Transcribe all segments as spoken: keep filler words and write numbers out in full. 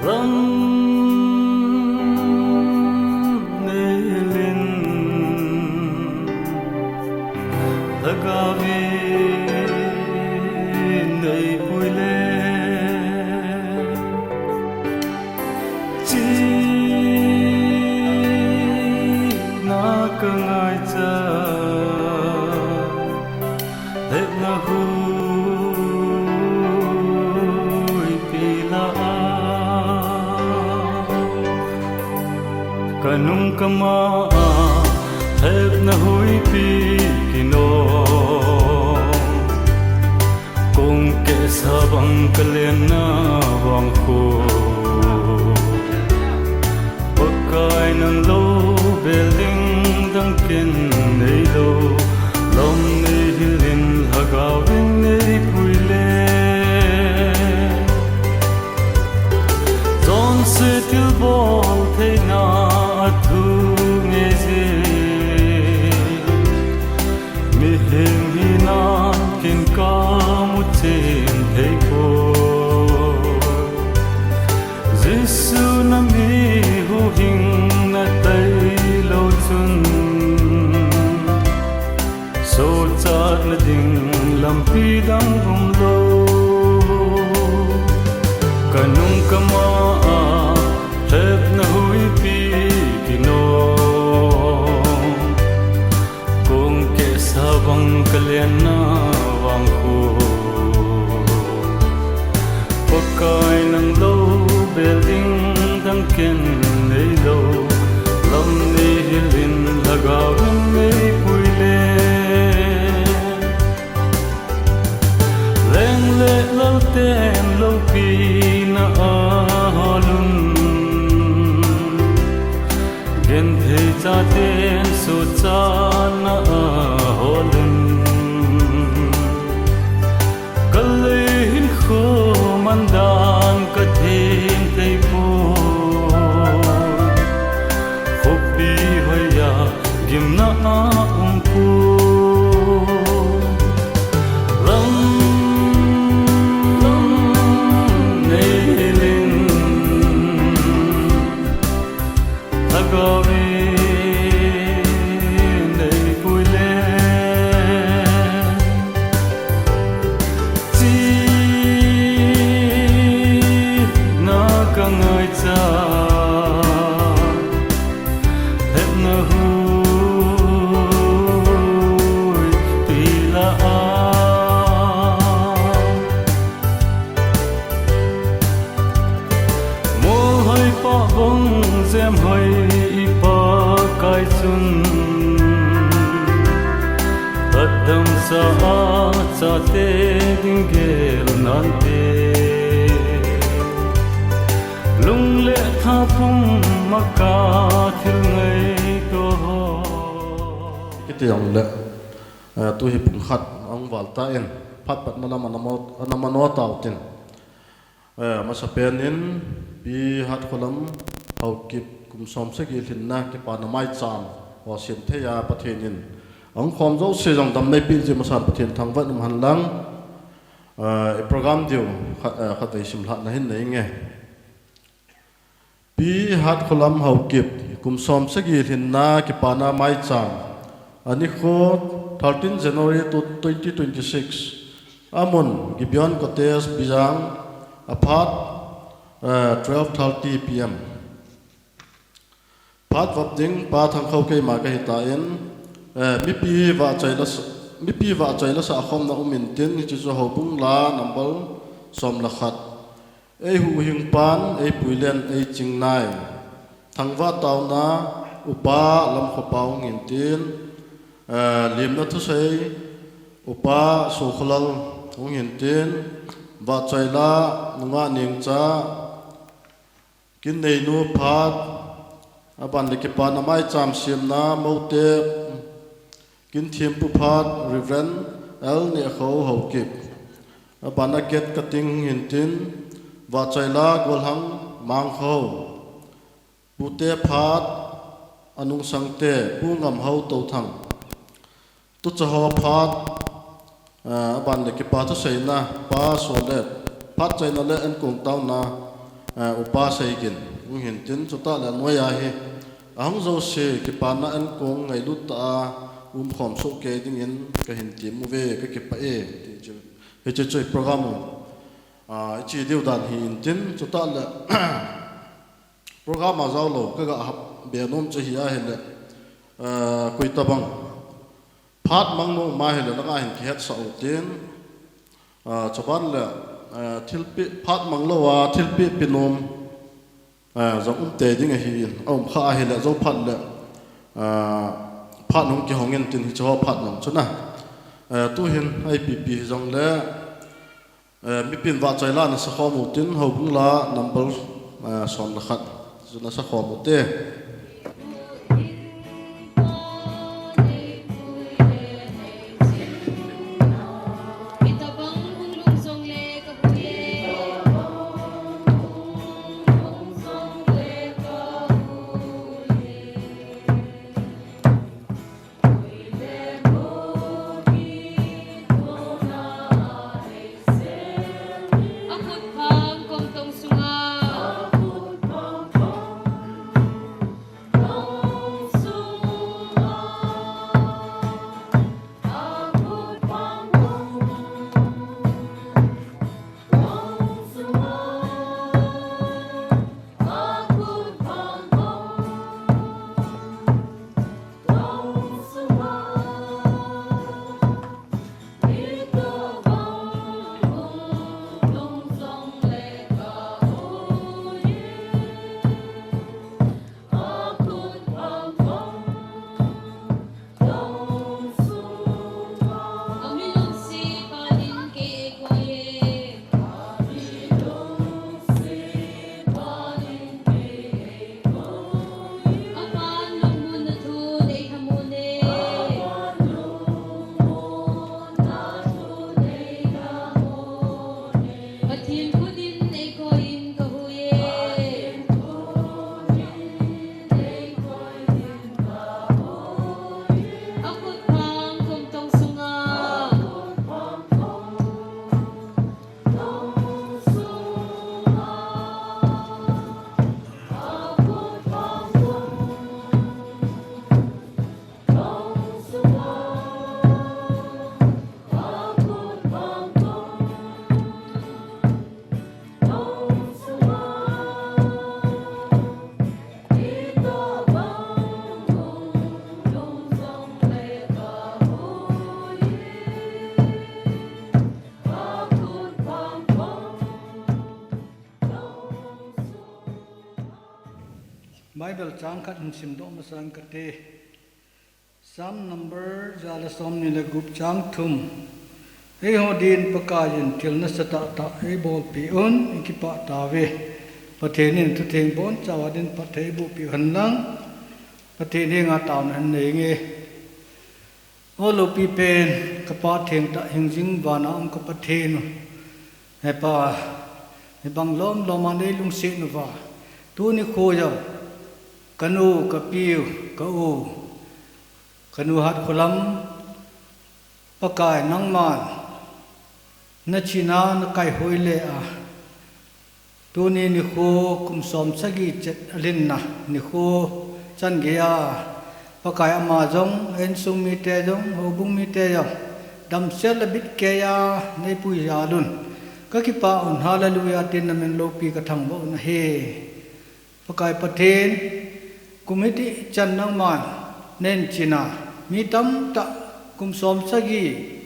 Ram neilin, lhagao in neipui le, chihna kangaicha, lhepna huipi lah a, kanung kama a, lhepna huipi kinong, kong kehsa bang kalen na vang khu, Pakai nang lou bel ding dang ken neilou, lam neihil in lhagao in neipui le, chonse thilbol theina a thu ngeije, mihem hinan ken kamu chen theipoi. Jesu nami huhhingna tailou chun, sochatna ding lampi dang umlou. Kanung kama a, lhepna huipi kinong, kong kehsa bang kalen na vang khu, Pakai nang lou bel ding dang ken neilou, lam neihil in lhagao in neipui le, leng le lalten loupina a holun, genthei chaten sochatna a holun, kalei hinkho mandan kathem theipoi. Khopi hoiya gimna a umpoi. Lam neilin, lhagao in neipui le, chihna kangaicha, lhepna huipi lah a, molhoi pah bang jemhoi i Pakai chun, lhatdamsa a chate ding gel nante, lung le tha pum a ka thil ngaito ho. Kiti jongle, eh, tu hi pung khat ahung val tan, phat patna lam ana mo, ana mano tau tin. Eh, masapen in, Pi Hatkholam Haokip kum som sagi lhinna kipana maicham ho sem thei a Pathen in ahung khom jouse jong dam neipeh jeh masan Pathen thangvah in um hen lang. Eh, i program diu khat, eh, khatvei simlhahna hin nei nge. Pi Hatkholam Haokip kum som sagi lhinna kipana maicham. Anikho thirteen January to twenty twenty-six. Amun Gibeon Cottage, Bijang. Aphat, eh, twelve thirty P M. Phat vop ding Pa Thangkhou keima kahi tan, eh, mipi vahchoi la sa, mipi vahchoi la sah khomna um intin, hiche chu houbung la number som le khat. Eihuhhing pan, eipuilen, eiching nai. Thangvah taona, Upa Lamkhopa hung hintin, eh, limna thusei, Upa Sokholal hung hintin, vahchoi la, Nungah Nengcha, Kinneinu phat, aban le kipana maicham semna, Mote, Kinthempu phat, Reverend L Nehkhou Haokip. Aban a Ket Kating hintin, vahchoi la Golhang Mangkhou. Pute phat, anungsangte, Pu Ngamhou Touthang. Tucha ho phat, ah, aban le kipa thuseina, Pa Solet, phat chaina le enkong taona, eh, Upa Seigin, hung hin tin, chutah le noiya hi, ahung jouse, kipana ankong ngailut tah a, umkhom soh kei dingin, kahin tem uve, kakipah e, ti chu. Hiche chu program u, ah, iche diu dan hi intin, chutah le, program a jaolou, kaga hap be nom chu hi ahile, ah, koi tabang phat mang nom ahile, nanga hin kihetsah u tin, ah, chuban le, ah, thilpeh, phat mang lou a, thilpeh pe nom, ah, jong um tei ding ahin, aum kha ahile, jou phat le, ah, phat hung kihong intin hiche ho phat jong chu na. Ah, tuhin, a ipi pi hijongle, eh, mipin vahchoi la nasa khom u tin, houbung la number, eh, som le khat chu nasa khom u te. Bible chang khat hin simdoh masang kate. Psalm number ja le somni le gup chang thum. Eiho din Pakaiyin thil nasatah tah eibolpeh un, ikipah tauve. Pathen in thutheng bonchauva din phatthei eibohpeh u hen lang, Pathen henga taona hin nei inge. O loupi pen, ka Pa thengtah hingjing vana um ka Pathen u. He Pa, hibang lomlom a neilungset uva, tuni nikho jong, kanu, kapiu, ka u, kanu Hatkholam, Pakai nangman nachena nakaihoi le a, tuni nikho kum som sagi chet alhinna nikho chan geiya, Pakai ama jong, insung mite jong, houbung mite jong, damsel le bitkeiya neipui jal un. Kakipah un, Hallelujah tin namin loupi kathangvah u ahi. Pakai Pathen, kum hiti chan nangman nahin chena, mi tamtah kum som sagi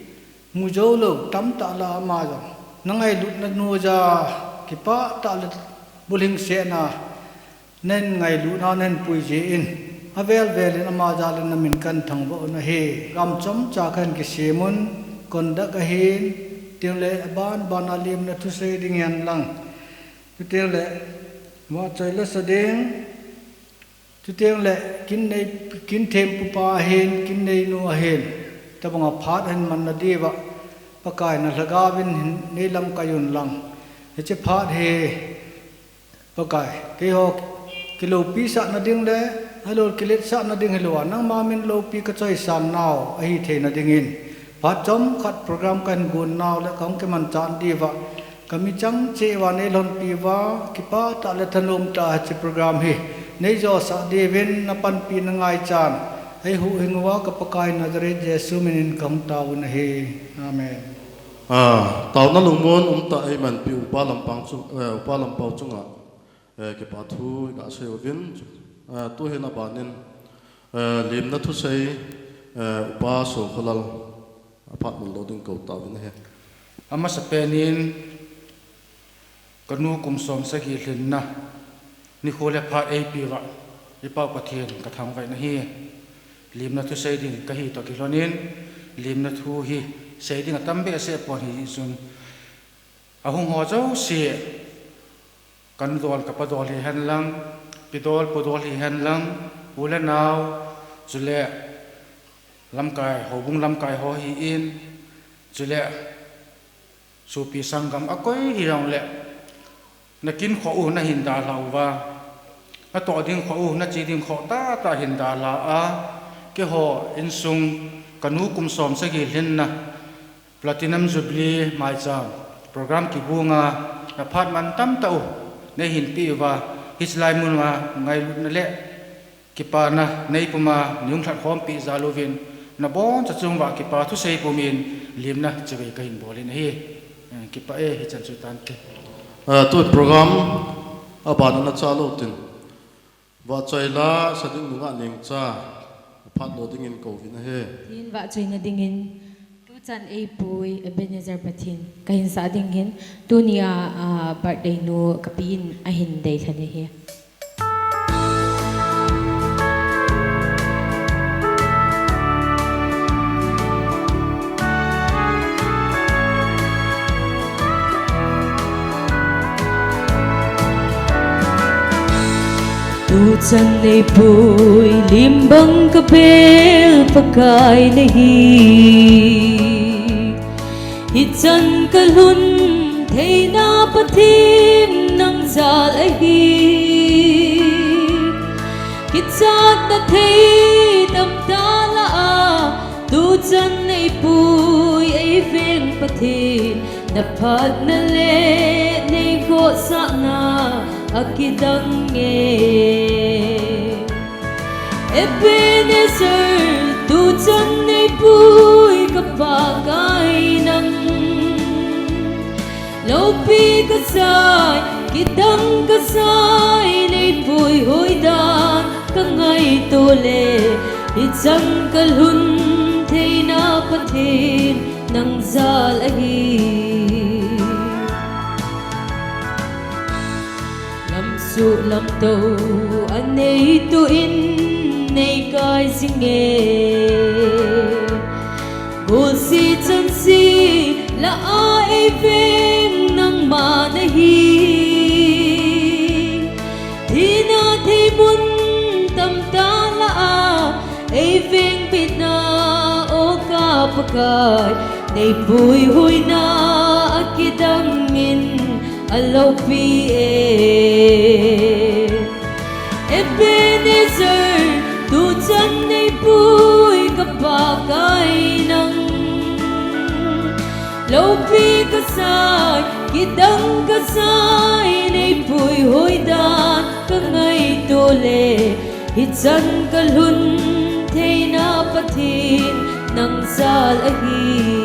mu joulou tamtah la ama jong nangailutna noiya, kipah tah le bulhingsetna nahin ngailutna nahin puijin, avel velin ama jal in namin kathangvah u ahi. Kam chomcha kahin kisem un, conduct ahin, chuteng le aban ban a lemna thusei ding hihen lang, chuteng le vahchoi lasa ding, chuteng le kin nei, kin thempupa ahin, kin neinu ahin, tobanga phat ahin manna diuva, Pakai na lhagaovin hin neilamkai un lang. Hiche phat hi, Pakai, keiho kiloupisahna ding le, ahilou kiletsahna ding hilouva, nangma min loupi kachoisang nau ahi theina dingin, phat chomkhat program kahin gon nau le kahung kimanchah diuva, Kami chang cheh uva neilhonpi uva, kipah tah le thanom tah hiche program hi neijosah diuvin napanpina ngaichan eihuhhing uva ka Pakai Nazareth Jesu minin kahung taovin ahi. Amen. Ah, taona lungmon umtah eimanpi upa Lampang chu, eh, upa Lampau chunga, eh, kipathu iga seiuvin, eh, tuhin abanin, eh, limna thusei, eh, upa Sokholal aphat manlo ding kou taovin ahi. Amasapen in kanu kum som sagi lhinna nikho le phat eipeuva, iPau Pathen kathangvah in ahi. Limna thusei ding kahi toh kilhonin, limna thu hi sei ding atam behseh pon hijeh chun, ahung ho jouse, kanu dol kapa dol hihen lang, pi dol pu dol hihen lang, u le nao, chule lamkai, houbung lamkai ho hin, chule sopi sanggam akoi hijongle, nakin khoh u nahin dalha uva, natoh ding khoh u, nache ding khoh tahtah hin dalha a, keiho insung kanu kum som sagi lhinna Platinum Jubilee maicham program kigon'a, naphat mantam tah u neihin peh uva, hiche lai mun'a ngailutna le kipana neipuma neihung lhatkhompi jal uvin, nabonchauva kipa thusei pumin limna chevei kahin bolin ahi. Eh, kipah e, hichan chu tante. Ah, tun program abana nachan lou tin, vahchoi la sa ding nungah Nengcha aphat lo dingin kouvin ahi. Tin, vahchoina dingin tuchan eipui Ebenezer Pathen kahin sah ding hin, tunia, ah, birthday nu kapi in ahin deilhen ahi. Tuchan neipui limbang kabel Pakai nahi. Hichan kalhun theina Pathen nang jal ahi. Kichatna thei tamtah lah a, tuchan neipui eiveng Pathen, naphatna le neikhohsahna akidang e. Ebenezer, tuchan neipui ka Pakai nang. Loupi kasai, kidang kasai, neipui hoidan kangaito le, hichan kalhun theina Pathen nang jal ahi. Lamsuh lamtou anei tuin neikai jing e. Golseh chanseh lah a eiveng nangma nahi. Thina thei mun tamtah lah a, eiveng bitna o ka Pakai, neipui hoina akidang in aloupi e. Ebenezer, tuchan neipui ka Pakai nang. Loupi kasai, kidang kasai, neipui hoidan kangaito le, hichan kalhun theina Pathen nang jal ahi.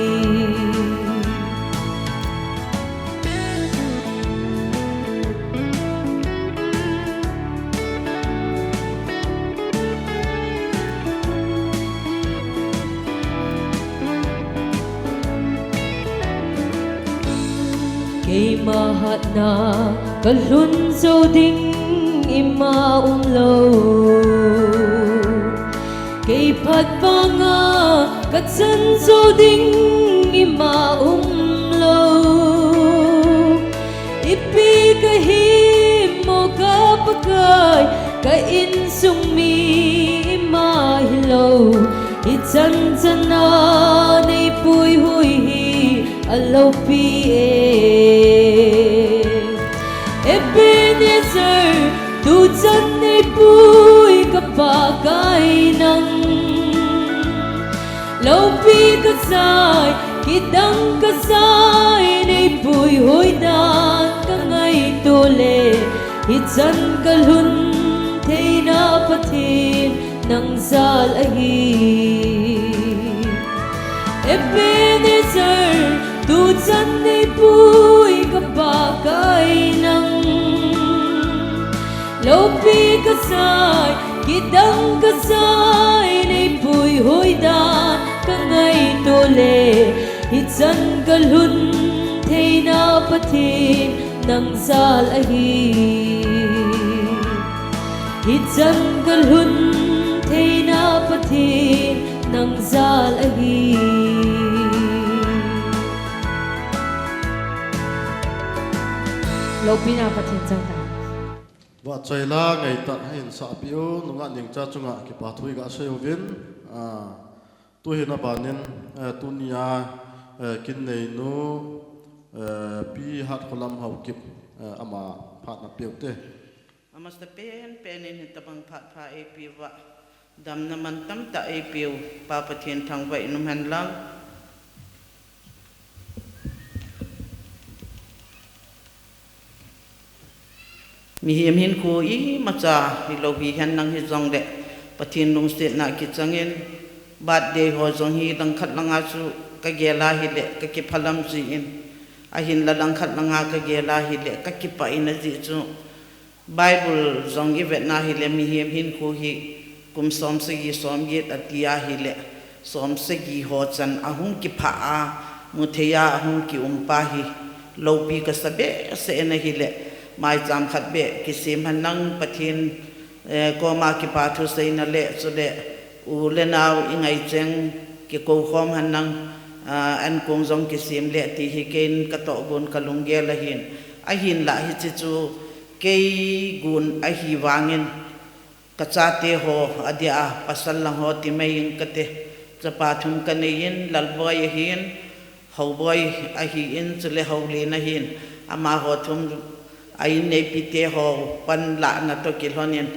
Keima hatna kalhun jou ding ima umlou. Kei phat vanga kachan jou ding ima umlou. Ipi kahim mo ka Pakai, ka insung mi ima hilou. Hichan chana neipui hui hi aloupi e. Ebenezer, tuchan neipui ka Pakai nang. Loupi kasai, kidang kasai, neipui hoida Hichan kalhun theina Pathen nang jal ahi. Ebenezer, tuchan neipui ka Pakai nang. Loupi kasai, kidang kasai, neipui hoidan kangaito le. Hichan kalhun theina Pathen nang jal ahi. Hichan kalhun theina Pathen nang jal ahi. Loupina Pathen chang ta. Vahchoila ngaitah a hinsahpeh u, nungah Nengcha chunga kipa thu iga seiuvin, a, tuhin abanin, eh, tunia, eh, kin neinu, eh, Pi Hatkholam Haokip, eh, ama phat napeh ute. Amasapen penin hitabang phat pha eipeuva, damna mantamtah eipeu Pa Pathen thangvah in umhen lang. Mihem hinkho imacha hilou hihen lang hijongle, Pathen lungsetna kichangin, birthday ho jong hi langkhat langa chu kagel a hile kakiphalam jin, ahinla langkhat langa kagel a hile kakipah in ajeh chu Bible jong ivetna hile mihem hinkho hi kum somsagi somget ati a hile, somsagi ho chan ahung kipha a, muthei a ahung kium pa hi loupi kasa behseh in ahile, maicham khat beh kisem hen lang Pathen, eh, koma kipa thu seina le chule u le nao ingaicheng kikou khom hen lang, ah, ankong jong kisem le ti hi keiin katohgon kalunggel ahin, ahinla hiche chu kei gon ahivangin, kachate ho adia a pasal lang ho timai in kate, chapa thum kaneiyin, Lalboi ahin, Houboi ahin, chule Houlen ahin, amaho thum a inneipite ho panlahna toh kilhonin,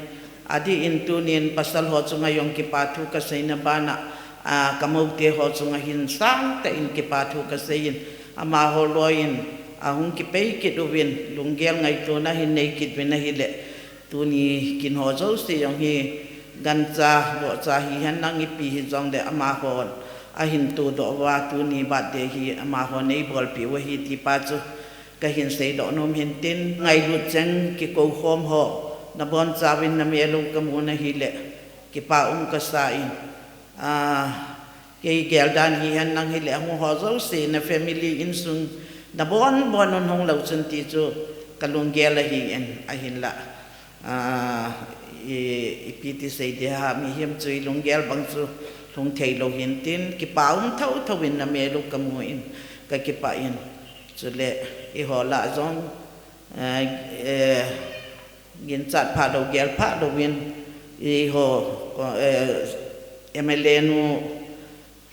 adeh in tunin pasal ho chunga jong kipa thu kaseina bana, a, kamoute ho chunga hin sangtah in kipa thu kaseiyin, amaho loiyin ahung kipei kit uvin, lunggel ngaitona hin nei kit uvin ahile, tuni kin ho jouse jong hi gancha, vohcha hihen lang ipi hijongle amahon ahin todoh uva, tuni birthday hi amahon eibolpeh u ahi ti pa chu kahin seidoh nom hintin, ngailut cheng kikou khom ho, nabonchauvin namel u kamun ahile, kipa um kasan, a, kei geldan hihen lang hile, ahung ho jouse na family insung nabonbon un hung lou chun ti chu kalunggel ahin, ahinla, a, i, ipi ti sei ding ham, mihem chu ilunggel bang chu lhung theilou hintin, kipa um thotho in namel u kamun kakipah in, chule eiho lah jong, eh, eh, ginchat phalou, gel phalouvin, eiho, eh, M L A nu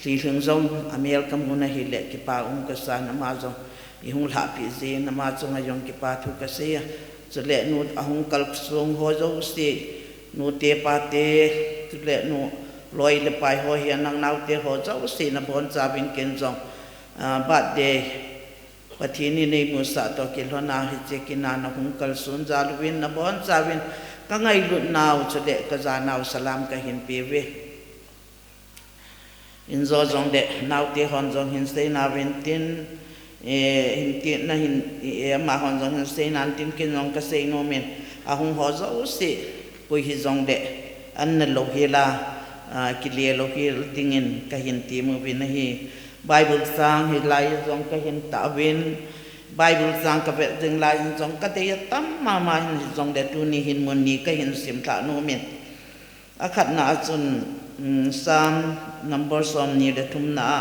Lhilhing jong amel kamun ahile kipa um kasan, ama jong eihung lhahpeh jeh in ama chunga jong kipa thu kasei a. Chule nu ahung kalsong ho jouse, nute pate, chule nu loi le pai ho hihen lang naote ho jouse nabonchauvin ken jong, ah, birthday Pathen in eimusah toh kilhona hiche kin a nahung kalson jal uvin nabonchauvin kangailutnau chule kajanau salam kahin peuve. Injo jongle naote hon jong hin seina uvin tin, eh, hintin, nahin, eh, amahon jong hin seina untin, ken jong kasei nomin, ahung ho jouse koi hijongle an nalou hel a, ah, kile louhel dingin kahin tem uvin ahi. Bible chang hilai jong kahin tah uvin, Bible chang kavet ding lai in jong kadei atam mama hin hijongle tuni hin mun ni kahin simlhah nomin. Akhatna a chun, um, Psalm number somni le thumna a,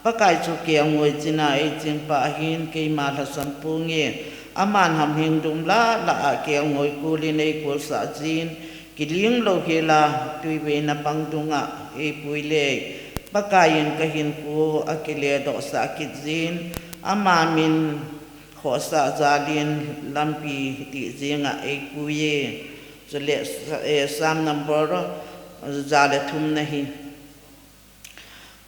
Pakai chu kelngoi china eichingpa ahin, keima lhasam ponge, aman hamhing dum lah lah a kelngoi kolin eikolsah jin, kiling louhel a tuiveina pang dunga eipuile, Pakai in kahinkho akiledohsah kit jin, ama min khohsah jalin lampi dih jenga eipuiye. Chule, eh, Psalm number ja le thumna hi.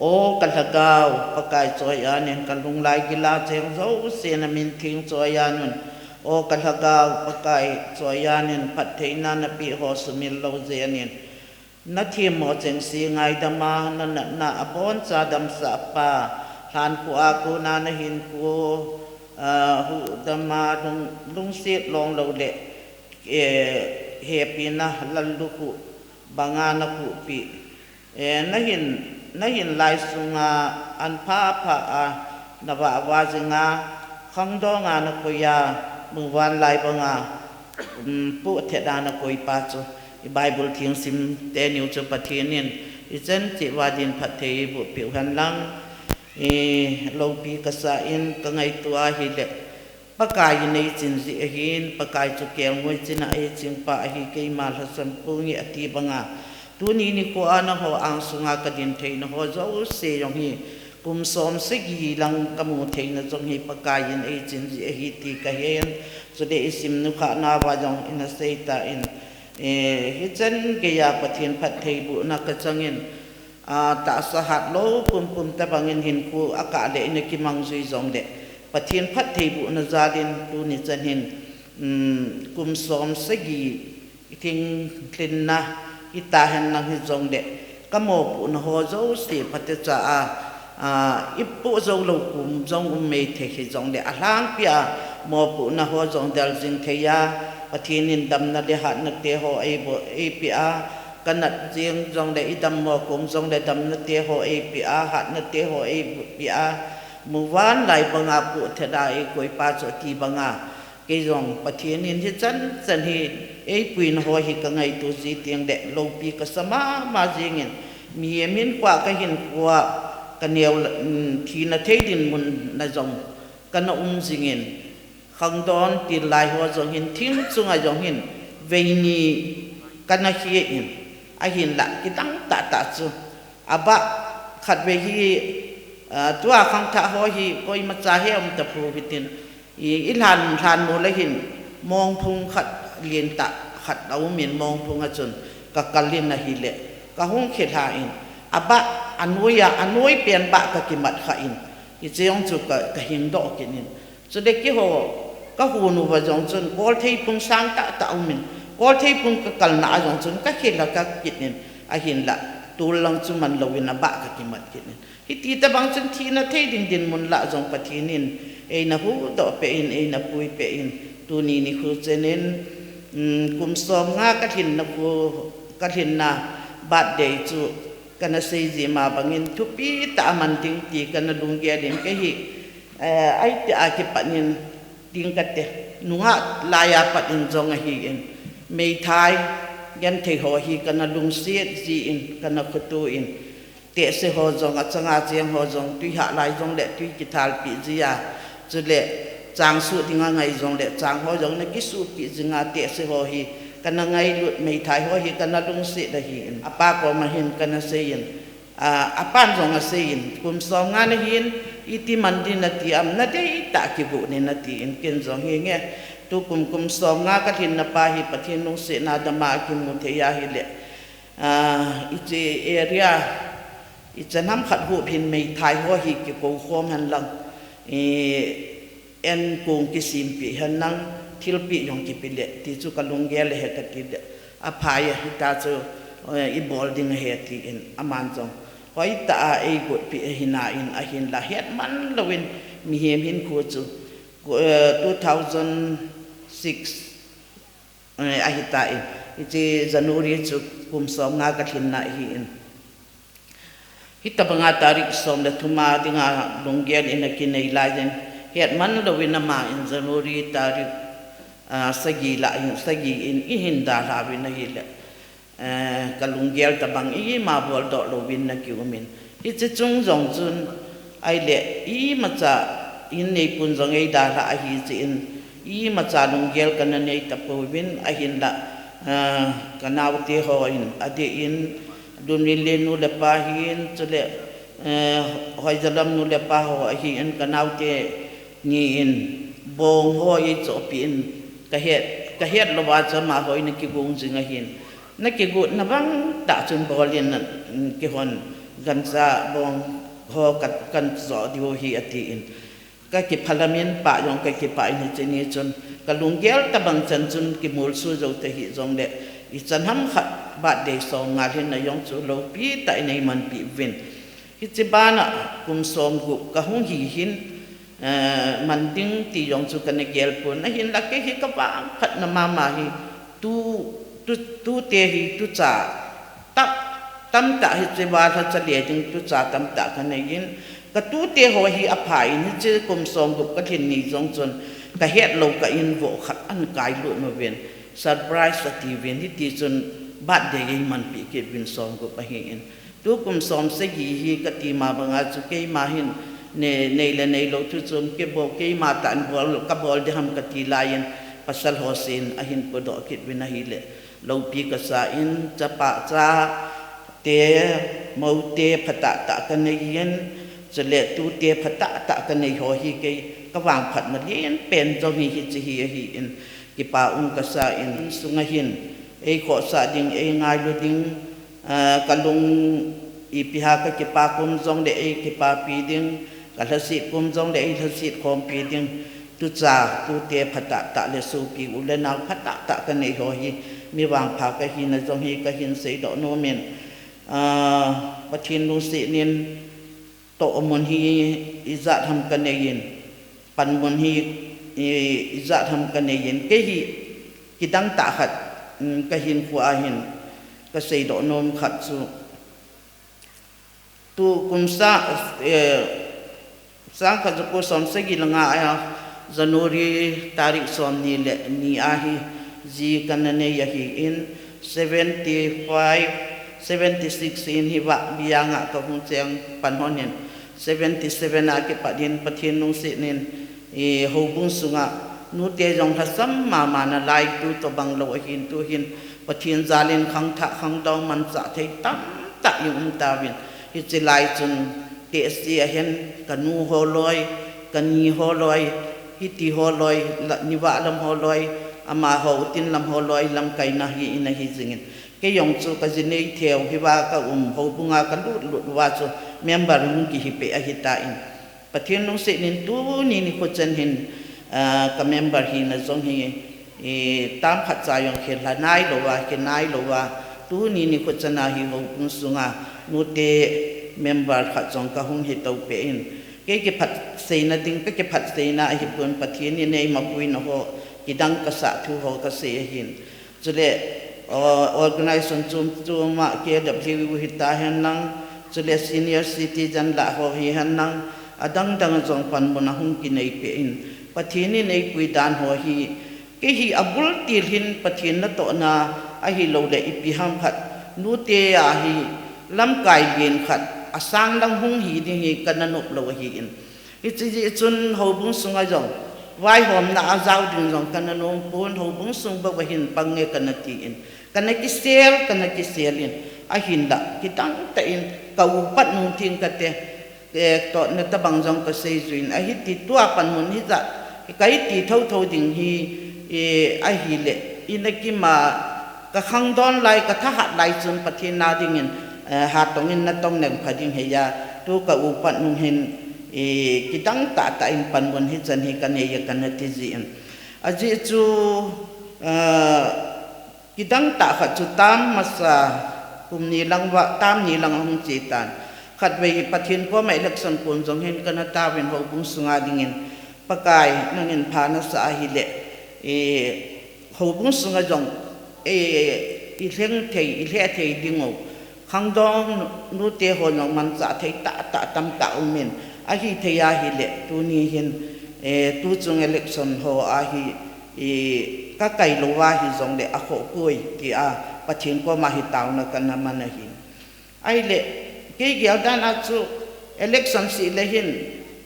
O kalhagao, Pakai choi-an in, kalunglai gila cheng jouse namin theng choi-an un. O ka lhagao Pakai, choiya nin phattheina napeh ho sumil lou jeh in. Nathemmo chengse ngaidam a, nanatna aboncha damsah pa, lhankhuh a kona nahinkho, ah, huhdam a lung, lungset long lou le, eh, hepina lallukhuh banga nakhuhpeh. Eh, nahin, nahin lai sunga an phapha a navah vah jinga, khangdong a nakoi a, muvanlai banga, um, pohthet a nakoi pa chu. I Bible theng sim teni u chu Pathen in, ichan cheh uva din phatthei eiboh peh u hen lang, eh, loupi kasa in kangaito ahile, Pakai in eichin jeh ahin, Pakai chu kelngoi chin a eiching pa ahi, keima lhasam ponge ati banga. Tuni nikho a nangho angsunga kadin theina ho jouse jong hi, kum som sagi lang kamu theina jong hi Pakai in eichin jeh ahi ti kahen. Chule isim nukhah nauva jong ina sei tan, eh, hichan geiya Pathen phattheibohna kachang in, ah, tahsa hat lou pumpum tobang in hinkho akah le ina kimang jui jongle, Pathen phattheibohna jal in tuni chan hin, um, kum som sagi thing lhinna hita hen lang hijongle, kamopohna ho jouse phatecha a, ah, ipoh jou lou kum jong um maithei hijongle, alhangpia mopohna ho jong del jing thei a, Pathen in damna le hatna te ho eiboh, eipeh a, kanat jeng jongle idammo kum jongle damna te ho eipeh a, hatna te ho eipeh a, muvanlai banga pohthet a eikoi pa chu ati banga, kei jong Pathen in hichan chan hi eipuina ho hi kangaito ji tengle loupi kasa mama jing in, mihem hinkhoa kahinkhoa kaneo, um, thina thei dinmun na jong kana um jing in, khangdong til lai ho jong hin, thing chunga jong hin, vei ni kana khe in, ahinla kidang tahtah chu. Abah khatvei hi, ah, tua khangthah ho hi koimacha he um tapou hitin, i, ilhan, lhanmo le hin, mongphung khat lentah khat aum in, mongphung a chun kakal in ahile, kahung khe lha in, abah, anoi a, anoi pen bah kakimat kha in, hiche jong chu ka, kahingdoh kit in. Chule keiho, kahon uva jong chun, koltheiphung sang tahtah aum in, koltheiphung kakalna a jong chun, kakhe lha kit in, ahinla, tol lang chu man louvin abah kakimat kit in. Hiti tobang chun thina thei ding dinmun lah jong Pathen in eina huhdoh peh in, eina puipeh in, tuni nikho chan in, um, kum somnga kalhinna khu, kalhinna birthday chu kana sei jima bangin thupi tah a man ding ti kana lunggel in kahi, eh, aitih a kipat in ding kate, nungah laiya pat in jong ahin, meithai, genthei ho hi kana lungset jin, kana khoto in, tehse ho jong, achanga cheng ho jong, twi hah lai jongle twi kithalpeh jia, chule chang suh dinga ngai jongle chang ho jong nakisuhpeh jinga, tehse ho hi kana ngailut, meithai ho hi kana lungset ahin, apa koma hin kana seiyin, a, apan jong aseiyin, kum somnga nahin, iti man ding nati am, nadeitah kigo nin atin, ken jong hinge, tukum kum somnga kalhinna pa hi Pathen lungsetna dama akimu thei ahile, a, hiche area, ichan ham khat hup hin meithai ho hi kikou khom hen lang, i, enkong kisempeh hen lang, thilpeh jong kipeh le, ti chu kalunggel ahi kati le, aphai a hita chu, eh, ibol ding ahi tin, aman jong hoitah a eigotpeh ahina in, ahinla hetman louvin, mihem hinkho chu, eh, two thousand six, eh, ahitan, hiche January chu kum somnga kalhinna ahin. Hitobanga tarik som le thum a dinga lunggel in akinei laiyin, hetman louvin aman January tarik, ah, sagi lah in, sagi in eihin dalhauvin ahile, eh, kalunggel tobang ima boldoh louvin akium in. Hiche chung jong chun, ahile, imacha in neipon jong eidalhah ahi jeh in, imacha lunggel kana nei tapouvin, ahinla, ah, kanaote hon adeh in, Lunlin le nu le pa hin, chule, eh, Hoijalam nu le pa ho ahin, kanaote ni in, bong ho eichohpeh in, kahet, kahet louva chu amaho in akigong jing ahin. Nakigotna bang tah chun bol in, kihon gancha bong ho ka, kahin joh diu ahi atin. Ka kiphalam in, pah jong ka kipah in, hiche ni chun ka lunggel tabang chan chun kimolso jou tahih jongle, ichan ham khat birthday song ngal hin na jong chu loupi tah in eimanpi uvin. Hiche bana kum somgup kahung hi hin, eh, man ding ti jong chu kana gel pon, ahinla kei hi kavangphatna mama hi tu, tu, tute hi tucha tah, tamtah hiche va lhacha le ding tucha tamtah kanei in, ka tute ho hi apha in, hiche kum somgup kalhin ni jong chun kahet lou ka in vo khat ahin kailut uvin, surprise ati uvin, hiti chun birthday eimanpi kit uvin somgup ahi in. Tukum somsagi hi kati ma banga chu keima hin nei, nei le neilou thu chom kibol, keima tah in bol, kabol ding ham kati lai in, pasal ho sen ahin podoh kit uvin ahile, loupi kasa in, chapa chate, moute phatah tah kanei in, chule tute phatah tah kanei ho hi kei kavangphatna lenpen jong hi hiche hi ahi in, kipa um kasa in, sunga hin eikhohsah ding, eingailu ding, ah, kalung ipi ham kakipa kum jongle eikipapi ding, kalhaset kum jongle eilhaset khompi ding, tucha tute phatah tah le sopi u le nao phatah tah kanei ho hi mi vangpha kahina jong hi kahin seidoh nom in, ah, Pathen lungset in tohmun hi ijat ham kanei in, panmun hi i, ijat ham kanei in, kei hi kidang tah khat, um, kahinkho a hin kaseidoh nom khat chu, tukum sa, eh, sangkhat jako somsagi le nga a January tarik somni le ni a hi ji kana nei ahi in, seventy five, seventy six in hiva bianga kahung cheng pan hon in, seventy seven a kipat in Pathen lungset in, i, houbung sunga nute jong lhasam mama nalai, tu tobang lou ahin, tu hin Pathen jal in khangthah khangdong manchah thei tamtah i um tauvin. Hiche lai chun tehse ahin, kanu ho loi, kani ho loi, hiti ho loi, la, nivah lam ho loi, amaho utin lam ho loi, lamkaina hi in ahi jing in. Kei jong chu kaji nei thei u hiva kaum, houbunga kalut lut uva chu member hung kihi peh ahitan. Pathen lungset in tuni nikho chan hin, ah, ka member hina jong hi, eh, tam khat cha jong khe lha nailouva, khe nailouva, tuni nikho chan a hi houbung sunga nute member khat jong kahung hi to peh in. Kei kiphatseina ding, kakiphatseina ahipon, Pathen in eimapuina ho, kidang kasah thu ho kasei ahin. Chule, o-, organization chom chom a K W U hita hen lang, chule senior citizen lah ho hi hen lang, adang dang jong panmun ahung kinei peh in. Pathen in eipui dan ho hi, kei hi abul til hin Pathen natohna ahilou le ipi ham khat, nute a hi lamkai len khat, asang lang hung hi ding hi kana nop lou ahi in. Hiche jeh chun houbung sunga jong, vaihomna a jao ding jong kana nom pon, houbung sung bou ahin pang nge kana ti in. Kana kisel, kana kisel in. Ahinla, kidang tah in, ka upat nung ting kate, eh, tohna tabang jong kasei jui in. Ahiti tua panmun hijat, ka iti thotho ding hi, eh, ahile, ina kima, ka khangdon lai, ka thahat lai chun Pathen na dingin, eh, hatong in natong leng pha ding hi a, tu ka upat nung hin, eh, kidang tah tah in panmun hichan hi kanei a kana ti jin. Ajeh chu, eh, kidang tah khat chu tam masa kum ni lang va, tam ni lang ahung che tan. Khatvei Pathen koma election kon jong hin kana tauvin houbung sunga dingin Pakai nangin pha nasah ahile, eh, houbung sunga jong, eh, i lheng thei, i lheh thei ding u. Khangdong nu, nute ho jong manchah thei tah tah tamtah um in. Ahithei ahile, tuni hin, eh, tuchung election ho a hi, eh, ka kai lou ahi jongle akhoh poi tia Pathen koma hi taona kana man ahi. Ahile, kei gel dan a chu election seh le hin,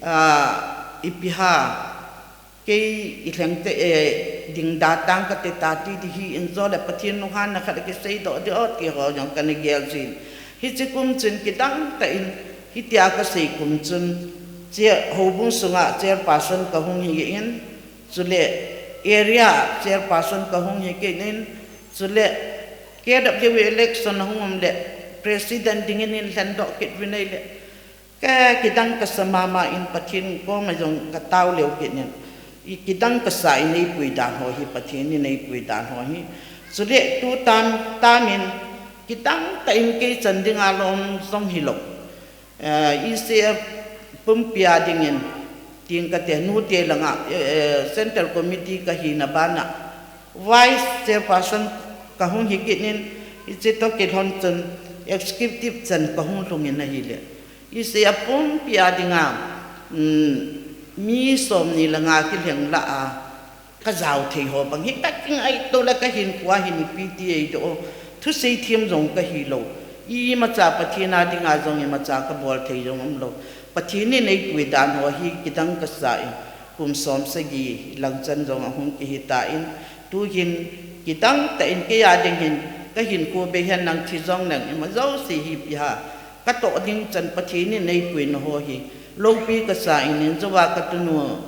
ah, ipi ham, kei i lheng te, eh, ding da tang kate ta ti ding hi in, chule Pathen lunghanna khat kisei doh ding o ti ho jong kana gel jin. Hiche kum chun kidang tah in, hitia kasei kum chun, che, houbung sunga chairperson kahung hi in, chule area chairperson kahung hi kit in, chule K W U election ahung um le, president dingin in lhen doh kit uvin ahile, Ka kidang kasa mama in Pathen koma jong katao leo kit in. I kidang kasa in eipui dan ho hi, Pathen in eipui dan ho hi. Chule tu tan, tan in kidang tah in kei chan dinga lom jong hilou. Eh, E C F pumpi a dingin, ting kate, nute langa, eh, eh, Central Committee kahina bana, Vice Chairperson kahung hi kit in, hiche toh kilhon chun, Executive chan kahung lhung in ahile. E C F pumpi a dinga, um, mi somni langa kilheng lah a, kajao thei ho bang hi, ka kingaito le kahinkhoa hin ipi ti eidoh. Thusei them jong kahilou. Imacha Pathen a dinga jong imacha kabol thei jong umlou. Pathen in eipui dan ho hi kidang kasa in. Kum som sagi lang chan jong ahung kihi tan. Tuhin kidang tah in kei a ding hin kahinkho bei hen lang thi jong nang ima jouse hi ipi ham. Katoh ding chan Pathen in eipui na ho hi. Loupi kasa in, in jouva katunu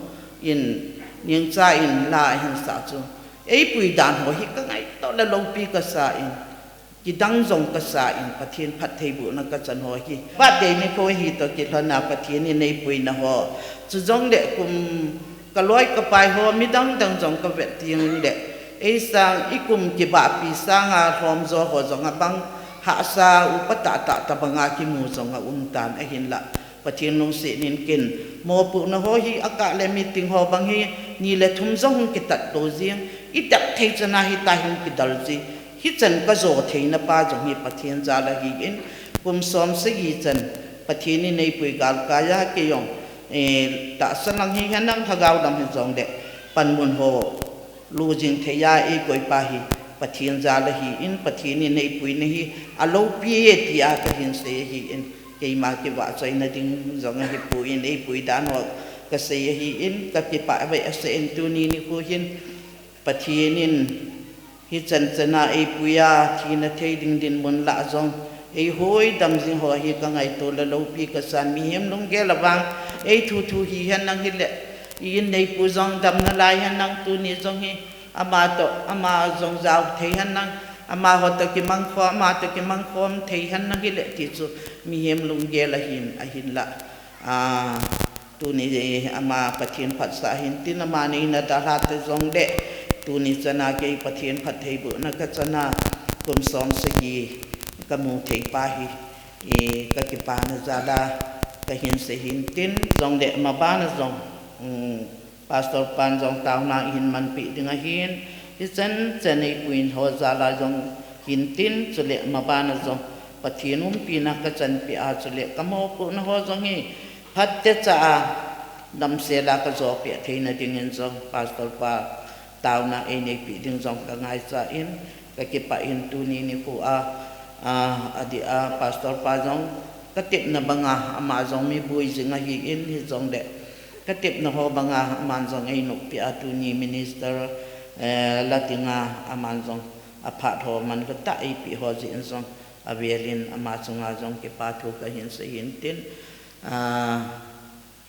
in, ningcha in la ahin sah chu. Eipui dan ho hi kangaito le loupi kasa in. Kidang jong kasa in, Pathen phattheibohna kachan ho hi. Birthday nikho hi toh kilhon a Pathen in eipui na ho. Chujongle kum kaloi kapai ho, midang dang jong kavet teng le. Eisang ikum kibahpi sanga lhomjo ho jong abang hahsa upa tahtah tobanga kimu jong aum tan ahinlah. Pathen lungset in kin. Mopohna ho hi akah le meeting ho bang hi ni le thum jong hung kitat to jing. Idap thei chan a hita hung kidal ji. Hichan kajo theina pa jong hi Pathen jal ahin. Kum som sagi chan Pathen in eipui galkai a kei jong, eh, tahsa lang hihen lang lhagao lam hijongle panmun ho lujing thei a eikoi pa hi Pathen jal ahin, Pathen in eipui na hi aloupi e tia kahin sei ahin, keima kivahchoina ding jong ahipon eipui dan ho kasei ahin, kakipah ve asa in tuni nikho hin Pathen in hichan chan a eipui a thina thei ding dinmun lah jong eihuhdam jing ho hi kangaito le loupi kasan mihem lunggel avang eithu thu hihen lang hile, i inneipu jong dam nalai hen lang tuni jong hi, Ama toh, ama jong jao thei hen lang, amaho toh kimangkhom, ama toh kimangkhom thei hen lang hile ti chu mihem lunggel ahin, ahinlah. Ah, tuni ama Pathen phatsah hintin ama neina dalha te jongle, tuni chan a kei Pathen phattheibohna kachan a, kum som sagi kamu thei pa hi, i kakipana jal a kahin sei hintin, jongle maban a jong, um, Pastor pan jong taona ihin manpeh ding ahin, hichan chan eipui ho jal a jong hintin, chule maban a jong Pathen umpina kachanpeh a, chule kamopohna ho jong hi phatecha a damsel a kajo peh theina dingin jong Pastor pa taona einei peh ding jong kangaichan, kakipah in tuni nikho a, a, adeh a Pastor pa jong katepna banga ama jong mi boi jing ahin, hijongle katepna ho banga aman jong einoppi a tuni minister, eh, la dinga aman jong aphat ho man katah eipeh ho jeh in jong avel in ama chunga jong kipa thu kahin sei hintin, ah,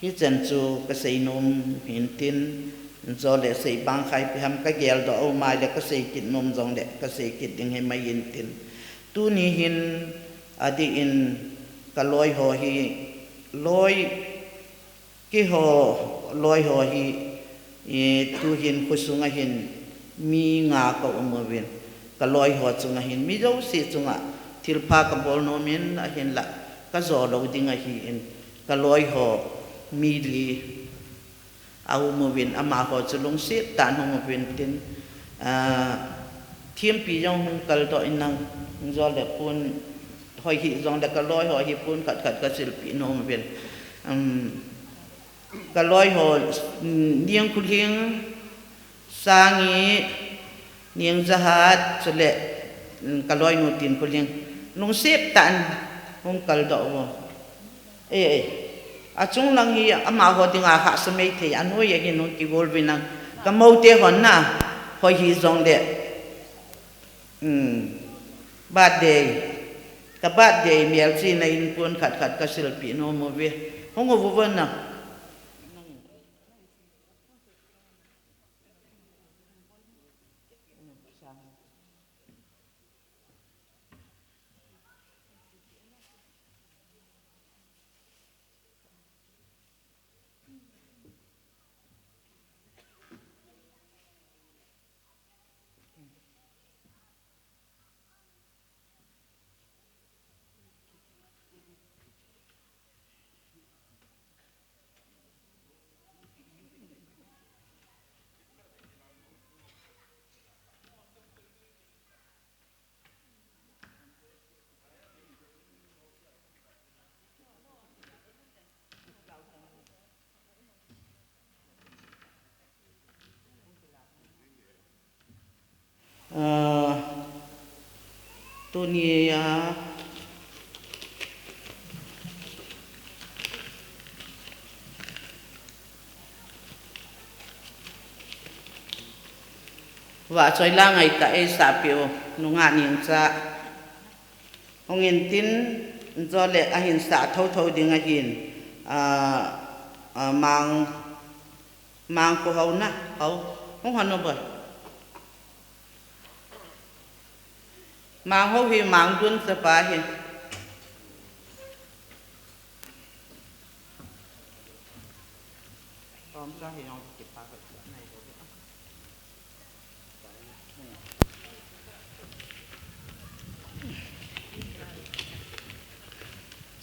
hichan chu kasei nom hintin, chule sei bang khat ipi ham kageldoh a um ahile kasei kit nom jongle kasei kit ding himai hintin. Tuni hin adeh in kaloi ho hi loi Keiho loi ho hi, eh, tuhin khosung a hin mi nga ka um uvin, ka loi ho chung a hin mi jouse chunga thilpha ka bol nom in ahinlah ka jo lou ding ahin, ka loi ho mi li a um uvin, amaho chu lungset tah in hung uvin tin, ah, thempi jong hung kaldoh in lang, hung jo le pon hoi hi jong le ka loi ho hi pon khat khat ka silpeh nom uvin. Um, Ka loi ho, mm, Niangkholhing, Sangi, Niangjahat, chule, mm, ka loinu Tinkholhing. Lungset tah in hung kaldoh uvo. Eh, eh. Achung lang hi amaho dinga hahsa maithei, anoi a hin hung kigol uvin lang. Ka moute hon na, hoi hi jong le. Mm. Birthday. Ka birthday melchihna in pon khat khat ka silpeh nom uve. Hung uvo na. Tunia vahchoi la ngaitah eisahpeh u nungah Nengcha hung intin, chule ahin sah thotho ding ahin, ah, ah, mang, mang ko hou na, hou, hung hon o boi. Mang hou hi, mang dun chapa hi.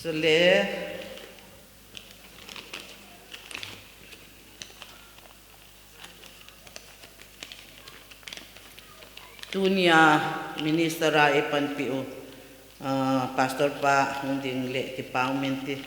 Chule, tunia minister a eipanpi u, ah, pastor pa hung ding le kipa um inte.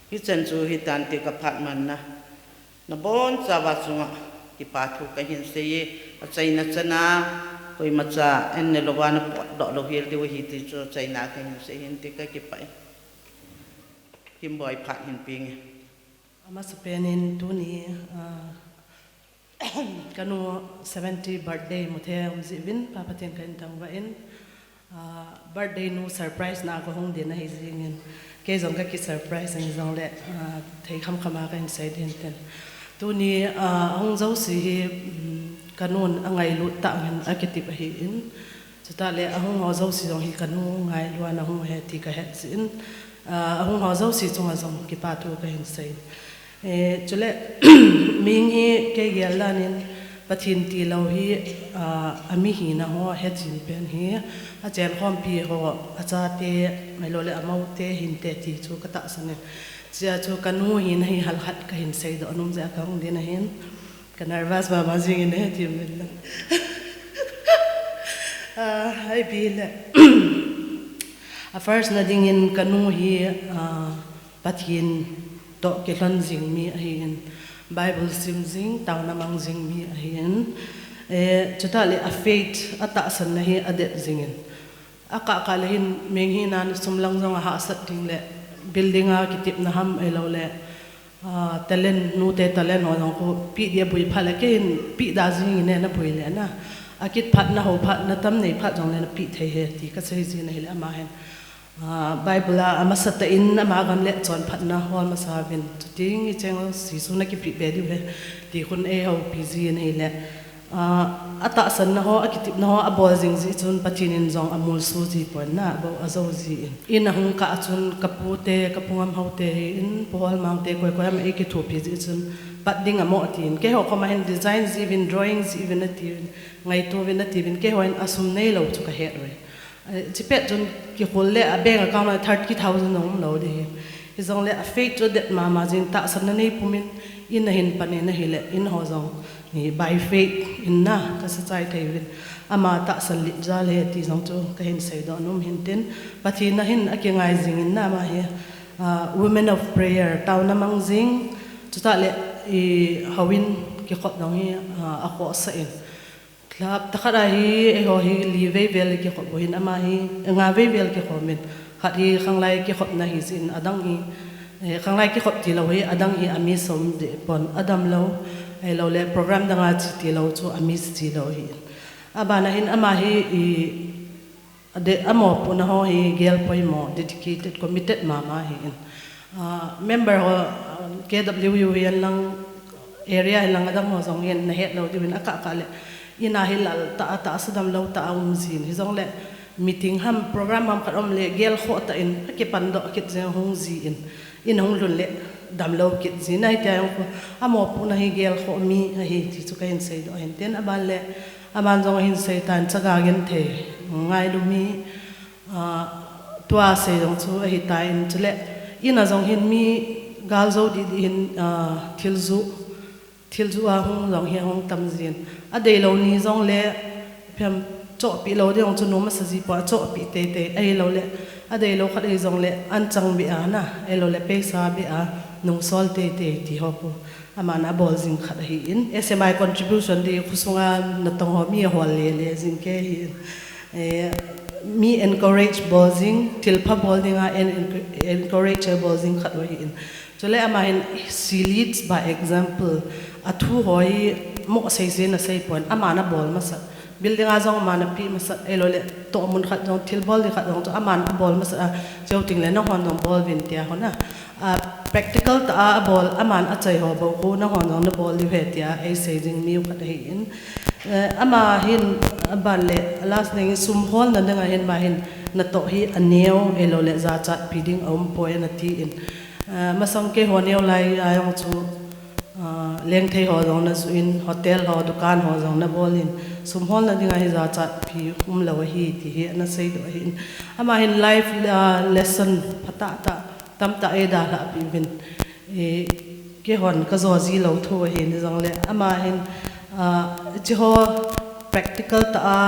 Hichan chu hitante kaphat manna. Nabonchauva chunga kipathu kahin seiye, achaina chana, koimacha an nelouva napotdoh lou hel diu ahi ti chu achaina kahin sei hinte, kakipah e. Himboi phat hin peng e. Amasapen in tuni, ah, kanu seventy birthday muthe um jeh uvin, Pa Pathen kahin thangvah in, ah, birthday nu surprise na kahung ding ahi jingin, kei jong kaki surprise in jongle, ah, thei khamkham a kahin sei ding tin. Tuni, ah, ahung jouse hi, um, kanun angailut tah in akitep ahin, chutah le ahung ho jouse jong hi kanu ngailuva ahung uve ti kahet jin, ah, ahung ho jouse chunga jong kipathu kahin sei. Eh, chule, ming hi kei gel dan in Pathen tilou hi, ah, ami hina ho hetjin pen hi, achenkhompi ho, achate, ahilouleh amoute hinte ti chu katahsan in. Chea chu kanu hina hi halkhat kahin seidoh nom jeh a kahung ding ahin. Ka nervous mama jing in e, ti min lang. Ah, ipi le. A first na dingin kanu hi, ah, Pathen toh kilhon jing mi ahin, Bible sim jing, taona mang jing mi ahin, eh, chutah le a faith, atahsan na hi adet jingin. Akah kah le hin, ming hina sum lang jong ahahsat ding le, building a kitepna ham ahilouleh, ah, talent, nute talent ho jong khu peh dia boi phat le, kei hin peh da jing in e, naboi le na. Akit phat, nahou phat, natam nei phat jongle napeh thei e, ti kasei jin ahile ama hin. Ah, Bible a, amasatah in ama gam le chonphatna hol masa uvin. Chuti ngi cheng Jesu nakipeh be diu ahi, ti khun eihoupi jin ahile. Ah, atahsan na ho, akitepna ho, abol jing jeh chun Pathen in jong amolso ji pon na, abol ajou jin. In ahung kah a chun kapute, kapu Ngamhao te hin, Pu Holmang te, koi koi ham eikithopi jeh chun, pat ding amo tin. Keiho koma hin design jiuvin, drawing jiuvin atiuvin, ngaito uvin atiuvin, keiho hin asum neilou chu kahet uve. Eh, chupet chun kikhol le a bank account a thirty thousand aum lou ding ahi. Hijongle a faith chu adet mama jin, tahsan na nei pumin, in ahin pan in ahile, in ho jong, eh, by faith in na, kasa chai thei uvin. Ama tahsan lit jal e ti jong chu kahin seidoh nom hin tin. Pathen a hin akingai jing in na ama hi, ah, women of prayer, taona mang jing, chutah le, eh, houin kikhop jong hi, ah, akhohsah in. Club, hapta khat a hi, eiho hi, li vei vel kikhop u hin ama hi, nga vei vel kikhom in. Khat hi, khanglai kikhopna hi jin adang hi, eh, khanglai kikhop tilou hi, adang hi, amiss um deh pon, adamlou, ahilouleh, program dang a che tilou chu, amiss tilou hi. Abana hin ama hi, i, Adeh, amopohna ho hi gel poimo, dedicated, committed mama ahin. Ah, member ho, ah, K W U hi hen lang, area hi hen lang adang ho jong hin nahet lou diuvin akah kah le. In a hi lal tah a, tahsa damlou tah a um jin. Hijongle meeting ham, program ham khat um le gel khoh tah in akipan doh kit jeng hung jin. In hung lhun le damlou kit jin. Ahi tia jong khu amopohna hi gel khoh mi ahi ti chu kahin seidoh ahin tin aban le. Aman jong ahin seitan chaga genthei, ngailu mi, Ah, tua sei jong chu ahitan, chule ina jong hin mi gal jo didi hin, ah, thil ju, thil ju a hung jong hi hung tam jin. Adeilou ni jongle, phem chohpi lou ding chu nom asa ji poi, chohpi teitei, ahilouleh, adeilou khat ahi jongle, an chang beh a na, ahilouleh, peisa beh a, nungsol teitei ti ho pu. Aman abol jing khat ahin, S M I contribution di khosunga natong ho mi ahol lele jing kei hin. Eh, mi encourage bol jing, thilpha bol dinga en-, encourage bol jing khat ahin. Chule ama hin, he leads by example. Athu ho hi mo sei sei na sei pon, aman abol masa. Building a jong aman api masa, ahilouleh, tohmun khat jong, thil bol di khat jong chu aman abol masa a, cheu ting le nahon jong bol vin tia hon a. Ah, practical tah a abol, aman achai ho bou khu nahon jong nabol diu ahi tia eisei jing mi khat ahin. Eh, ama hin aban le, last ning sum holna dinga hin ama hin natoh hi aneo, ahilouleh jachat pi ding aum poi ana tin. Eh, masang keiho neo lai a jong chu, ah, lengthei ho jong najuh in, hotel ho, dukan ho jong nabol in, sum holna dinga hi jachat pi umlou ahi ti hi ana seidoh ahin. Ama hin life, ah, lesson phatah tah tamtah eidalhah peh uvin. Eh, keihon kajo ji lou thu ahin, hijongle ama hin, ah, hiche ho practical tah a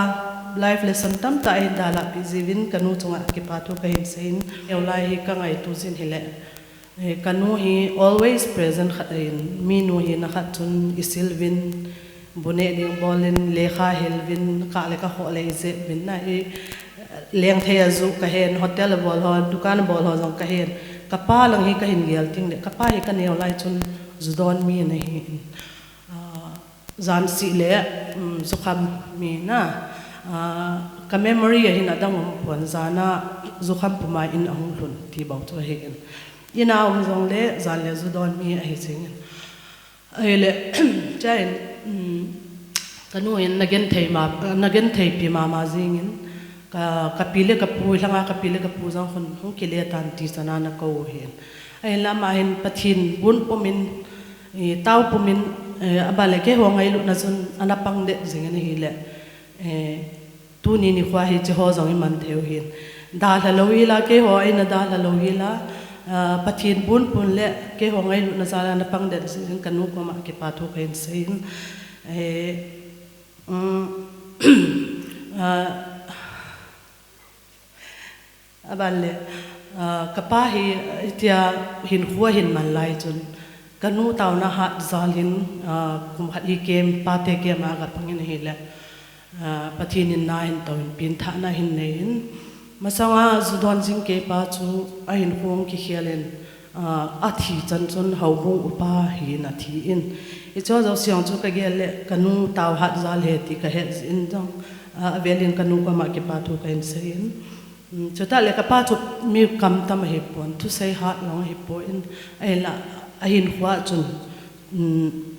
life lesson tamtah eidalhah peh jiuvin kanu chunga kipa thu kahin seiyin. Neo lai hi kangaito jin hile, eh, kanu hi always present khat ahin, minu hina khat chun isil uvin, bu neh ding bol in, lekha hil uvin, kah le kakhoh le ijep uvin na, ilengthei a ju kahen, hotel a bol ho, dukan a bol ho jong kahen. Kapa lang hi kahin gel tengle, kapa hi kaneo lai chun ju don mi ana hin. Ah, jan seh le, um, jukham mi na, ah, ka memory a hin adang um pon, jana jukham puma in ahung lhun ti bou chu ahin. Ina um jongle, jan le ju don mi ahi jengin. Ahile, chuin, um, kanu in nagenthei ma, nagenthei pi mama jingin, ka, kapi le kapu, langa kapi le kapu jong khun hung kile tan ti chana nakou u hin. Ahinla ama hin Pathen bun pumin, eh, tao pumin, eh, aban le keiho ngailutna chun ana pang det jingin ahile, eh, tuni nikho hi hiche ho jong iman thei u hin. Dalha lou hila, keiho eina dalha lou hila, ah, Pathen bun pun le keiho ngailutna jal a ana pang det jingin kanu koma kipa thu kahin seiyin. Eh, um, ah, aban le, ah, kapa hi, hitia hinkho ahin man lai chun, kanu taona hat jal in, ah, kum khat hi camp, pate camp a kapangin ahile, ah, Pathen in na ahin touvin, pengthahna ahin neiyin, masanga ju don jing keipa chu ahinkho kikhel in, ah, athi chan chun houbung upa hin athin. Hiche jouse jong chu kagel le, kanu tao hat jal ahi ti kahet jin jong, ah, avel in kanu koma kipa thu kahin seiyin. Um, chutah le kapa chu mi kamtam ahipon, thusei hat jong ahipon, ahinla, ahinkho chun, um,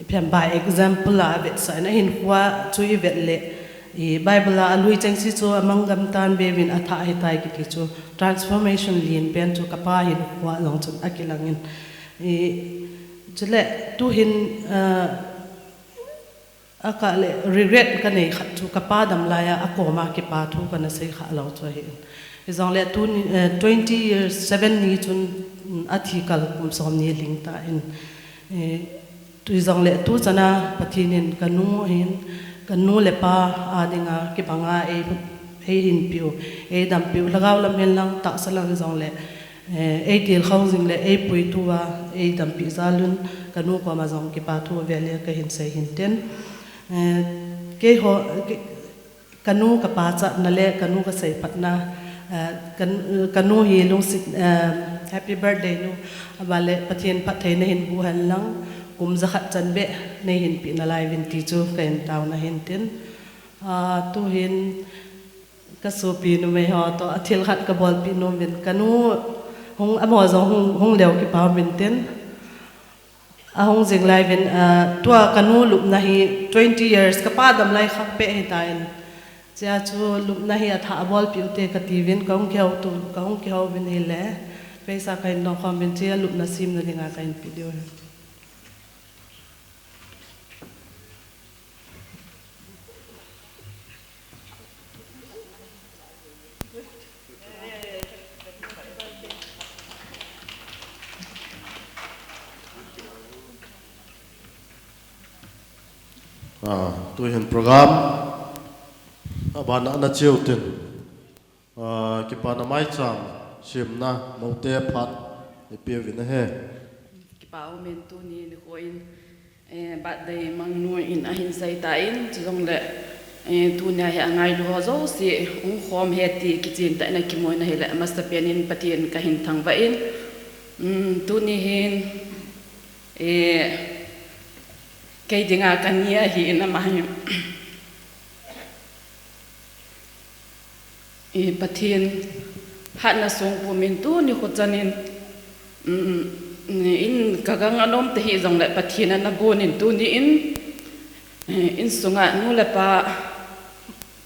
iphem by example a avetsah in, ahinkho chu ivet le, i Bible a alui chengse chu amang gam tan, veuvin athah ahitai kiti chu, transformation lenpen chu kapa hinkho jong chun akilangin. I, chule, tuhin, ah, akah le regret kanei khat chu kapa dam laiya akoma kipa thu kana sei khalou chu ahin. Hijongle tuni, eh, twenty years, seven ni chun, mm, athi kal kum som ni lhing tan. Eh, hijongle tuchana Pathen in kanu hin, kanu le pa a dinga kibanga ei, eihinpeh u, eidampeh u, lhagao lam hin lang, tahsa lang hijongle, eh, eitilkhou jing le eipuitu a, eidampeh jal un, kanu koma jong kipa thu avel in kahin sei hintin. Eh, keiho, ke-, kanu kapa chatna le kanu kaseiphatna, eh, kan-, kanu hi lungset, eh, happy birthday nu, aban le Pathen phatthei nahin boh hen lang, kum jakhat chan beh neihin peh nalai uvin ti chu kahin taona hintin. Ah, tuhin, kasopi numei ho toh, athil khat kabolpeh nom uvin, kanu hung, amaho jong hung, hung leu kipa um intin. Ahung jing lai uvin, ah, tua kanu lupna hi twenty years, kapa dam lai khang peh ahitan. Chea chu lupna hi athah a bolpeh ute kati uvin, kahung kihou tu, kahung kihou uvin ahile, peisa kahin dong khom uvin, chea lupna semna dinga kahin peh diu ahi. Ah, tuhin program abana ana cheu tin, ah, kipana maicham simna mote phat ipi uvin ahi. Kipa umin tuni nikho in, eh, birthday mangnu in ahin sei tan, chujongle, eh, tunia hi angailu ho jouse hung khom e ti kichen tah in akimun ahile, amasapen in Pathen kahin thangvah in, um, tuni hin, eh, kei dinga kani ahin ama hi. Eh, Pathen hatna song pumin tuni nikho chan in, um, in kagang anom tahih jongle Pathen ana gon in tuni in, eh, insunga nu le pa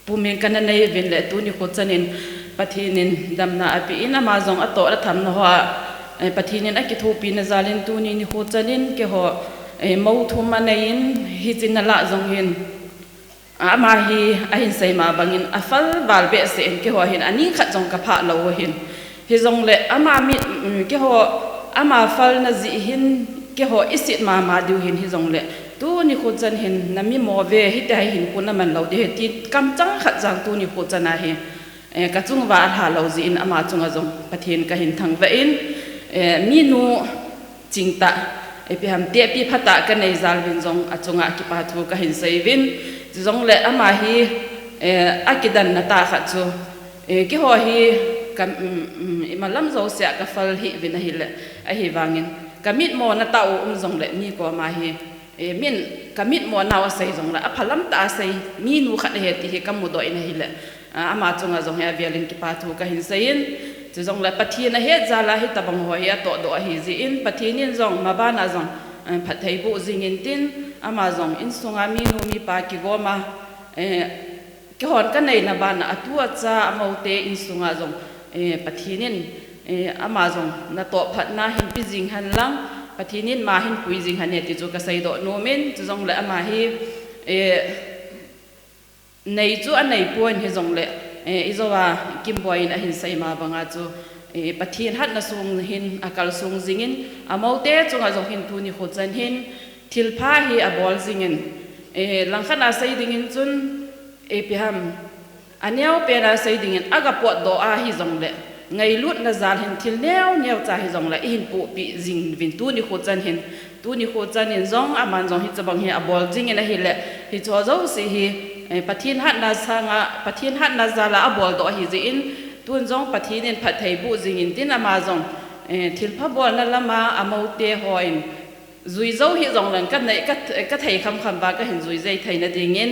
pumin kana nei uvin le tuni nikho chan in Pathen in damna apen ama jong atoh le thamna hoa, eh, Pathen in akithopina jal in tuni nikho chan in keiho, eh, mou thum anei in hiche nalah jong hin, ama hi ahin sei ma bangin afal val behseh in keiho hin ani khat jong kaphah lou u ahin. Hijongle ama mit, um, keiho ama falna jeh hin keiho isit mama diu hin hijongle tuni nikho chan hin nami mo ve hiti hin khu naman lou ding ahi ti kamchang khat jong tuni nikho chan ahi. Eh, kachunga alha lou jeh in ama chunga jong Pathen kahin thangvah in, eh, minu chingtah, eh, ipi ham tepi phatah kanei jal uvin jong achunga kipa thu kahin sei uvin. Chujongle ama hi, eh, akidanna tah khat chu, eh, keiho hi ka, um, um, imalam jousea kafal hih uvin ahile, ahivangin kamitmo na tah u um jongle mi koma hi, eh, min kamitmo nau asei jongle aphalam tah a sei minu khat ahi ti hi kamudoh in ahile, ah, ama chunga jong hi avel in kipa thu kahin sei in, chujongle Pathen ahet jal a hitabang ho hi atohdoh ahi jeh in Pathen in jong mabana jong, eh, phatthei boh jing intin ama jong insunga minu mipa kigoma, eh, keihon kaneina bana atu acha amoute insunga jong, eh, Pathen in, eh, ama jong natoh phatna hinpe jing hen lang, Pathen in ma hinpui jing hen e ti chu kaseidoh nom in, chujongle ama hi, eh, nei chu anei pon hijongle, eh, ijouva Kimboi in ahin sei ma banga chu, eh, Pathen hatna song hin akalsong jing in, amoute chunga jong hin tuni nikho chan hin thilpha hi abol jing in, eh, langkhat a sei ding in chun, eh, ipi ham, aneo pen a sei ding in aga potdoh ahi jongle, ngailutna jal hin thil neo neo cha hijongle ihin pohpeh jing uvin tuni nikho chan hin, tuni nikho chan in jong aman jong hitabang hi abol jing in ahile, hicho jouse hi, eh, Pathen hatna sanga, Pathen hatna jal a aboldoh ahi jeh in, tun jong Pathen in phatthei boh jing intin ama jong, eh, thilpha bolna lama amoute hon jui jou hih jongle kanei, ka, kathei khamkham uva kahin jui jeng theina ding in,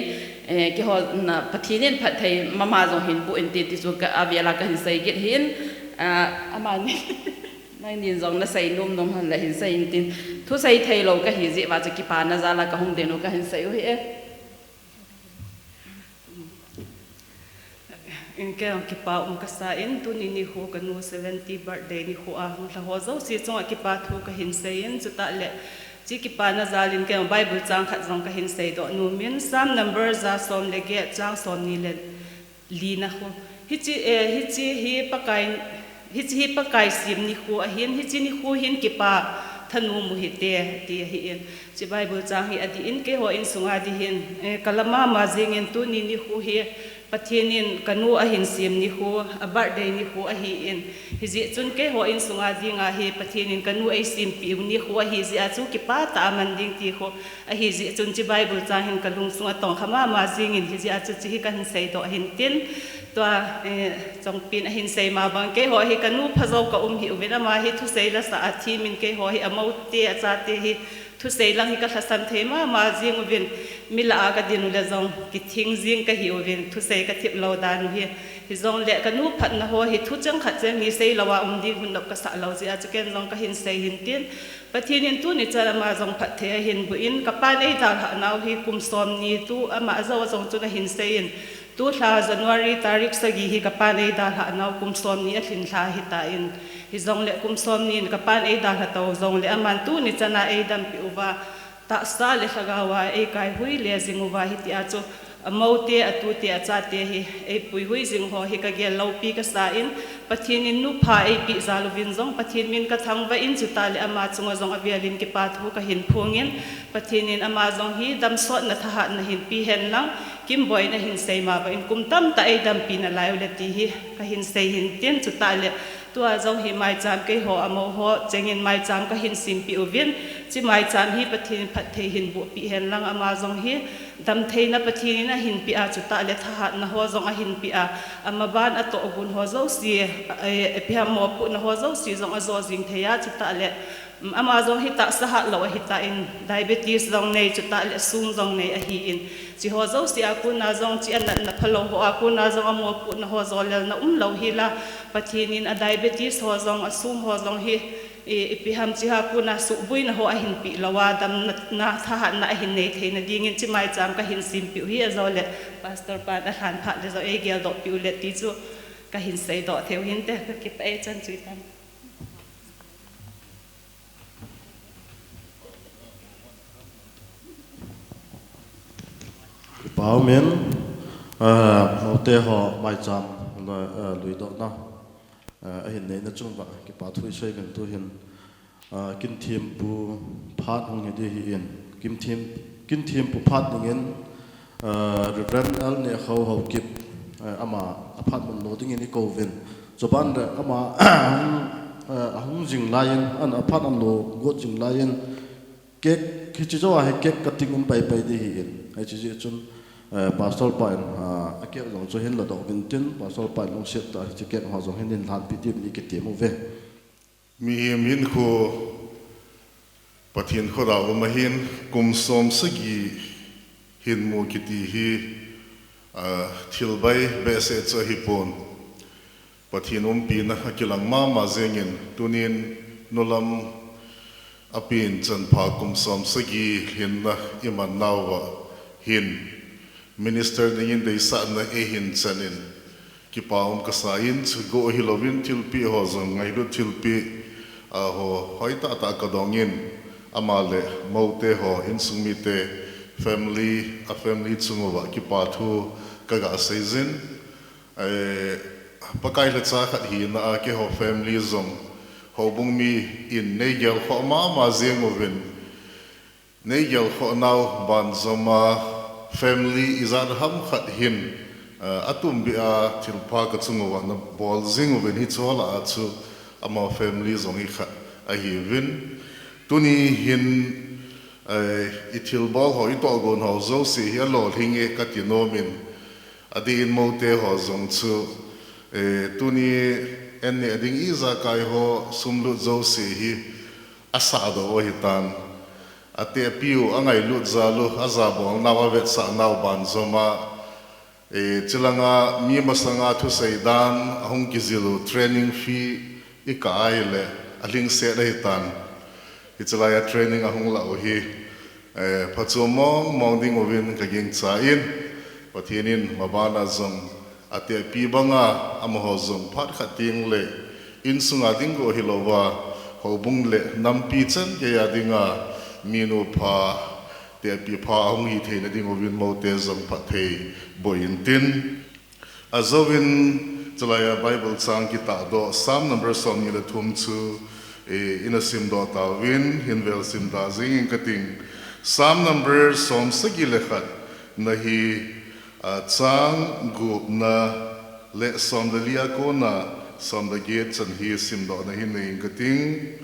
eh, keihon Pathen in phatthei mama jong hin boh inte ti chu ka, avel a kahin sei kit ahin, ah, amani, nangnin jong nasei nom nom hen le hin sei intin. Thusei theilou kahi jeh uva chu kipana jal a kahung den u kahin sei u ahi e. Kei jong kipa um kasa in, tuni nikho kanu seventy birthday nikho a hung lha ho jouse chunga kipa thu kahin sei in, chutah le hiche kipana jal in kei jong Bible chang khat jong kahin seidoh nom in, Psalm number ja som le get chang somni le lina khu. Hiche, eh, hiche hi Pakai, hiche hi Pakai sem nikho ahin, hiche nikho hin kipa thanom u hite, ti ahi in. Hiche Bible chang hi adih in, keiho insunga ding hin, eh, kalam mama jing in tuni nikho hi Pathen in kanu ahin sem nikho, a birthday nikho ahi in. Hijeh chun keiho insunga dinga hi Pathen in kanu eisempeh u nikho ahi jeh a chu kipa tah a man ding ti khu ahi jeh chun hiche Bible chang hin kalungsung a tongkha mama jing in hijeh a chu hiche hi kahin seidoh ahin tin. Tua, eh, Chongpin ahin sei ma bang keiho hi kanu pha jou kaum hih uvin ama hi thusei lasah a them in keiho hi amoute achate hi thusei lang hi kalhasam thei mama jing uvin, mi lah a kadin u le jong kithing jing kahi uvin, thusei kathip lou dan u hi. Hijongle kanu phatna ho hi thu cheng khat cheng hi seilou a um ding hun nop kasah lou jeh a chu ken jong kahin sei hin tin. Pathen in tuni chan ama jong phatthei ahin boh in, kapan eidalhah nau hi kum somni tu ama ajou a jong chun ahin sei in, tu lha January tarik sagi hi kapan eidalhah nau kum somni alhin lha ahitan, hijongle kum somni in kapan eidalha tou jongle aman tuni chan a eidampi uva, tahsa le lhagao a eikaihoi le jing uva hitia chu Amoute, atute, achate hi eipuihui jing ho hi kagel loupi kasa in, Pathen in nupha eipeh jal uvin jong Pathen min kathangvah in, chutah le ama chunga jong avel in kipa thu kahin phong in, Pathen in ama jong hi damsotna thahatna hin pe hen lang, Kimboi in ahin sei ma bang in kum tamtah eidampi nalai ule ti hi kahin sei hin tin, chutah le tua jong hi maicham keiho amaho cheng in maicham kahin sempeh uvin, hiche maicham hi Pathen in phatthei hin boh peh hen lang, ama jong hi damtheina Pathen in ahin peh a, chutah le thahatna ho jong ahin peh a, ama ban atohgon ho jouse, eh, ipi ham mopohna ho jouse jong ajo jing thei a, chutah le, um, ama jong hi tahsa hatlou ahitan, diabetes jong nei, chutah le sung jong nei ahin, hiche ho jouse a kona jong, hiche anatna phalou ho a kona jong amopohna ho jolelna umlou hel a, Pathen in adiabetes ho jong, asung ho jong hi, i, ipi ham hiche a kona suhboina ho ahin peh lou a, damna, na, thahatna ahin nei theina dingin hiche maicham kahin sempeh u hi, ajole Pastor pan alhan phat le jong eigeldoh peh u le ti chu kahin seidoh thei u hinte, kakipah e, chan chu hitan. Kipa umin, ah, moute ho maicham, ah, luidohna, ah, ahin neina chung uva kipa thu isei uvin, tuhin, ah, Kinthempu phat hung hi ding ahin, Kinthem, Kinthempu phat dingin, ah, Reverend L Nehkhao Haokip, ah, ama aphat mun lo dingin ikou uvin. Chuban le ama, ah, ahung jing laiyin, ana aphat ana lo got jing laiyin, cake, hiche jou a hi cake cutting um paipai ding ahin. Hiche jeh chun, eh, Pastor pa in, ah, a cake jong chu hin ladoh uvin tin, Pastor pa in lungset tah a hiche cake ho jong hin hin lhanpi ding in ikitem uve. Mihem hinkho Pathen khut a um ahin, kum som sagi hin mu kiti hi, ah, thil bai behseh chu ahipon. Pathen umpina akilang mama jengin, tunin nulam a pen chanpha kum som sagi hinna iman nauva hin, minister dingin deisahna eihin chan in, kipa um kasa in, chu go hilouvin thilpeh ho jong ngailut thilpeh, a ho hoi tahtah kadong in, ama le moute ho, insung mite, family, a family chung uva kipa thu kaga sei jin. Eh, Pakai lhacha khat hina a keiho family jong houbung mi in neigel khoh mama jeng uvin, neigel khoh nau banjom a family ijat ham khat hin, eh, atumbeh a thilpha kachung uva nabol jing uvin, hiche ho lah a chu ama family jong hi khat ahiuvin. Tuni hin, eh, ithilbol ho, itohgon ho jouse hi alolhing e kati nom in, adeh in moute ho jong chu, eh, tuni an neh ding ijakai ho sum lut jouse hi asahdoh u ahitan. Atehpi u, angailut jal u, ajabol nau, avetsah nau banjom a, eh, chulanga mi masanga thusei dan ahung kijil u, training fee ikah a ahile alhingset ahitan. Hiche lai a training ahung lah u hi, eh, phachuam mong mong ding uvin kagingchan, Pathen in maban a jong atehpi banga amaho jong phat khat teng le insunga ding go hilouva, houbung le nampi chan geiya dinga minu pha, tehpi pha ahung hi theina ding uvin moute jong phatthei boh in tin. Ajouvin, chulai a Bible chang kitahdoh, Psalm number somni le thum chu, eh, ina simdoh tauvin, hinvel simda jing inge kating. Psalm number somsagi le khat na hi, ah, chang gupna le somle li a kona somle get chan hi simdohna hin nei inge kating.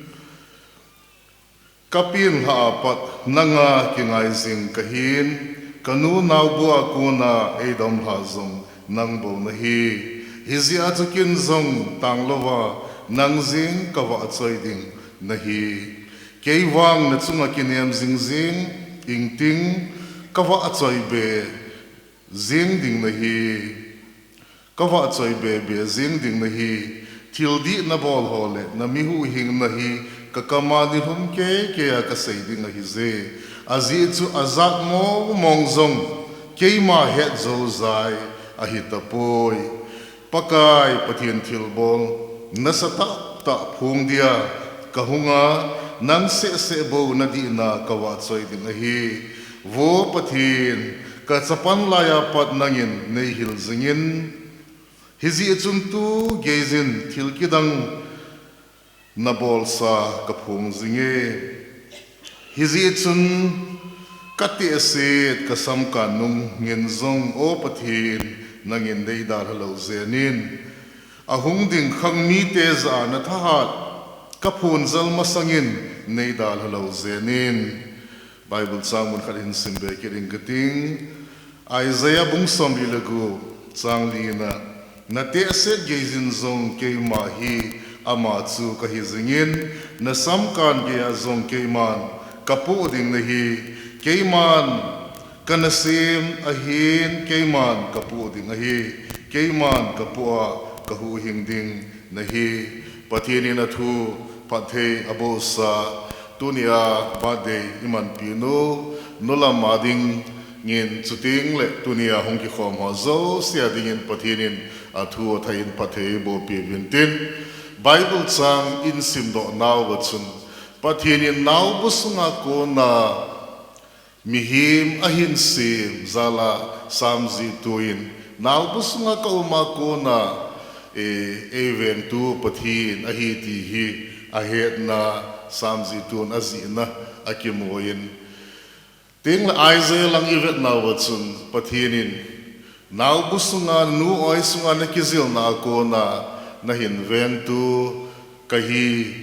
Kapenlhah a pat nanga kingai jing kahin, kanu naobu a kona eidamlhah jong nang bou nahi. Hijeh a chu ken jong tanglouva nang jeng kavahchoi ding nahi. Kei vang nachunga kinem jing jeng ingting, kavahchoi be jeng ding nahi. Kavahchoi be be jeng ding nahi. Thildih nabol ho le nami huhhingna hi kakam a nilhum kei kei a kasei ding ahije. Ajeh chu ajat mong mong jong keima het joujai ahitapoi. Pakai Pathen thilbol nasatah tah phong dia kahunga, nang seh seh bou nadihna kavahchoi ding ahi. Vo Pathen, Ka chapan laiya pat nangin nei hil jingin, hijeh chun tu geijin thil kidang na bolsa ka phong jinge. Hijeh chun ka tehset ka samkan nung ngen jong, O Pathen, nangin nei dalha lou jenin, ahung ding khang mite jah a na thahat ka phong jal masangin nei dalha lou jenin. Bible chang mun khat hin sim be kit ing kating. Isaiah bung somli le gup, chang lina, na tehset geijin jong keima hi ama chu ka hi jingin, na samkan geiya jong keiman ka poh ding nahi, keiman ka nasem ahin, keiman ka poh ding ahi, keiman ka poh a ka huhhing ding nahi. Pathen in athu phatthei abohsa, tunia birthday imanpi nu, Nulam a dingin chuteng le tunia hung kikhom ho jouse a dingin Pathen in athu athah in phatthei eiboh peh uvin tin, Bible chang ihin simdoh nauva chun, Pathen in naobu sunga kona mihem ahin sem jal a, samjihtuin, naobu sunga ka um a kona, e, eivengtu Pathen ahi ti hi ahetna, samjihtuin ajihna akimun. Tengle Isaiah lang ivet nauva chun Pathen in, naobu sunga, nu oi sunga na kijilna a kona nahin vengtu kahi,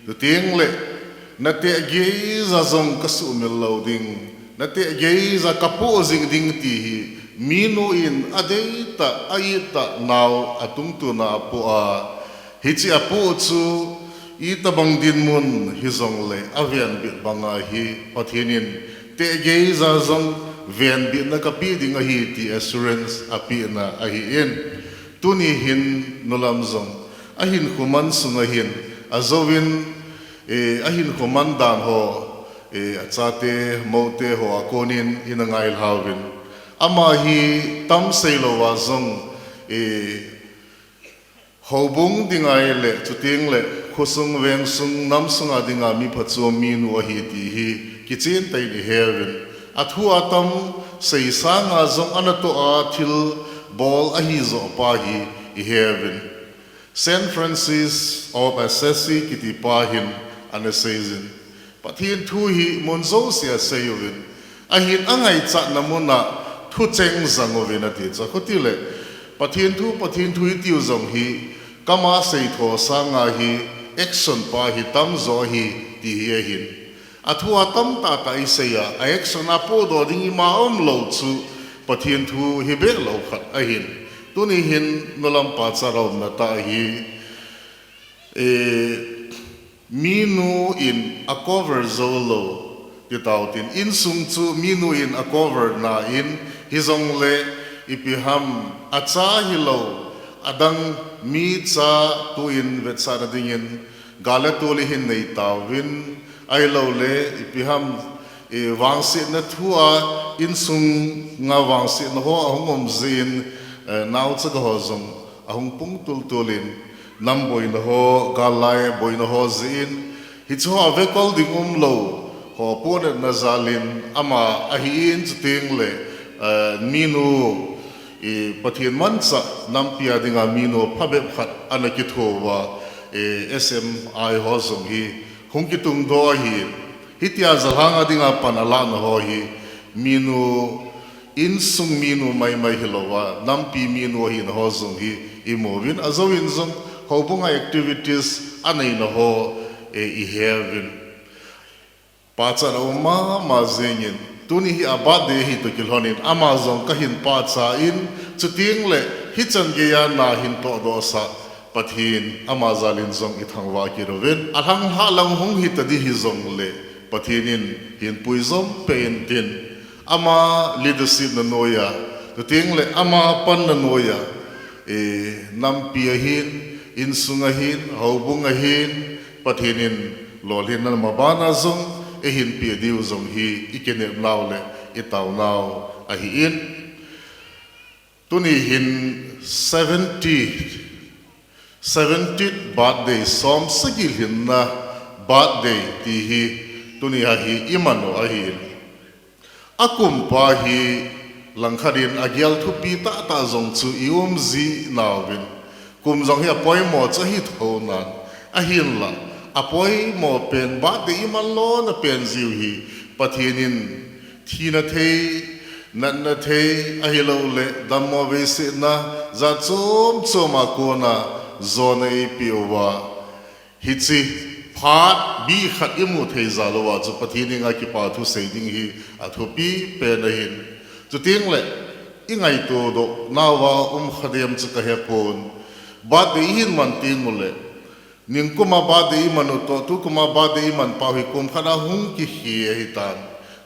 chuteng le na teh geija jong ka suhmil lou ding, na teh geija ka poh jing ding ti hi, minu in adeitah, aittah nao atungtuna apoh a, hiche apoh chu itobang dinmun hijongle avenbit banga hi Pathen in teh geija jong venbitna ka pe ding ahi ti assurance apehna ahin. Tuni hin Nulam jong ahinkho man sunga hin ajouvin, e, ahinkho man dan ho, e, achate, moute ho a konin ina ngailhauvin. Ama hi tam seilouva jong, e, houbung dinga le, chuteng le, khosung, vengsung, namsunga dinga mi phachom minu ahi ti hi kichen tah in iheuvin. Athu atam sei sanga jong anatoh a thilbol ahi joh pa hi iheuvin. Saint Francis of Assisi kiti pa hin ana seijin, Pathen thu hi mun jousea asei uvin, ahin angaichatna muna thucheng jang uvin ati chu. Khuti le, Pathen thu, Pathen thu itiu jong hi, kama seitho sanga hi, action pa hi tamjo ahi, ti hi ahin. Athu atam tahtah isei a, a action a podoh ding ima umlou chu, Pathen thu hi behlou khat ahin. Tuni hin Nulam pachat a umna tah hi, e, minu in a cover jou lou, ti tautin, insung chu minu in a cover na in, hijongle ipi ham acha hilou, adang mi cha tuin vetsahna dingin, gal le tol ihin nei tauvin, ahilouleh, ipi ham, e, vangsetna thu a, insunga vangsetna ho ahung um jin, e, naochaga ho jong ahung pung tultul in, nam boina ho, gal lai boina ho jin, hiche ho avekol ding umlou, ho ponetna jal in ama ahin chuteng le, e, minu, e, Pathen manchah nampi a dinga minu phabep khat ana kitho uva, e, S M I ho jong hi hung kitungdoh ahin. Hitia jalhang a dinga pan alahna ho hi minu insung minu maimai hilouva, nampi minu ahina ho jong hi imu uvin, ajouvin jong houbunga activities aneina ho, e, iheuvin. Pachat a um mama jingin, tuni hi a birthday ahi toh kilhonin, ama jong kahin pachat in, chuteng le hichan geiya nahin tohdohsah Pathen ama jal in jong ithangvah kit uvin, alhang lhah lang hung hita ding hijongle, Pathen in hin puijom peh intin, ama leadership na noiya, chuteng le ama panna noiya, e, nampi ahin, insung ahin, houbung ahin, Pathen in lolhinna mabana jong eihin peh diu jong hi ikinepnau le itaonau ahin. Tuni hin seventy, seventieth birthday, som sagi lhinna birthday ti hi tuni a hi iman u ahin. Akum pa hi Langkhat in agel thupi tahtah jong chu i um ji nauvin, kum jong hi apoimo chu ahi thou nan, ahinla apoimo pen birthday iman lona pen jiu hi Pathen in thina thei, natna thei, ahilouleh dammo veisetna jat chom chom a kona jona eipeh uva, hiche phat bih khat imu thei jal uva chu Pathen henga kipa thu sei ding hi athupi pen ahin. Chuteng le, ingaito doh nauva um kha dem chu kahepon. Birthday ihin man teng uleh, ningkum a birthday iman u toh tukum a birthday iman pau hi kum khat a hung kikhe ahitan.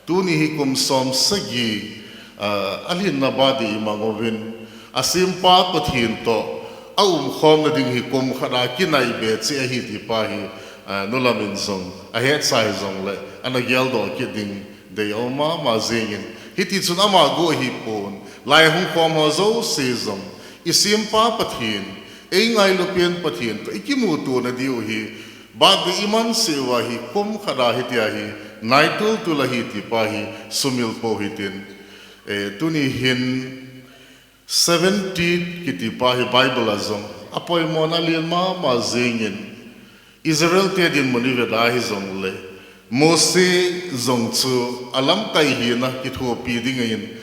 Tuni hi kum som sagi, ah, alhinna birthday imang uvin, asempa Pathen toh aumkhomna ding hi kum khat a kinaibe cheh ahi ti pa hi, ah, nulam in jong ahetsa hijongle, ana geldoh kit ding dei aum mama jengin. Hiti chun ama go ahipon, lai hung khom ho jouse jong, isempa Pathen, eingailu pen Pathen toh ikimuto nadiu hi, birthday iman seh uva hi kum khat a hitia hi naitultul ahi ti pa hi sumil pou hitin. Eh, tuni hin seventy kiti pa hi Bible a jong apoimona alen mama jengin, Israel te dinmun ivet a hijongle, Mose jong chu alamkai hina kithopi ding ahin,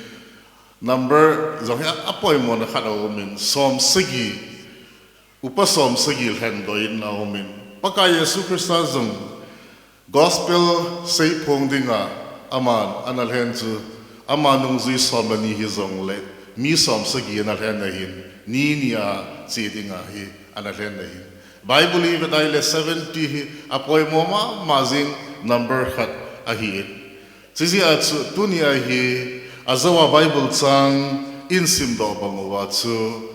number jong hi apoimona khat aumin, som sagi, upa som sagi lhendoh in aumin, Pakai Jesu Christa jong gospel seiphong dinga aman ana lhen chu, ama nungjui som le ni hijongle, mi som sagi ana lhen ahin, ni ni a che dinga hi ana lhen ahin. Bible ivet a ahile seventy hi apoimo mama jeng number khat ahin. Chujeh a chu tunia hi ajou a Bible chang ihin simdoh bang uva chu,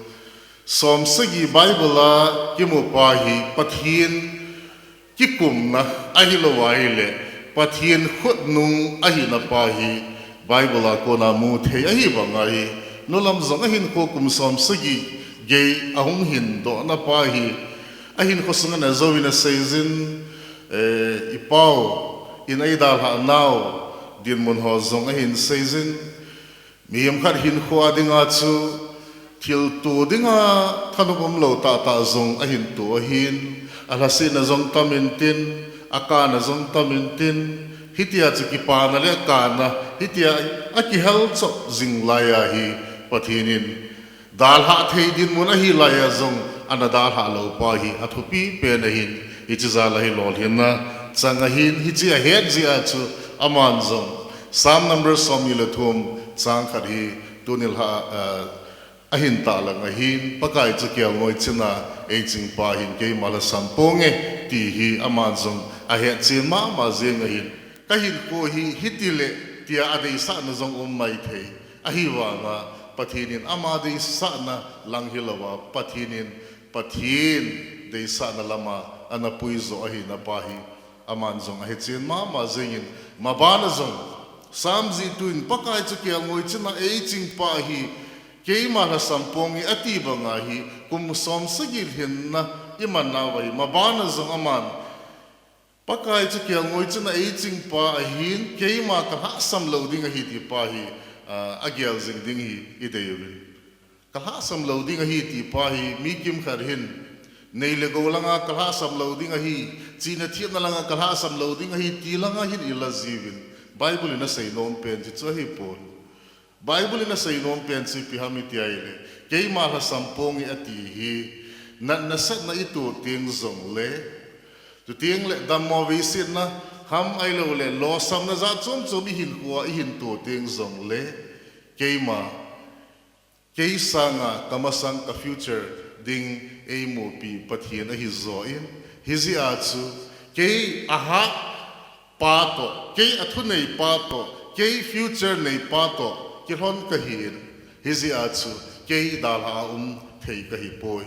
som sagi Bible a kimu pa hi Pathen kikumna ahilou ahile, Pathen khutnung ahina pa hi Bible a kona mu thei ahi banga hi, nulam jong ahinkho kum som sagi gei ahung hindohna pa hi, ahinkho sunga ana jouvin aseijin, eh, ipau in eidalhah nau dinmun ho jong ahin seijin, mihem khat hinkho a dinga chu thilto dinga thanop umlou tahtah jong ahinto ahin, alhasetna jong tam intin, akana jong tam intin, hitia chu kipana le kana hitia akihel chop jing laiya hi Pathen in dalhah thei dinmun ahi laiya jong ana dalhah lou pa hi athupi pen ahin, hiche jal a hi lolhinna chang ahin, hiche ahet jeh a chu aman jong Psalm number somni le thum chang khat hi tuni lha, ah, ahin tahlang ahin, Pakai chu kelngoi china eiching pa hin keima lhasam ponge ti hi aman jong ahetchen mama jeng ahin, kahinkho hi hitile tia adeisahna jong um maithei. Ahivanga Pathen in ama deisahna lang hilouva, Pathen in Pathen deisahna lama ana puijoh ahina pa hi aman jong ahetchen mama jengin, mabana jong Psalm jihtu in Pakai chu kelngoi china eiching pa hi keima lhasam ponge ati banga hi kum som sagi lhinna iman nauva hi, mabana jong aman Pakai chu kelngoi china eiching pa ahin, keima kalhahsam lou ding ahi ti pa hi, ah, agel jing ding hi idei uvin. Kalhahsam lou ding ahi ti pa hi mi kimkhat hin, nei le gou langa kalhahsam lou ding ahi, chihna thepna langa kalhahsam lou ding ahi ti langa hin ila jiuvin. Bible in asei nom pen chu chu ahipon. Bible in asei nom pen chu ipi ham iti ahile, keima lhasam ponge ati hi, natna satna ito teng jongle, chuteng le dammo veisetna ham ahiloule lolhinna jat chom chom ihinkhoa ihinto teng jongle, keima, kei sanga kamasang ka future ding eimupi Pathen ahi jeh in, hijeh a chu kei ahat pa toh, kei athunei pa toh, kei future nei pa toh kilhon kahin, hijeh a chu kei dalha a um thei kahipoi.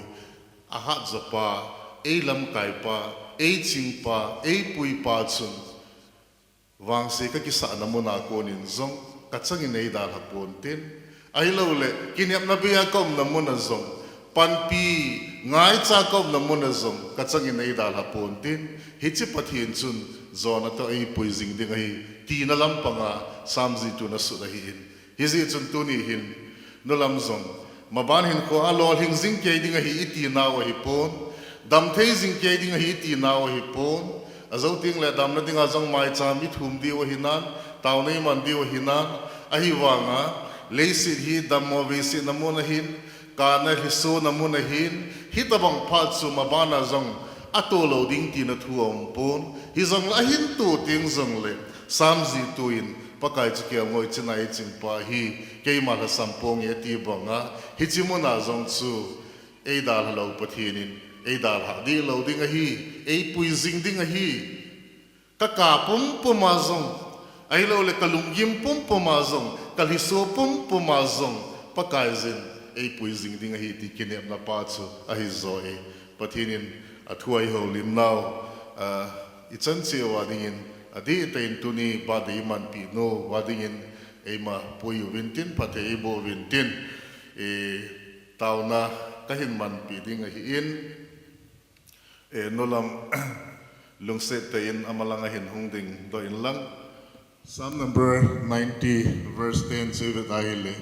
Ahat jo pa, eilamkai pa, eiching pa, eipui pa chun vangse kakisahna muna konin jong kachangin eidalha pontin, ahiloule kinepna bei a kaumna muna jong, panpi ngaicha kaumna muna jong kachangin eidalha pontin, hiche Pathen chun jona toh eipui jing ding ahi, tina lampanga Psalm jihtu'n asut ahin, Hijeh chun tuni hin, nulam jong, maban hinkho a lolhing jing kei ding ahi iti nau ahipon, damthei jing kei ding ahi iti nau ahipon, ajou teng le damna dinga jong maicham ithum diu ahinan, taona iman diu ahinan, ahivanga, leiset hi dammo veisetna mun ahin, kana lhisona mun ahin, hitobang phat chu mabana jong atoh lou ding tina thu aumpon, hijongle ahin toh teng jongle, Psalm jih tuin, Pakai chu kelngoi china eichingpa hi, keima lhasam ponge ati banga, hiche muna jong chu, eidalha lou Pathen in, eidalha dih lou ding ahi, eipui jing ding ahi. Kaka pumpuma jong, ahiloule kalunggim pumpuma jong, kalhiso pumpuma jong, Pakaiyin, eipui jing ding ahi ti kinepna pa chu ahijo e. Pathen in athu a ihoulimnau, ichan cheh uva dingin, adihtah in tuni birthday imanpeh nu uva dingin, eima pui uvintin, phatthei eiboh uvintin, taona kahin manpeh ding ahin, nulam lungset tah in amalang ahin hung dingdoh inlang. Psalm number ninety, verse ten chu ivet ahile,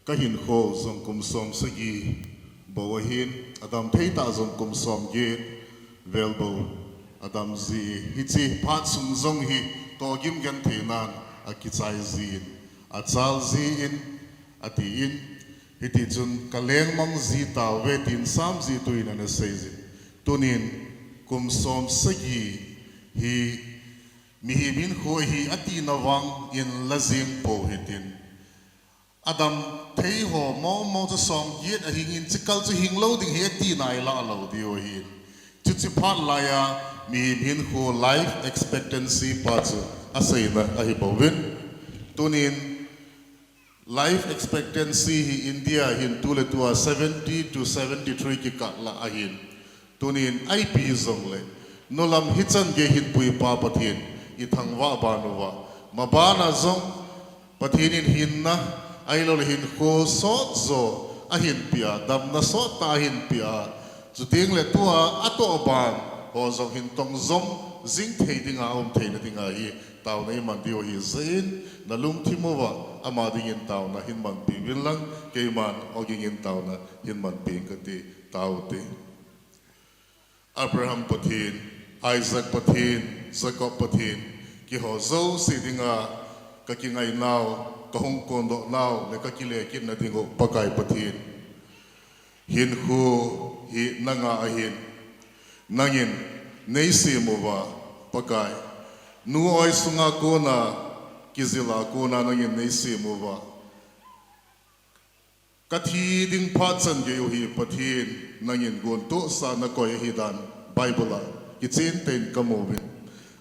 kahinkho jong kum som sagi bou ahin, adam theitah jong kum som get vel bou adam ji, hiche phat sung jong hi tohgim gentheinan akichai jin, achal jin, atin, hitichun kalengmang ji tauve tin Psalm jihtuin ana seijin. Tunin kum som sagi hi mihem hinkho hi atina vangin la jeng pou hitin, adam theiho mongmong chu som get ahingin, chikal chu hinglou ding hi ati nailah lou diu ahin. Chuche phat laiya mihem hinkho life expectancy pa chu aseina ahibouvin. Tunin life expectancy hi India hin tuletua seventy to seventy three kikah lah ahin. Tunin ipi jongle, nulam hichan gei hinpuipa Pathen ithangvah ban uva, mabana jong Pathen in hinna, ahiloule hinkho sotjo ahinpeh a, damna sottah ahinpeh a, chutengle tua atoh ban ho jong hin tongjom jing thei dinga aum theina dinga hi taona iman diu ahijeh in, nalungthim uva ama dingin taona hin manpeh uvin lang, keiman ogingin taona hin manpeh inge kati, taute. Abraham Pathen, Isaac Pathen, Jacob Pathen, keiho jouse dinga kakingainau, kahung kondohnau le kakile kitna dingu Pakai Pathen, hinkho hi nanga ahin, nangin neisem uva, Pakai, nu oi sunga kona, kijila kona nangin neisem uva. Kathi ding phat chan geiyu hi Pathen nangin gontohsa nakoi ahidan Bible a kichen tah in kamu uvin.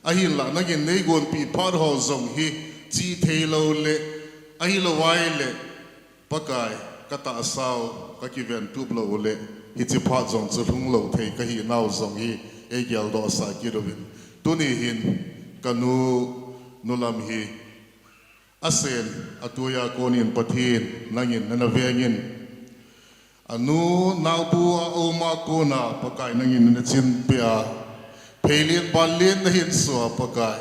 Ahinla nangin neigonpeh phat ho jong hi chihtheilou le, ahilou vaile, Pakai, katahsau kakiventup lou uleh, hiche phat jong chu lhunglou thei kahinau jong hi eigeldohsah kit uvin. Tuni hin kanu nulam hi asen, atuiya konin Pathen nangin nana vengin. Anu naobu a uma kona Pakai nangin nana chinpeh a, pheilen banlen nahinso a Pakai,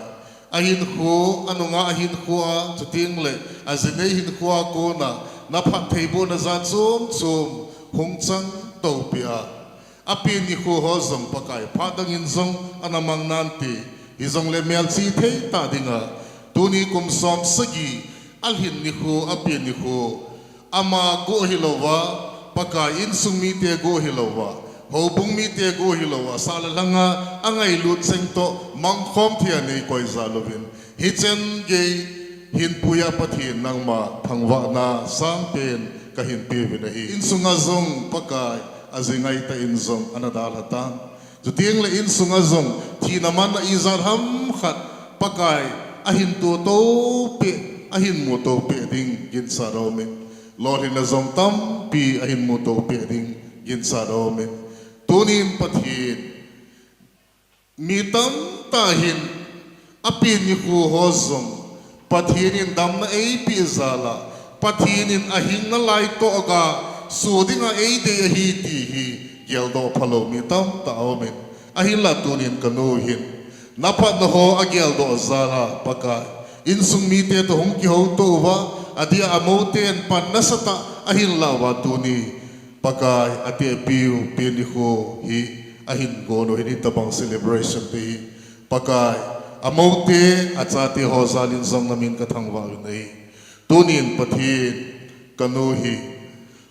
ahinkho, anunga ahinkho a, chutengle ajinei hinkho a kona naphattheibohna jat chom chom hung chang toupeh a, apen nikho ho jong Pakai phat dangin jong ana mang nante, hijongle melchih theitah dinga, tuni kum som sagi alhin nikho, apen nikho, ama goh hilouva, Pakai insung mite goh hilouva, houbung mite goh hilouva, sah le lhanga angailut cheng toh mangkhom thei a neikoi jal uvin, hichan gei hinpuiya Pathen nangma thangvahna sangpen kahin peuvin ahi. Insunga jong Pakai ajingaitah in jong ana dalha tan. Chutengle insunga jong thina man a ijat ham khat Pakai ahin to toupeh, ahin mu toupeh ding ginchat aumin, lolhinna jong tampi ahin mu toupeh ding ginchat aumin, tunin Pathen, mi tamtah hin apen nikho ho jong Pathen in damna eipeh jal a, Pathen in ahing nalai toh ga soh dinga eidei ahi ti hi geldoh phalou mi tamtah aumin, ahinla tunin kanu hin naphatna ho ageldoh jal a Pakai, insung mite toh hung kihouto uva, Adeh a amoten pan nasatah ahin lah uva tuni Pakai atehpiu pen nikho hi ahin gon u hin hitobang celebration te hi Pakai amote achate ho jal in jong namin kathangvah uvin ahi. Tunin Pathen kanu hi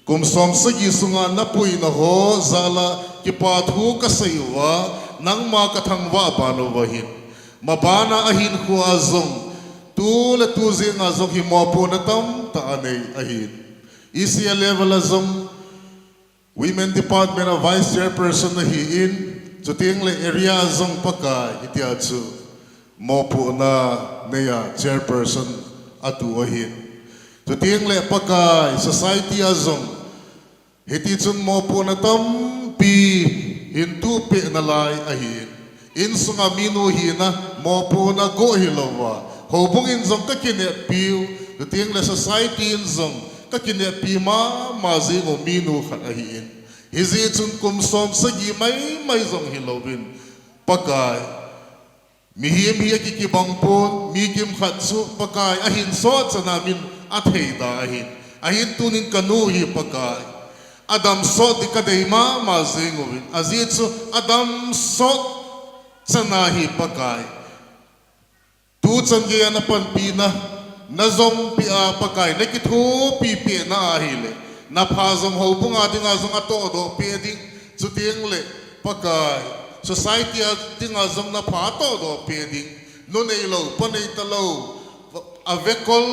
kum som sagi sunga napuina ho jal a kipa thu kasei uva, nangma kathangvah ban uva hin, mabana ahinkhoa jong, tu le tu jenga jong hi mopohna tamtah anei ahin. E C a level a jong Women Department a Vice Chairperson ahin, chuteng le area a jong Pakai hitia chu mopohna neia Chairperson atu ahin. Chuteng le Pakai society a jong hiti chun mopohna tampi hin tuh peh nalai ahin. Insunga minu hina mopohna go hilouva, houbung in jong kakineppiu, chuteng le society in jong kakineppi mama jing u minu khat ahin. Hijeh chun kum som sagi maimai jong hilouvin, Pakai, mihem hi akikibang pon, mi kimkhat chu Pakai ahinsot chana min atheida ahin. Ahin tunin kanu hi Pakai, adam sot ding kadei mama jing uvin. Ajeh chu adam sot chana hi Pakai, tuchan geiya napanpina, najompi a Pakai nakithopi pehna ahile, napha jong houbunga dinga jong atohdoh peh ding, chuteng le Pakai, society a dinga jong napha atohdoh peh ding, nu neilou, pa nei talou, avekol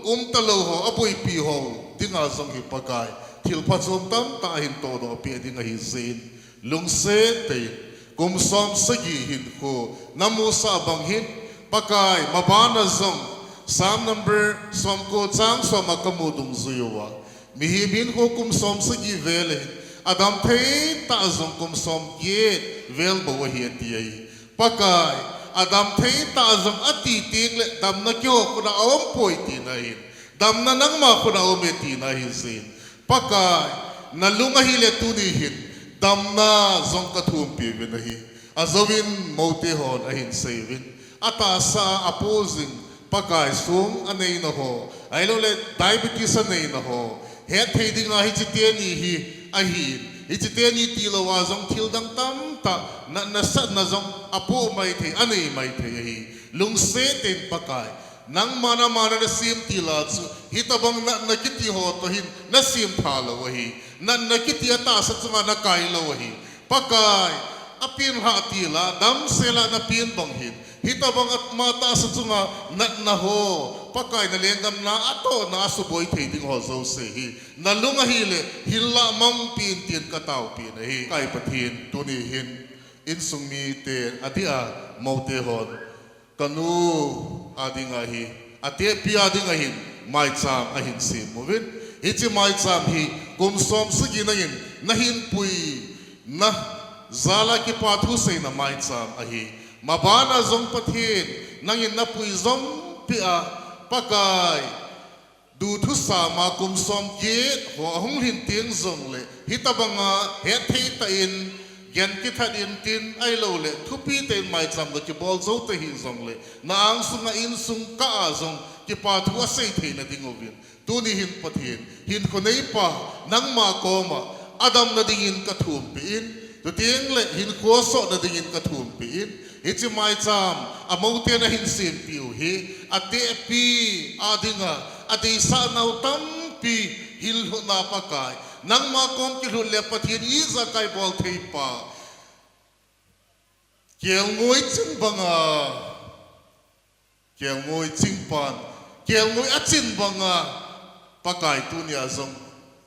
um talou ho, aboipi ho dinga jong hi Pakai, thilpha chom tamtah ahin tohdoh peh ding ahi jeh in, lungset tah in, kum som sagi hinkho namusah bang hin, Pakai, mabana jong, Psalm number somko chang som a kamu dungjui uva, mihem hinkho kum som sagi vel ahin, adam thei tah jong kum som get vel bou ahi ati ahi. Pakai, adam thei tah jong ati teng le damna keiho khut a aumpoi tina ahin. Damna nangma khut a aume tina ahi jeh in, Pakai, nalung ahile tuni hin damna jong kathumpi uvin ahi. Ajouvin mote hon ahin sei uvin, atahsa a apoh jing Pakai, song aneina ho, ahilou le diabetes aneina ho, hetthei dinga hiche teni hi ahin, hiche teni tilouva jong thildang tamtah, natna satna jong apoh maithei, anei maithei ahi. Lungset tah in Pakai, nangma namana nasem til a chu hitobang natna kiti ho toh hin nasem tha lou ahi. Natna kiti atahsa chunga nakai lou ahi. Pakai, apenlhah til a, damsel a napen bang hin, hitobang ama tahsa chunga natna ho, Pakai, nalenggam na atohna a suboi thei ding ho jouse hi nalung ahile hin lah mangpeh in tin kataopi nahi. Pakai Pathen, tuni hin insung mite adeh a mote hon kanu a dinga hi, atehpi a dinga hin maicham ahin sem uvin. Hiche maicham hi kum som sagi nangin nahin puina jal a kipa thu seina maicham ahi. Mabana jong Pathen, nangin napui jompi a, Pakai, duthusam a kum som get ho ahung lhin teng jongle, hitobanga hetthei tah in, gen kithat in tin, ahilou le thupi tah in maicham gakibol jou tahih jongle, na angsunga insung kah a jong kipa thu asei theina ding uvin, tuni hin Pathen, hinkho neipa, nangma koma adamna dingin kathumpi in, chuteng le hinkho sohna dingin kathumpi in, hiche maicham, amoten ahin sempeh u hi, atehpi a dinga, adeisah nau tampi hin lhutna Pakai, nangma kom kilhut le Pathen ijakai bol theipa, kelngoi ching banga, kelngoi chingpan, kelngoi achin banga, Pakai tunia jong,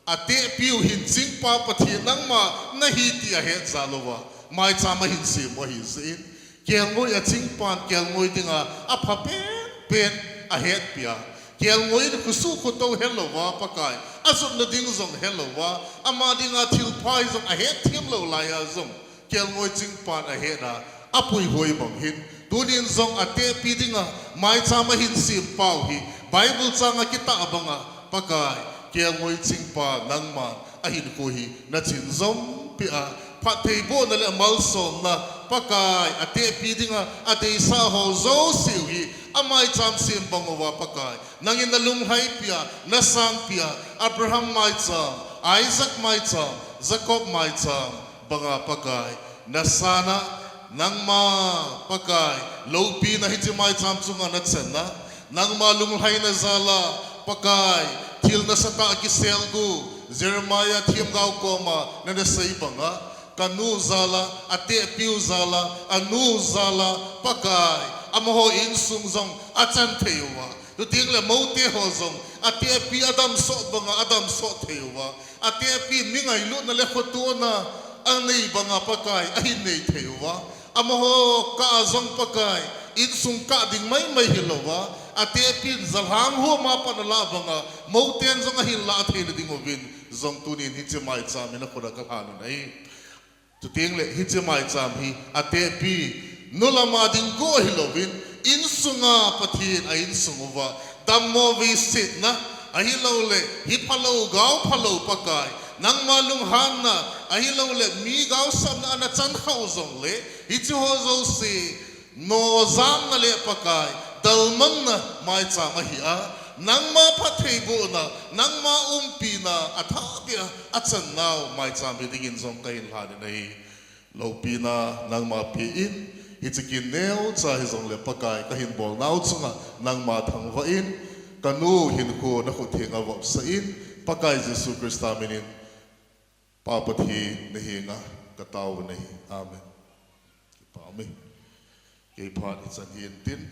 atehpi u hin chingpa Pathen nangma nahi ti ahet jal uva, maicham ahin sem u ahi jeh in, kelngoi achingpan, kelngoi dinga apha penpen ahetpeh a, kelngoi in khosuh khotou helouva, Pakai, ajotna ding jong helouva, ama dinga thilpha hi jong ahetthem lou laiya jong, kelngoi chingpan ahet a, apuihoi bang hin, tunin jong atehpi dinga maicham ahin sem pau hi, Bible chang a kitah banga, Pakai, kelngoi chingpa nangman ahinkho hi nachin jompeh a, phattheibohna le malsomna Pakai, atehpi dinga adeisah ho jouse u hi amaicham sem bang uva Pakai, nangin nalunglhai pia, nasang pia, Abraham maicham, Isaac maicham, Jacob maicham banga Pakai, nasana, nangma Pakai, loupina hiche maicham chunga nachanna, nangma lunglhaina jala Pakai, thil nasatah kiselgu, Jeremiah themgao koma nana sei banga, kanu jala, atehpiu jala, anu jala, Pakai, amaho insung jong achan thei uva. Chuteng le moute ho jong, atehpi adamsot banga adamsot thei uva. Atehpi mi ngailutna le khotona anei banga Pakai, ahin nei thei uva. Amaho kah a jong Pakai, insung kah ding maimai hilouva. Atehpin jalhang homa pat ana lah banga, mouten jong ahin lah theina ding uvin. Jong tunin hiche maicham hi nakhuta kalhan u ahi. Chuteng le hiche maicham hi atehpi, nu lama ding go hilouvin, insunga Pathen a insung uva, dammo veisetna, ahilouleh, hi phalou, gao phalou Pakai, nangma lunghanna, ahilouleh, mi gaosapna ana chan khau jongle, hiche ho jouse, nojamna le Pakai, dalmanna maicham ahi a, nangma phattheibohna, nangma umpina, athah beh a achan nau maicham hi dingin jong kahin lhanin ahi. Loupina nangma pe in, hiche kin neocha hijongle Pakai kahin bol nau chunga nangma thangvah in, kanu hinkho nakhut thenga vopsah in, Pakai Jesu Christa minin, Pa Pathen nahenga katao u ahi. Amen. Kipa ume. Kei phat ichan hi intin,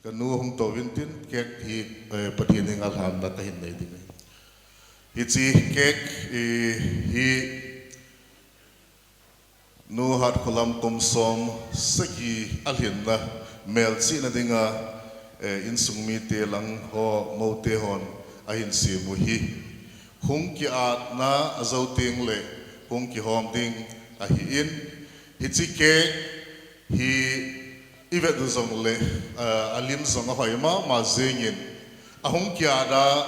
kanu hung tou intin, cake hi, eh, Pathen henga lhanna kahin nei ding ahi. Hiche cake, eh, hi Nu Hatkholam kum som sagi alhinna melchihna dinga, eh, insung mite lang ho moute hon ahin sem u hi. Hung kiatna ajou teng le hung kihom ding ahin. Hiche cake hi ivet u jongle, eh, alim jong ahoi mama jengin. Ahung kiat a,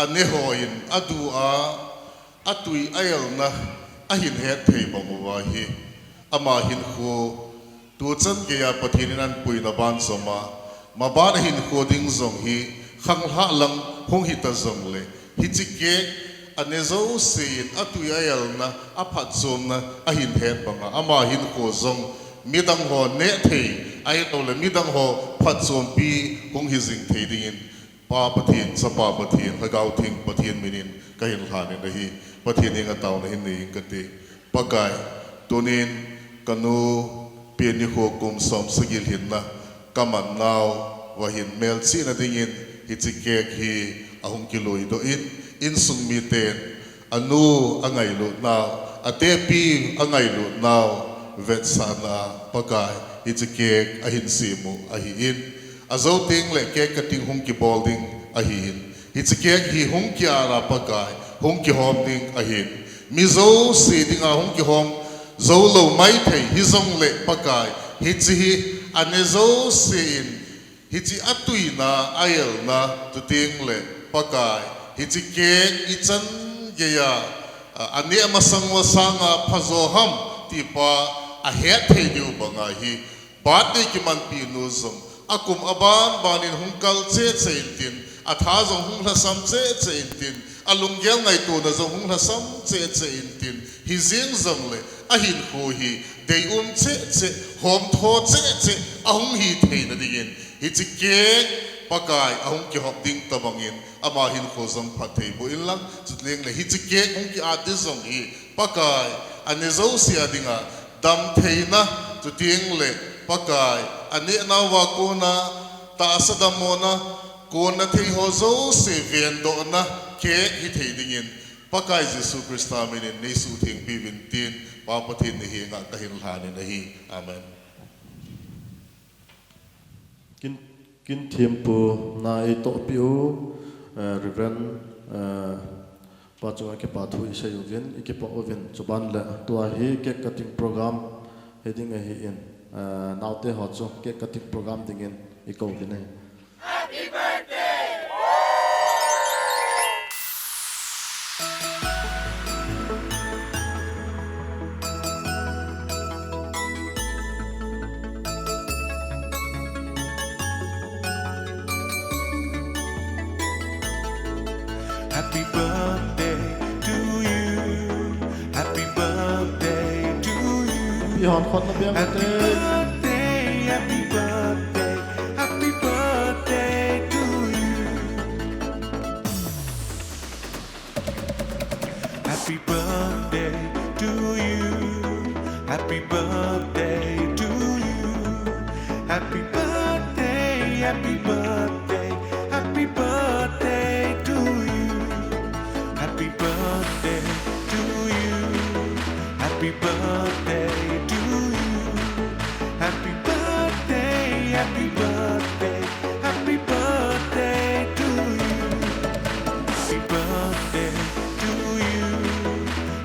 ane hon, adu a, atui a-elna, ahin hetthei bang uva hi. Ama hinkho, tuchan geiya Pathen in ahinpuina ban joma, maban ahinkho ding jong hi, khanglhah lang hung hita jongle, hiche cake, ane jousen, atui a-elna, aphatchomna, ahin het banga, ama hinkho jong, midang ho nehthei, ahilouleh midang ho phatchompi, hung hijing thei dingin, Pa Pathen, Chapa Pathen, Lhagao Theng Pathen minin kahin lhanin ahi. Pathen henga taona hin nei inge kati. Pakai, tunin kanu pen nikho kum som sagi lhinna kaman nauva hin melchihna dingin hiche cake hi ahung kiloidoh in, insung miten anu angailut nau, atepi angailut nau, vetsahna Pakai, hiche cake ahin sem u ahin. Ajou teng le cake cutting hung kibol ding ahin. Hiche cake hi hung kiat a Pakai, hung kihom ding ahin. Mi jouse dinga hung kihom jou lou maithei hijongle Pakai, hiche hi ane jousen, hiche atuina, a-elna, chuteng le Pakai, hiche cake ichan geiya, a, ane masang masanga phajo ham, ti pa ahet thei diu banga hi, birthday kimanpi nu jong, akum aban banin hung kal cheh cheh intin, atha jong hung lhasam cheh cheh intin, alunggel ngaitona jong hung lhasam cheh cheh intin, hijeng jongle, ahinkho hi, deium cheh cheh, homtho cheh cheh, ahung hi theina dingin, hiche cake Pakai ahung kihop ding tobangin, ama hinkho jong phatthei boh inlang, chuteng le hiche cake hung kiat ding jong hi, Pakai, ane jouse a dinga, damtheina, chuteng le, Pakai, aneh nauva kona, tahsa dammona, konna thei ho jouse vendohna, cake hithei dingin, Pakai Jesu Christa minin neisuhthengpi uvin tin, Pa Pathen nahenga kahin lhanin ahi. Amen. Kin, kin thempu na eitohpi u, eh, Reverend, eh, pa chunga kipa thu isei uvin, ikipah uvin, chuban le tua hi cake cutting program hiding ahin, eh, naote ho chu cake cutting program dingin ikou uvin ahi. Hon khotna bia. Happy birthday, happy birthday, happy birthday to you. Happy birthday to you. Happy birthday to you. Happy birthday, happy birthday, happy birthday to you. Happy birthday to you. Happy birthday to you. Happy birthday, happy birthday, happy birthday to you. Happy birthday to you.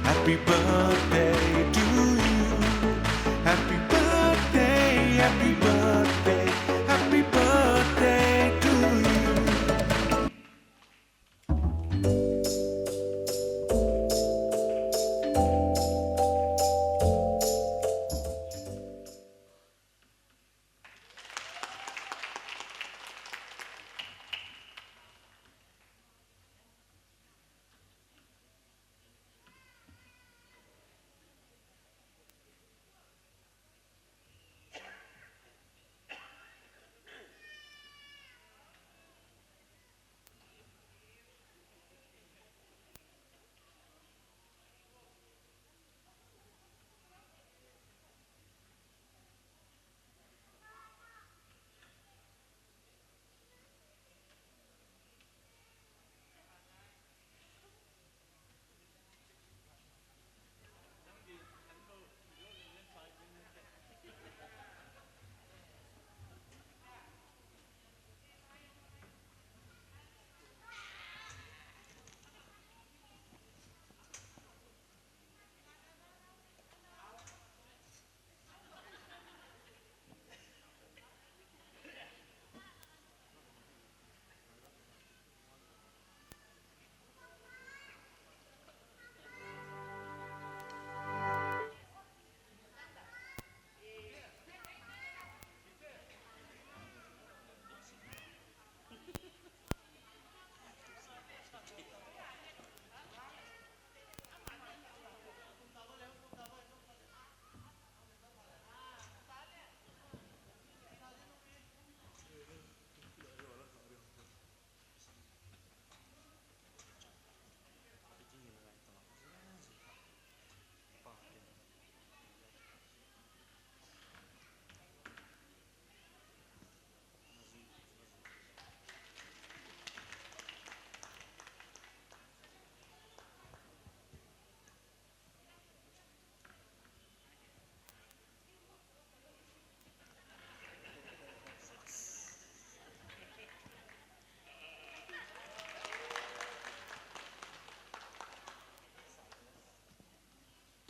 Happy birthday to you. Happy birthday, happy birthday, happy birthday to you.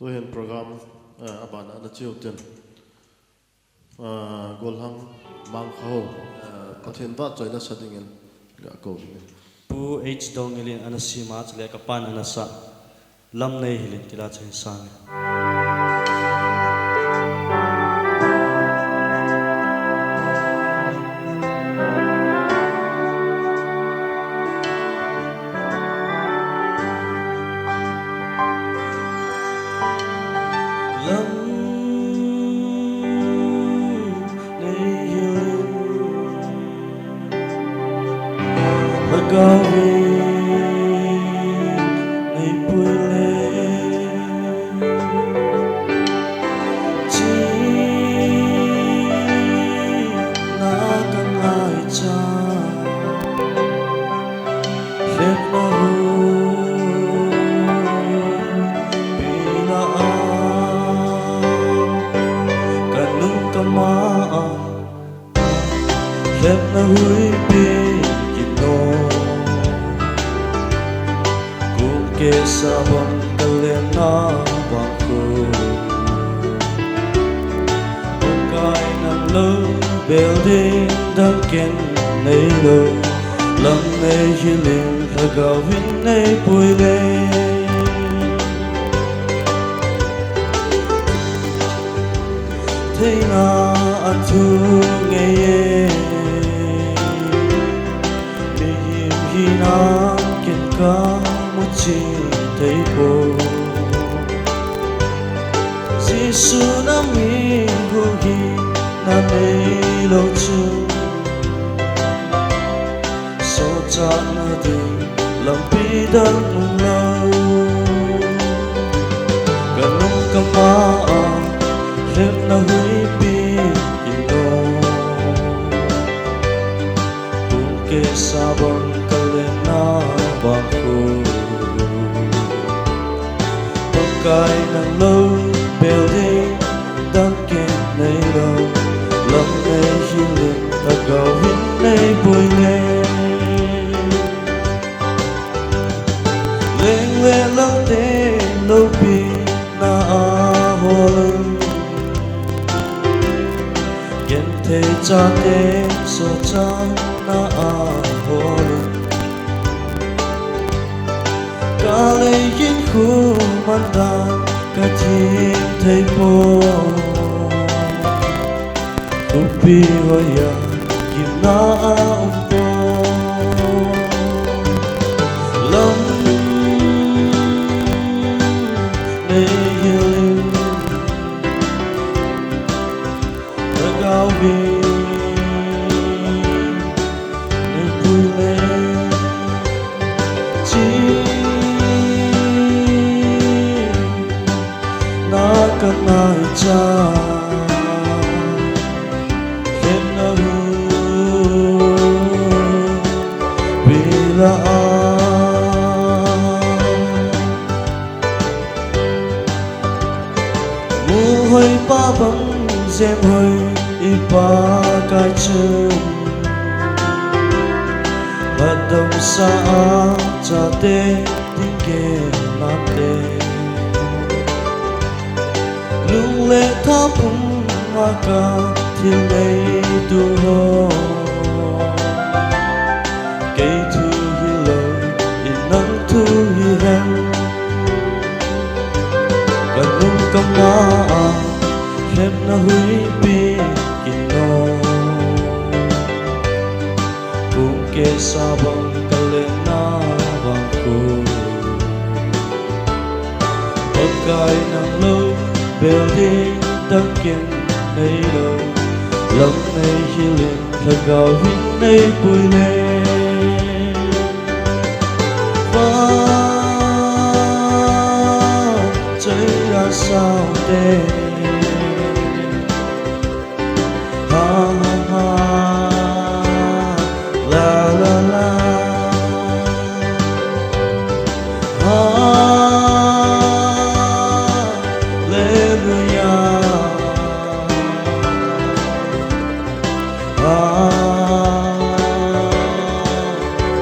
Tuhin program, eh, abana ana cheu tin. Ah, Golhang Mangkho, eh, Pathen vahchoina sa dingin ga kou dingin. Pu H Dongil in ana sima, chule kapan ana sa. Lam nei hilin tila chahin sang. Lam nei hilin Lhagao in nei pui le, china ka ngaicha, lhepna hu pina a, ka nung ka ma a, lhepna hui pe kit nom. Kul kesa bang ka lenna bang khu. Kul kai nang lou, bel ding dang ken nei lou. Lam nei hilin lhagao in nei pui le. Theina a thu ngei e, mihem hina ken ka mu chi thei po. Jesu nami huhhingna neilou chu, sochatna ding lampi dang umlou. Kanung kama a lhepna huipi kino, pumkeh sa bang kalena bang khu. Pakai nang lou bel ding dang ken neilou, lam neihil in Lhagao vin neipui le. Leng le lam te loupina a hol in, genthei chate sochatna a hol in, kalei hinkho mandan kathem thei poi. Khopi hoiya gimna a um poi. Lam neihil in Lhagao vin neipui le, chi na kangaicha, lhepna huipi lah a. Muhoi pa bang jemhoi i Pakai chu, lhatdamsa a chate ding genna te, lung le tha pum a ka thil neitu ho, kei thu hilou in nang thu hihen. Kanung kama a lhepna huipi kino, pumkeh sa bang kalena bang khu. Pakai nang lou bel ding dang ken neilou, lam neihil in Lhagao vin neipui le. Vachoi a sao te. Ha, ha, ha. La, la, la. Hallelujah.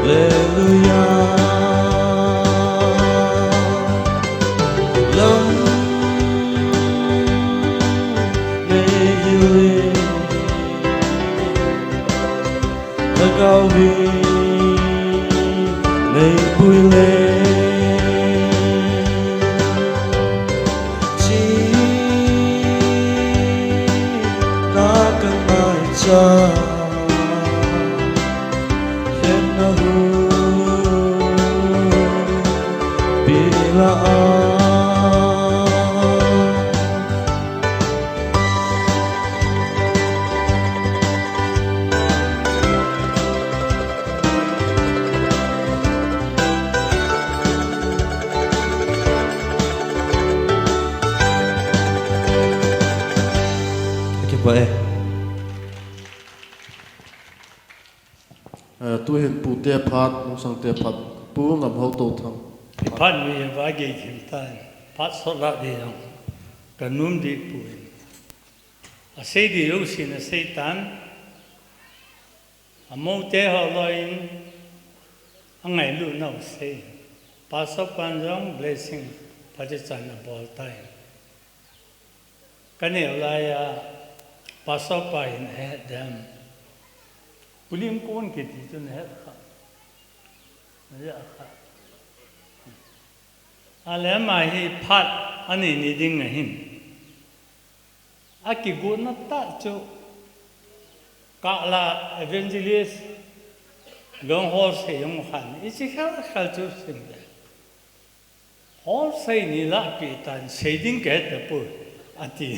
Hallelujah. Lam neihil in Lhagao vin neipui le, chi na kangaicha, lhepna huipi lah a. Kipah e. Eh, tuhin pute phat, nungsangte phat, Pu Ngamhao Touthang. Phat mi va gei thim tan, phat sot lah ding jong ka nom deh poi. Asei ding jousen asei tan, amoute ho loi in angailutna u asei. Pastor pan jong blessing phatechan abol tai. Ka neo lai a, Pastor pa hin ahet dem. Pu Limkon kiti chu nahet kha. Nahet kha. Ale ama hi phat ani ni ding ahin. Akigotna tah chu Kahla Evangelist Longhol sei jong khan. Ichi khel khel chu sim le. Hol sei ni lahpeh tan, sei ding kahet tapoi. ati.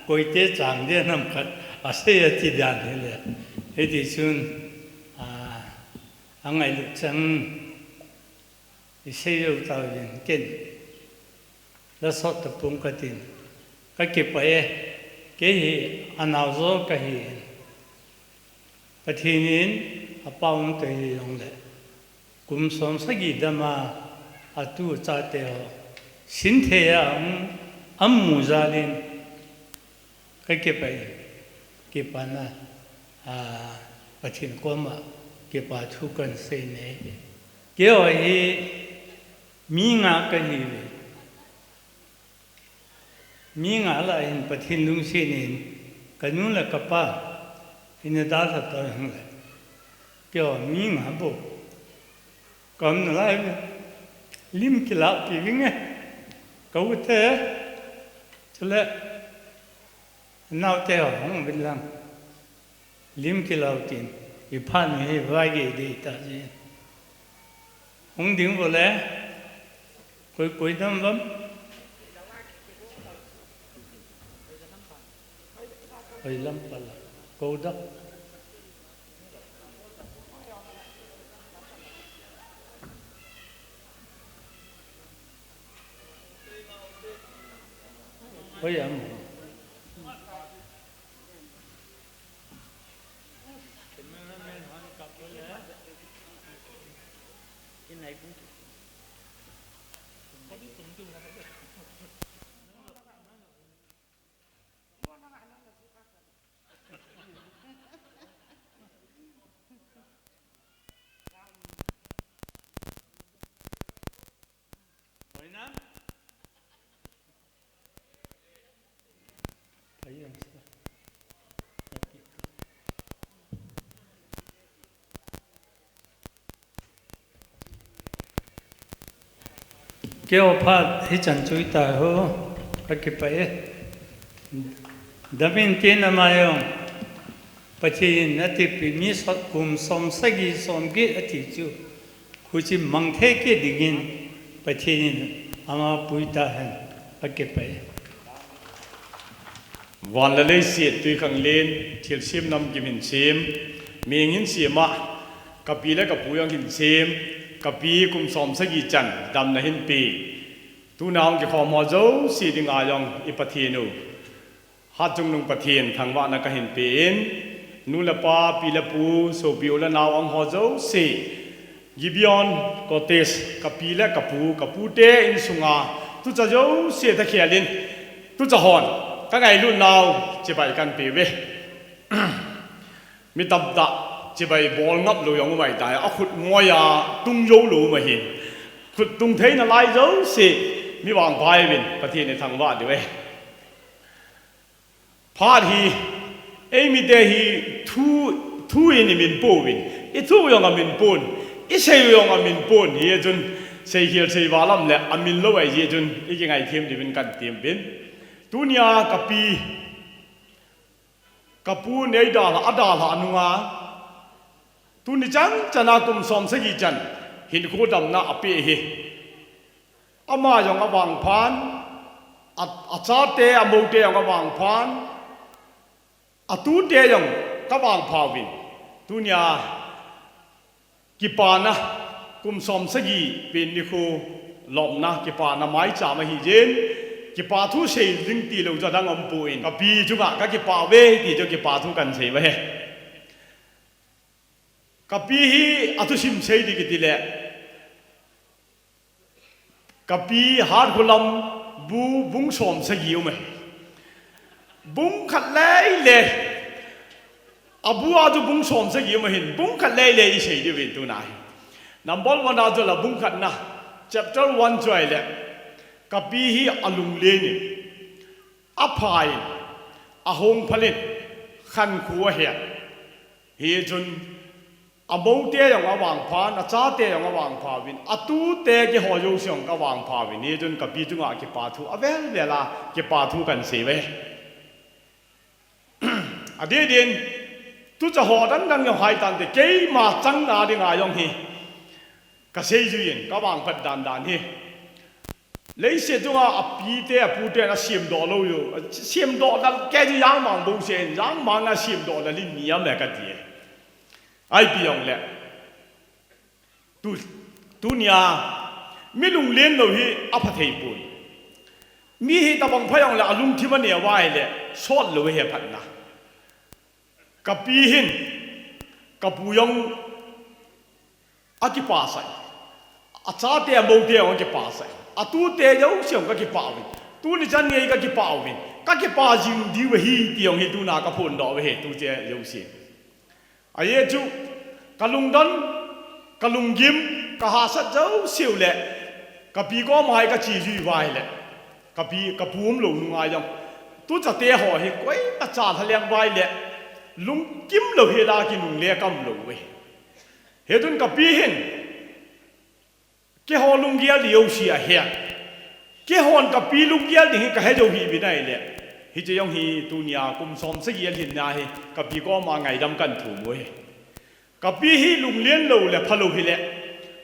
Koite chang dia nam khat asei ati dan hile. Hiti chun, a, angailut chang isei jou tauvin ken. La sot tapong katin. Kakipah e, kei hi anao jo kahi. Pathen in apha um tah hijongle, kum som sagi dam a atu achate ho sinthei a um, amu jal in kakipah e, kipana, a, Pathen koma kipa thu kahin sei e. Keiho hi mi nga kahi uve. Mi nga lah a hin Pathen lungset in kanu le kapa in adalha tah jongle, keiho mi nga bou kaum nalai uve. Lim kilah pi vinge, ka u te, chule nao te ho hung uvin lang. Lim kilah u tin, iphat u hi vaigei dei tah jeh in. Hung ding vo le, koi, koi dam vam. Koi lam pala, kou dam. Koi am. Keiho phat hichan chu itai ho, kakipah e. Damin tin ama jong, Pathen in atipeh mi sot kum som sagi som get ati chu, huchi mang thei kit dingin Pathen in ama pui tahen, kakipah e. Van le leiset twikhanglen, thilsem namkim hinsem, meng hinsem a, kapi le kapu jong hinsem, kapi kum som sagi chan damna hinpe, tuna hung kikhom ho jouse dinga jong i Pathen u, Hatchungnung Pathen thangvahna kahin pe in, nu le pa, pi le pu, sopi u le nao ang ho jouse, Gibeon Cottage, kapi le kapu, kapute insunga, tucha jouse takhel in, tucha hon kangailut nau chibai kahin pe uve. Mi tamtah chibai bol ngaplou jong um ahitai, akhut ngoi a tung joulou um ahin. Khut tung theina lai jouse mi vangpha uvin, Pathen ithangvah diu ahi. Phat hi, eimite hi thu, thu in imin pouvin, ithu u jong amin pon, isei u jong amin pon, hijeh chun seikhel seival um le amin lou ahijeh chun ikingaithem diuvin kahin tem uvin. Tunia kapi, kapu in eidalhah, adalhah nunga, tuni chan chana kum som sagi chan hinkho damna apeh hi. Ama jong avangphan, a, achate, amoute jong avangphan, atute jong kavangpha uvin. Tunia kipana, kum som sagi pen nikho lopna, kipana maicham ahijeh in, kipa thu sei ding tilou chu adang umpon, kapi chunga kakipah uve ti chu kipa thu kahin sei uve. Kapi hi athusim sei ding kiti le, kapi Hatkholam bu bung som sagi um ahi. Bung khat leile, abu a chu bung som sagi um ahin, bung khat leile isei diuvin tuna hi. Number one a chu la bung khatna, chapter one chu ahile, kapi hi alunglen in, apha in, ahongphal in, khankho ahen. Hijeh chun, amoute jong avangphan, achate jong avangpha uvin, atute keiho jouse jong kavangpha uvin. Hijeh chun kapi chunga kipa thu avel vel a, kipa thu kahin sei uve. Adeh din, tucha ho dang dang jong hai tante, keima changna dinga jong hi kasei jui in, kavangphat dan dan hi. Leiset chunga apite apute ana semdoh lou u. Semdoh na kei chu jangmang bouseh, jangmang a semdoh na lim ni am e kati e. Ipi jongle. Tu, tunia, mi lunglen lou hi apha thei poi. Mi hi tabang pha jongle alungthim aneo ahile, sot lou hi aphatna. Kapi hin, kapu jong akipasah. Achate amoute jong akipasah. Atute jouse jong kakipah uvin. Tuni chan gei kakipah uvin. Kakipah jing diu ahi ti jong hi tuna kaphondoh uve tuche jouse. Ajeh chu, kalungdon, kalunggim, kahahsat jouseu le, kapi koma hi kache jui uva ahile, kapi, kapu umlou nunga jong, tuchate ho hi koimacha lhaleng uva ahile, lungkim lou hela kinungle kaum lou uve. Hichun kapi hin, keiho lunggel ding jouse ahe. Keihon kapi lunggel ding hi kahe jou hih uvin ahile, hiche jong hi tunia kum som sagi alhinna hi kapi koma ngaidam kahin thum uve. Kapi hi lunglen lou le phalou hile,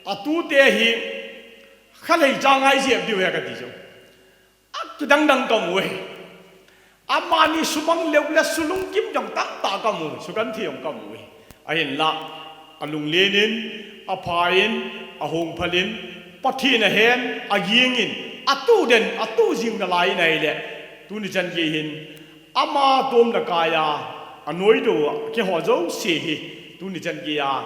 atute hi khalei cha ngai jep diu ahi kati chu. Akidangdang kaum uve. Amani sumang leu le sulungkim jong tamtah kaum uve, sugenthei jong kaum uve. Ahinla, alunglen in, apha in, ahung phal in, Pathen ahen, aging in, atuh den, atuh jing nalai in ahile, tuni chan gei hin, ama tomna kaiya, anoidoh a, keiho jouse hi, tuni chan geiya,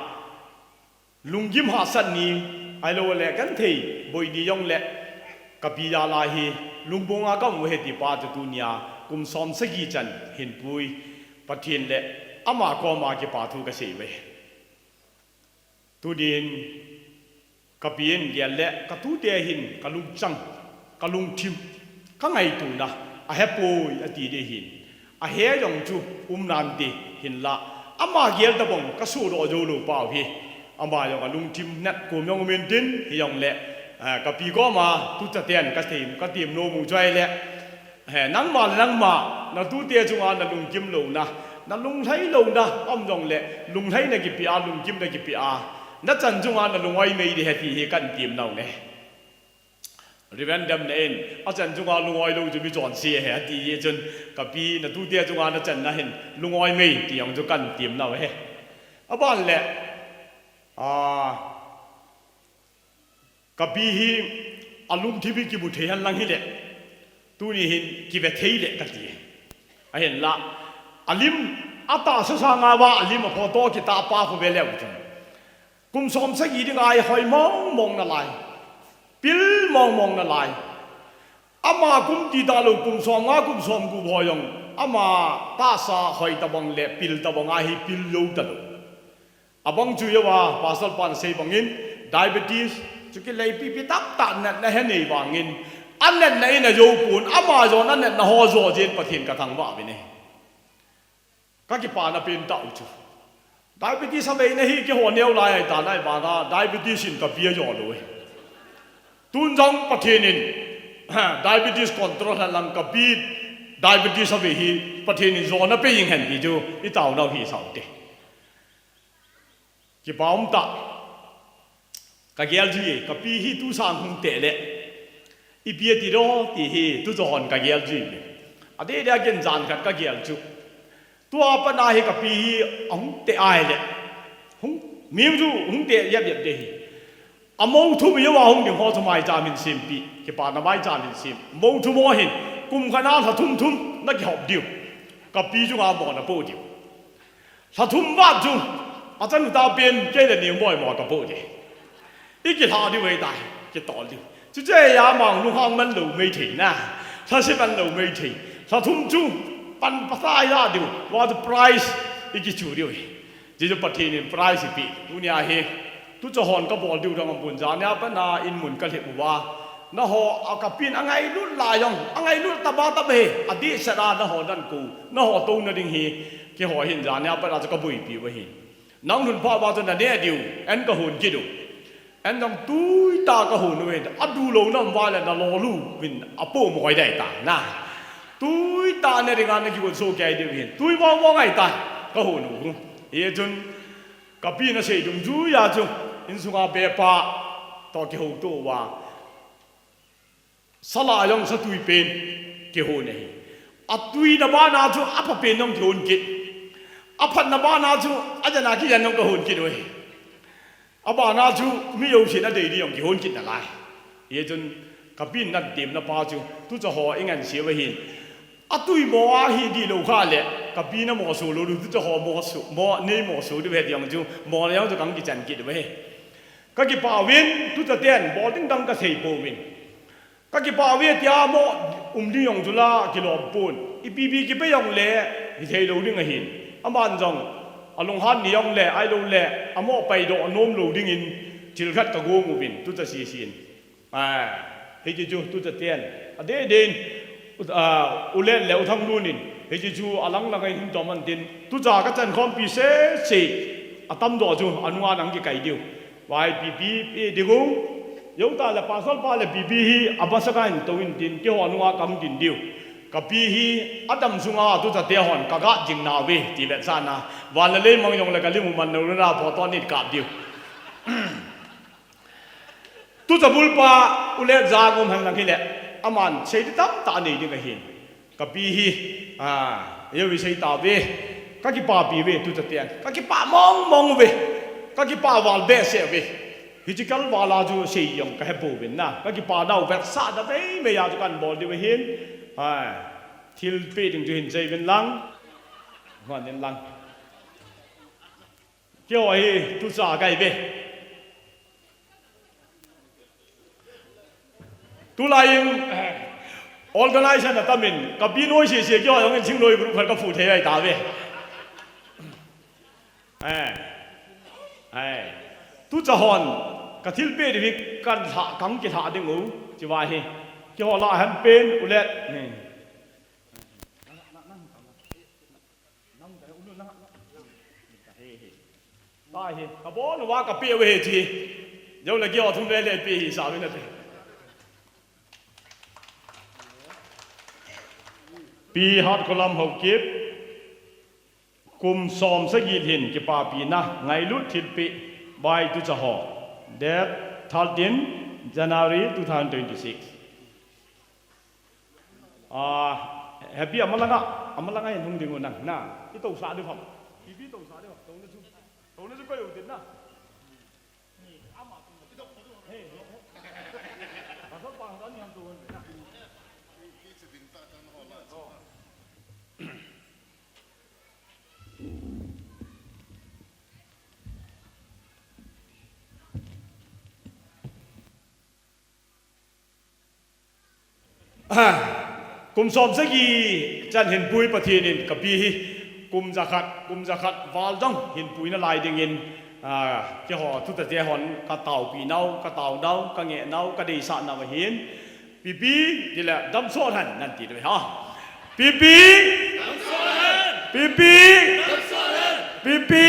lunggim hahsat ni, ahilou le genthei boi ni jongle, kapi jal a hi, lungmonga kaum uve ti pa chu tunia, kum som sagi chan hinpui, Pathen le ama koma kipa thu kasei uve. Tunin, kapi in gel le, katute hin kalungchang, kalungthim, kangaituna, ahepoi ati ding ahin. Ahe jong chu um nante hinla, ama gel tabang kasohdoh jou lou pau hi. Ama jong alungthim nat kom jong um intin, hijongle, eh, kapi koma, tuchaten katem, katem nom u chu ahile, he, nangma le nangma, natute chunga nalungkim louna, nalunglhai louna, aum jongle, lunglhaina kipeh a, lungkimna kipeh a, nachan chunga nalung oimei ding ahi ti hi kahin tem nau ne. Reverend Dam na in, achan chunga lung oi lou chu mi chonse ahi, ati jeh chun, kapi natute chunga nachanna hin, lung oimei ti jong chu kahin tem nau ahi. Aban le, a, kapi hi alungthim hi kimu thei henlang hile, tuni hin kive thei le kati. Ahinla, alim atahsa sanga uva alim aphoto kitahpa khu ve leu chun, kum som sagi dinga hi hoi mong mong nalai, pil mong mong nalai. Ama kum ti talou, kum som nga, kum som gup ho jong, ama tahsa hoi tabang le pil tabang a hi pil jou talou. Abang chu jouva, Pastor pan asei bangin, diabetes, chu kileipipi tamtah natna hi anei vangin, anatna in ajou pon, ama jong anatna ho jou jeh in Pathen kathangvah uvin ahi. Kakipana pen tah u chu. Diabetes aveina hi keiho neo lai ahitan ahivanga, diabetes in kapi ajou lou ahi. Tun jong Pathen in, diabetes control henlang kapi, diabetes avei hi, Pathen in jona peh jing hen ti chu, itaonau hisah ute. Kipa umtah. Kagel jui e, kapi hi tusang hung teh le, ipi ati ding ti hi, tuchon kagel jui e. Adeh deh a ken jan khat kagel chu. Tua pat a hi kapi hi ahung teh ahile, hung, mi chu hung teh jep jep ding ahi. Amou thum jouva hung ding ho chu maicham hin sempeh, kipana maicham hin sem. Mou thum ho hin, kum khat a lha thum thum nakihop diu. Kapi chunga mo napoh diu. Lha thum vat chu, achanu tapen, kei le Nengmoi mo kapoh ding. Ikilha diu ahitai, kitol diu. Chuche a ama lunghang man lou mei thei na. Lhase man lou mei thei. Lha thum chu, pan pasai la diu. What price, ikichu diu ahi. Chuche chu Pathen in price ipeh. Tunia hi, tuchahon kabol diu dang aum pon, jania pat a in mun kalhep uva. Nangho, a kapin angailut lai jong, angailut taba taba hi, adehset a nangho nan kou, nangho touna ding hi, keiho hin jania pat a chu kaboipi u ahi. Nang lhun phat uva chu naneh diu, an kahon kit u. An jong tuitah kahon u hin, adu louna um uva le nalolhu uvin apoh moi dai ta, na. Tuitah ne dinga nakigon soh kei diu hin, tui mong mong ahitai, kahon u. Hichun, kapin asei dungjuia chu, insunga pepa toh kihouto uva. Sala jong satui pen kihon ahi. Atuina bana chu apha pen jong kihon kit. Aphatna bana chu ajana kijen jong kahon kit uve. Abana chu mi jousen adei ding jong kihon kit nalai. Hichun kapin natdemna pa chu tucha ho ingansei uva hin. Atui mo ahi dih lou kha le, kapi namo so lou ding, tucha ho mo so, mo nei mo so ding uve ti jong chu, mo le jong chu kahung kichan kit uve. Kakipah uvin, tucha ten, bol ding dang kasei pouvin. Kakipah uve tia mo um ding jong chu la kilom pon. Ipi pi kipe jong le, hithei lou ding ahin. Aman jong, alunghan ni jong le, ahilou le, amo paidoh nom lou dingin, thil khat kagong uvin, tucha sisin. Ah, hiche chu tucha ten. Adeh deh in, u, ah, U Let le U Thanglun in, hiche chu alang lang a hin tom an tin, tucha kachan khompi sese, atamdoh chu, anunga nang kikai diu. Vai pipi, pi diu. Jou ta le pasal pa le pipi hi, abasa kahin tou in tin, keiho nunga kahung din diu. Kapi hi, adam sunga tucha te hon, kaga jing nauve, ti vetsahna. Van le lei mang jong le kalim u man lou na, photo nit kap diu. Tucha bulpa U Let jang um hen lang hile, aman sei ding tamtah anei ding ahin. Kapi hi, a, eiho sei tauve, kakipapi uve, tucha ten. Kakipah mong mong uve, kakipah val behseh uve. Hiche kal val a chu sei jong kahe pouvin na. Kakipah nau vetsah da mei mei a chu kahin bol diu ahin. Hai, thil pe ding chu hin sei uvin lang. Hon in lang. Keiho hi tucha kahi uve. Tulai in, eh, organization atamin, kapi noi sese keiho jong in thingnoi group khat kafu thei ahi tauve. Eh, eh. Tucha hon, kathil pe ding hi kahin lha, kahung kilha ding u, hiche va hi. Keiho lah a hin pen, U Let. Hmm. Tahi, kabon uva kape uve hiche. Jou le keiho thum le le pe hi sa uve nate. Pi Hatkholam Haokip, kum som sagi hin kipapina, ngailut thilpeh, vai tucha ho. Date thirteen January two thousand twenty-six. Ah, happy amalanga, amalanga hin hung ding u nang, na. I tousah diu ham. Happy tousah diu ham. Touna chu, touna chu koi u tin na. Hey, hey, hey. Pasal pa, pasal ni ham tu na. Ah, kum som sagi chan hinpui Pathen in kapi hi kum jakhat, kum jakhat val jong hinpui nalai dingin, ah, keiho tuta te hon kataopi nau, katao nau, kangeh nau, kadeisah nau ahin. Pipi, tile damsot hen, nan ti diu ha. Pipi! Pipi! Pipi!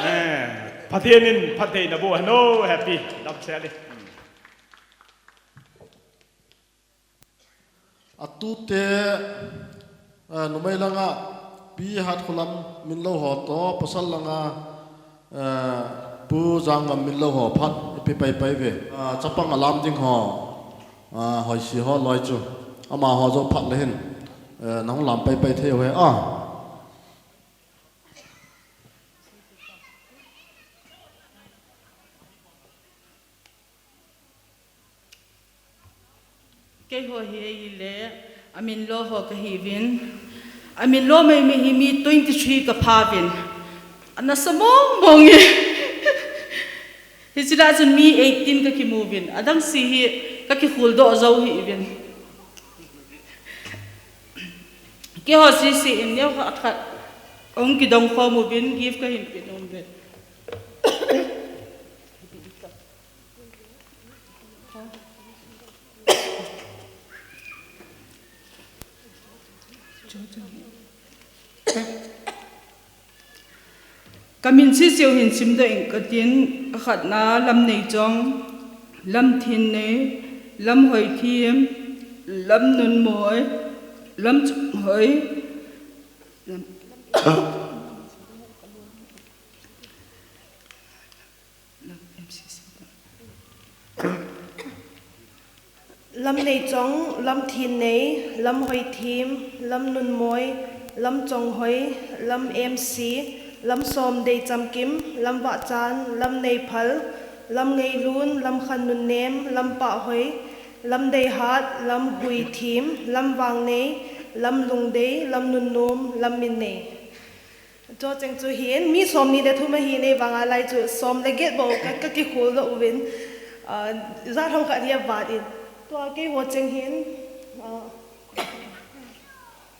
Eh, Pathen in phatthei naboh hen o, happy, damsel e. Atute, eh, numei langa Pi Hatkholam min lou ho toh, pasal langa, eh, Pu Jangam min lou ho phat ipi pai pai uve. Ah, chapang alam ding ho, ah, hoisi ho loi chu. Amaho joh phat le hin, eh, nahung lam pai pai thei uve. Ah. Keiho hi ahile, amin lo ho kahiuvin. Amin lo mei mei hi mi twenty three kaphauvin. Anasa mong mong e. Hiche lah chun mi eighteen kakimuvin. Adang si hi kakikhul doh jou hiuvin. Keiho sese in neo khat khat ahung kidong khom uvin, gift kahin pe nom uvin. Kamin sese u hin simdoh ing katin, akhatna Lamneichong, Lamthinnei, Lamhoithim, Lamnunmoi, Lamchonghoi, Lam, Lam M C C. Lam neichong, lam thinnei, lam hoithim, lam nunmoi, lam chonghoi, lam emsi, lam somdei chamkim, lam vahchan, lam neiphal, lam ngeilun, lam khan nunnem, lam pahhoi, lam deihat, lam huithim, lam vangnei, lam lungdei, lam nunnom, lam minnei. Chucheng chu hin, mi somni le thum ahi nei vanga lai chu som le get bou ka, ka kikhol doh uvin, ah, jat ham khat hi avat in. Tua keiho cheng hin, ah,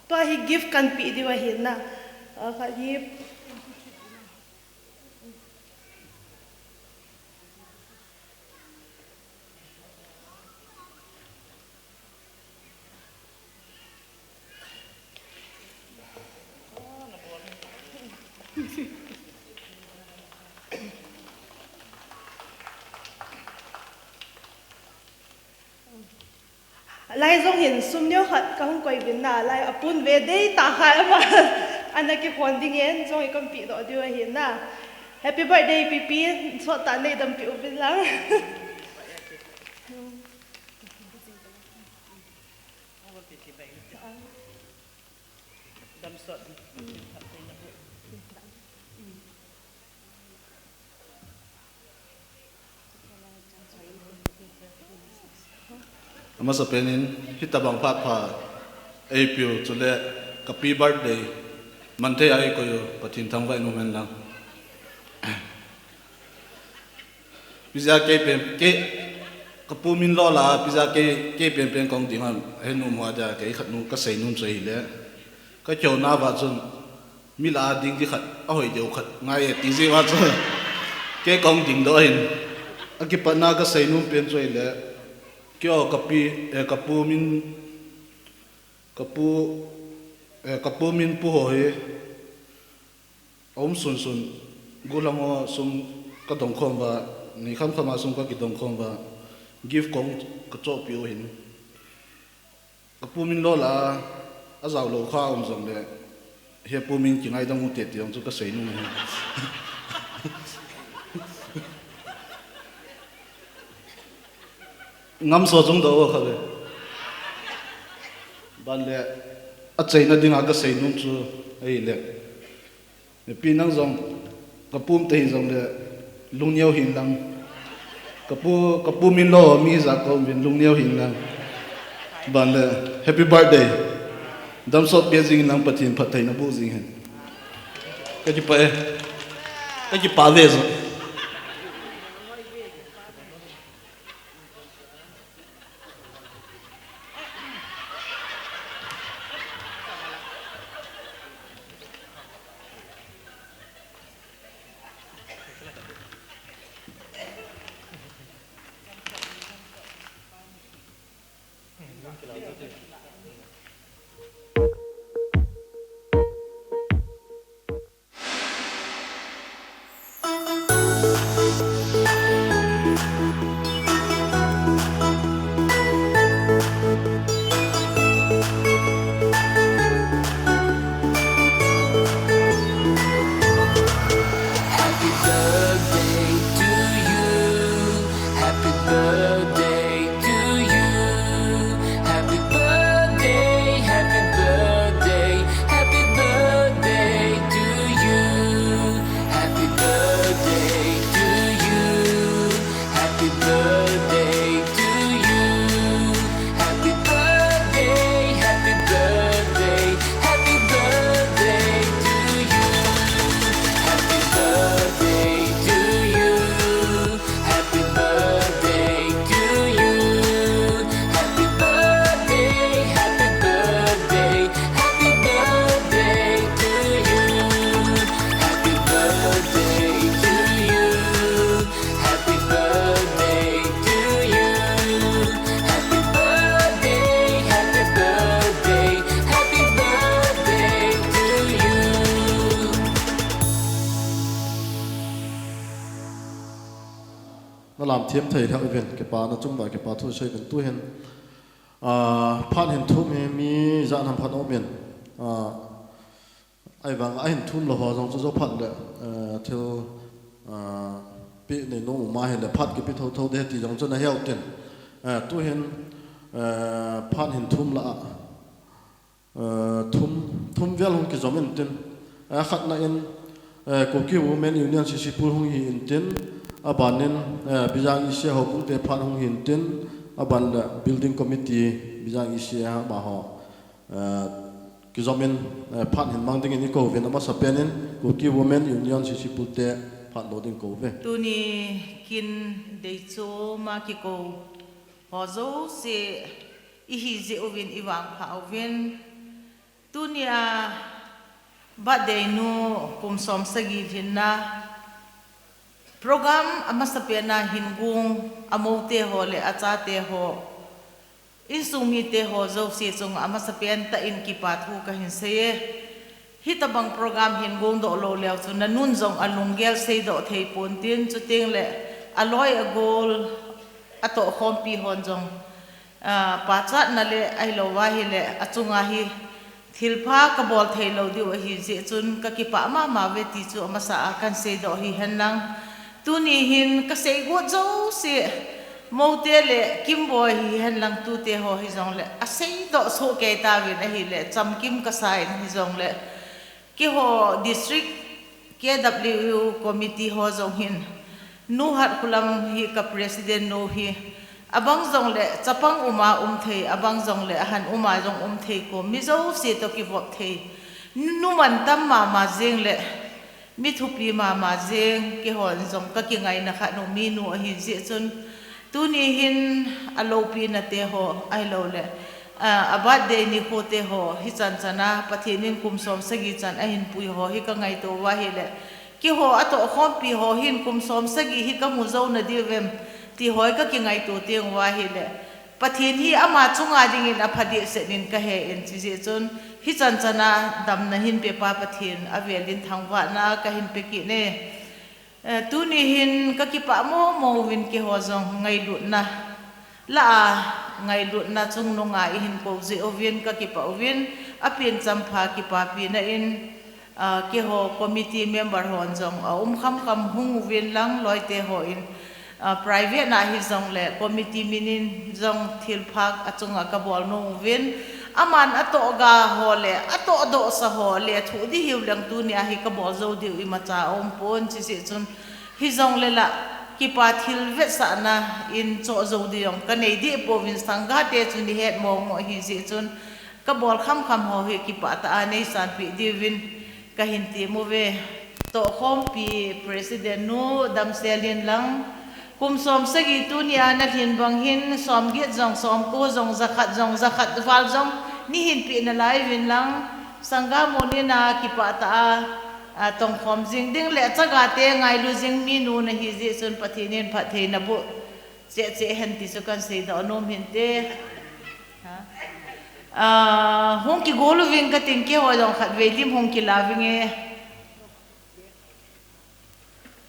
tua hi gift kan pe diu ahin na. Ah, khat hi Lai jong hin sum neo khat kahung koi uvin na, lai apun ve dei tah khat ama ana kikhon dingin jong hi kan pe doh diu ahin na. Happy birthday Pipi, sot tah nei dampi uvin lang. Amasapen in, hitabang phat pha eipiu chule kapi birthday manthei a eikoi u Pathen thangvah in umhen lang. Pija kei pen, kei, kapu min lo la, pija kei, kei penpen kong ding ham, he nu mo dia, kei khat nu kasei nom chu ahile. Ka keu na va chun, mi la ding di khat, ahoi deu khat, ngai e ti ji va chun. Kei kong ding doh ahin. Akipatna kasei nom pen chu ahile. Kei o kapi, eh, kapu min, kapu, eh, kapu min pu ho hi. Aum sunsun, gollhang ho sum kadong khom uva, ni khamkham a sum kakidong khom uva, gift kong kachohpeh u ahin. Kapu min lo la, ajao lou kha um jongle, he pu min kingaidam u te ti jong chu kasei nom ahi. Ngamso chung doh kha ve. Ban le, achaina dinga kasei nom chu ahile. Pi nang jong, kapu um te hi jongle, lungneo hin lang. Kapu, kapu min lo mi ja kom vin lungneo hin lang. Ban le, happy birthday. Damsot peh jing in lang Pathen phattheina boh jing hen. Kakipah e. Kakipah ve jo. Happy birthday to you. Happy birthday to you. Happy birthday, happy birthday, happy birthday to you. Happy birthday to you. Happy birthday to you. Happy birthday, happy birthday, happy birthday to you. Happy birthday to you. Happy birthday to you. Happy birthday, happy birthday, happy birthday to you. Happy birthday to you. Happy birthday to you. Happy birthday, happy birthday, happy birthday to you. Nalam thiem thei lheh uvin, kipana chunga kipa thu sei uvin tuhin. Ah, phat hin thum hi mi ijat ham phat um in. Ah, ahivang ahin thum lou ho jong chu jou phat le, eh, thil, ah, pe nei nom um ahile phat kipe thotho ding ahi ti jong chu nahet u tin. Eh, tuhin, Eh, phat hin thum lah a, eh, thum, thum vel hung kijom intin, eh, khatna in, eh, Kuki Women Union Sisipul hung hi intin, aban in, eh, Bijang E C A Houbung te phat hung hi intin, aban le Building Committee Bijang E C A amaho, eh, kijom in, eh, phat hin mang dingin i kou vin, amasa pen in Kuki Women Union Sisipul te phat lo ding kou ve. Tuni kin dei chu ma kikou ho jouse i hi jeh uvin i vangpha uvin. Tunia birthday nu kum som sagi lhinna program amasa pena hin gung a moute ho le a chate ho, insung mite ho jouse chunga amasa pen tah in kipa thu kahin sei e. Hitabang program hin gong doh lou leu chu na nun jong a lunggel sei doh thei pon tin, chuteng le a loi a gol a tohkhompi hon jong, ah, pachatna le ahilou va hile a chunga hi thilpha ka bol thei lou diu ahi jeh chun ka kipah mama ve ti chu amasa a kan sei doh hi hen lang. Tuni hin ka sei got jouse, moute le kimboi hi hen lang tute ho hi jong le, a sei doh soh kei tauvin ahile, chamkim ka sa in hi jong le, keiho district K W U committee ho jong hin, Nu Hatkhulam hi ka president nu hi, abang jong le, chapang uma um thei, abang jong le, ahan uma jong um thei ko, mi jouse toh kivop thei, nu mantam mama jeng le, mi thupi mama jeng, keihon jong ka kingaina khat nu mi nu ahi jeh chun, tuni hin a loupina te ho, ahilou le, a, a birthday nikho te ho, hichan chana Pathen in kum som sagi chan ahin pui ho hi ka ngaito uva ahile, keiho a tohkhompi ho hin kum som sagi hi ka mu jou na diu vem, ti ho hi ka kingaito teng uva ahile, Pathen hi ama chunga dingin a pha dehset in ka he in, chujeh chun hichan chana damna hin pepa Pathen a velin thangvahna ka hin pe kit e. Eh, tuni hin ka kipah mong mong uvin keiho jong ngailutna lah a, ngailutna chungnunga i hin kou jeh uvin ka kipah uvin, a pen champha kipapina in, ah, keiho committee member hon jong a um khamkham hung uvin lang loite hon, ah, private na hi jong le committee min in jong thilpha a chunga ka bol nom uvin, aman a tohga ho le a tohdohsa ho le thu di hiu lang tunia hi ka bol jou diu imacha a um pon chujeh chun hi jong le lah kipa thil vetsahna in choh jou di jong ka nei deh pouvin sangha te chun i het mong mong ahi jeh chun ka bol khamkham ho hi kipah tah a nei sanpeh diuvin ka hin ti mu ve. Tohkhompi president nu Damsel in lang, kum som sagi tunia na lhin bang hin, som get jong, som ko jong, jakhat jong, jakhat val jong, nei hin peh nalai uvin lang, sangha mun in a kipah tah a, a, tongkhom jing ding le chaga te ngailu jing mi nu na hi jeh chun Pathen in phattheina boh cheh cheh hen ti chu kan sei doh nom hin te. Ha? Ah, hung kigol uving ka ting keiho jong khatvei lim hung kila vinge.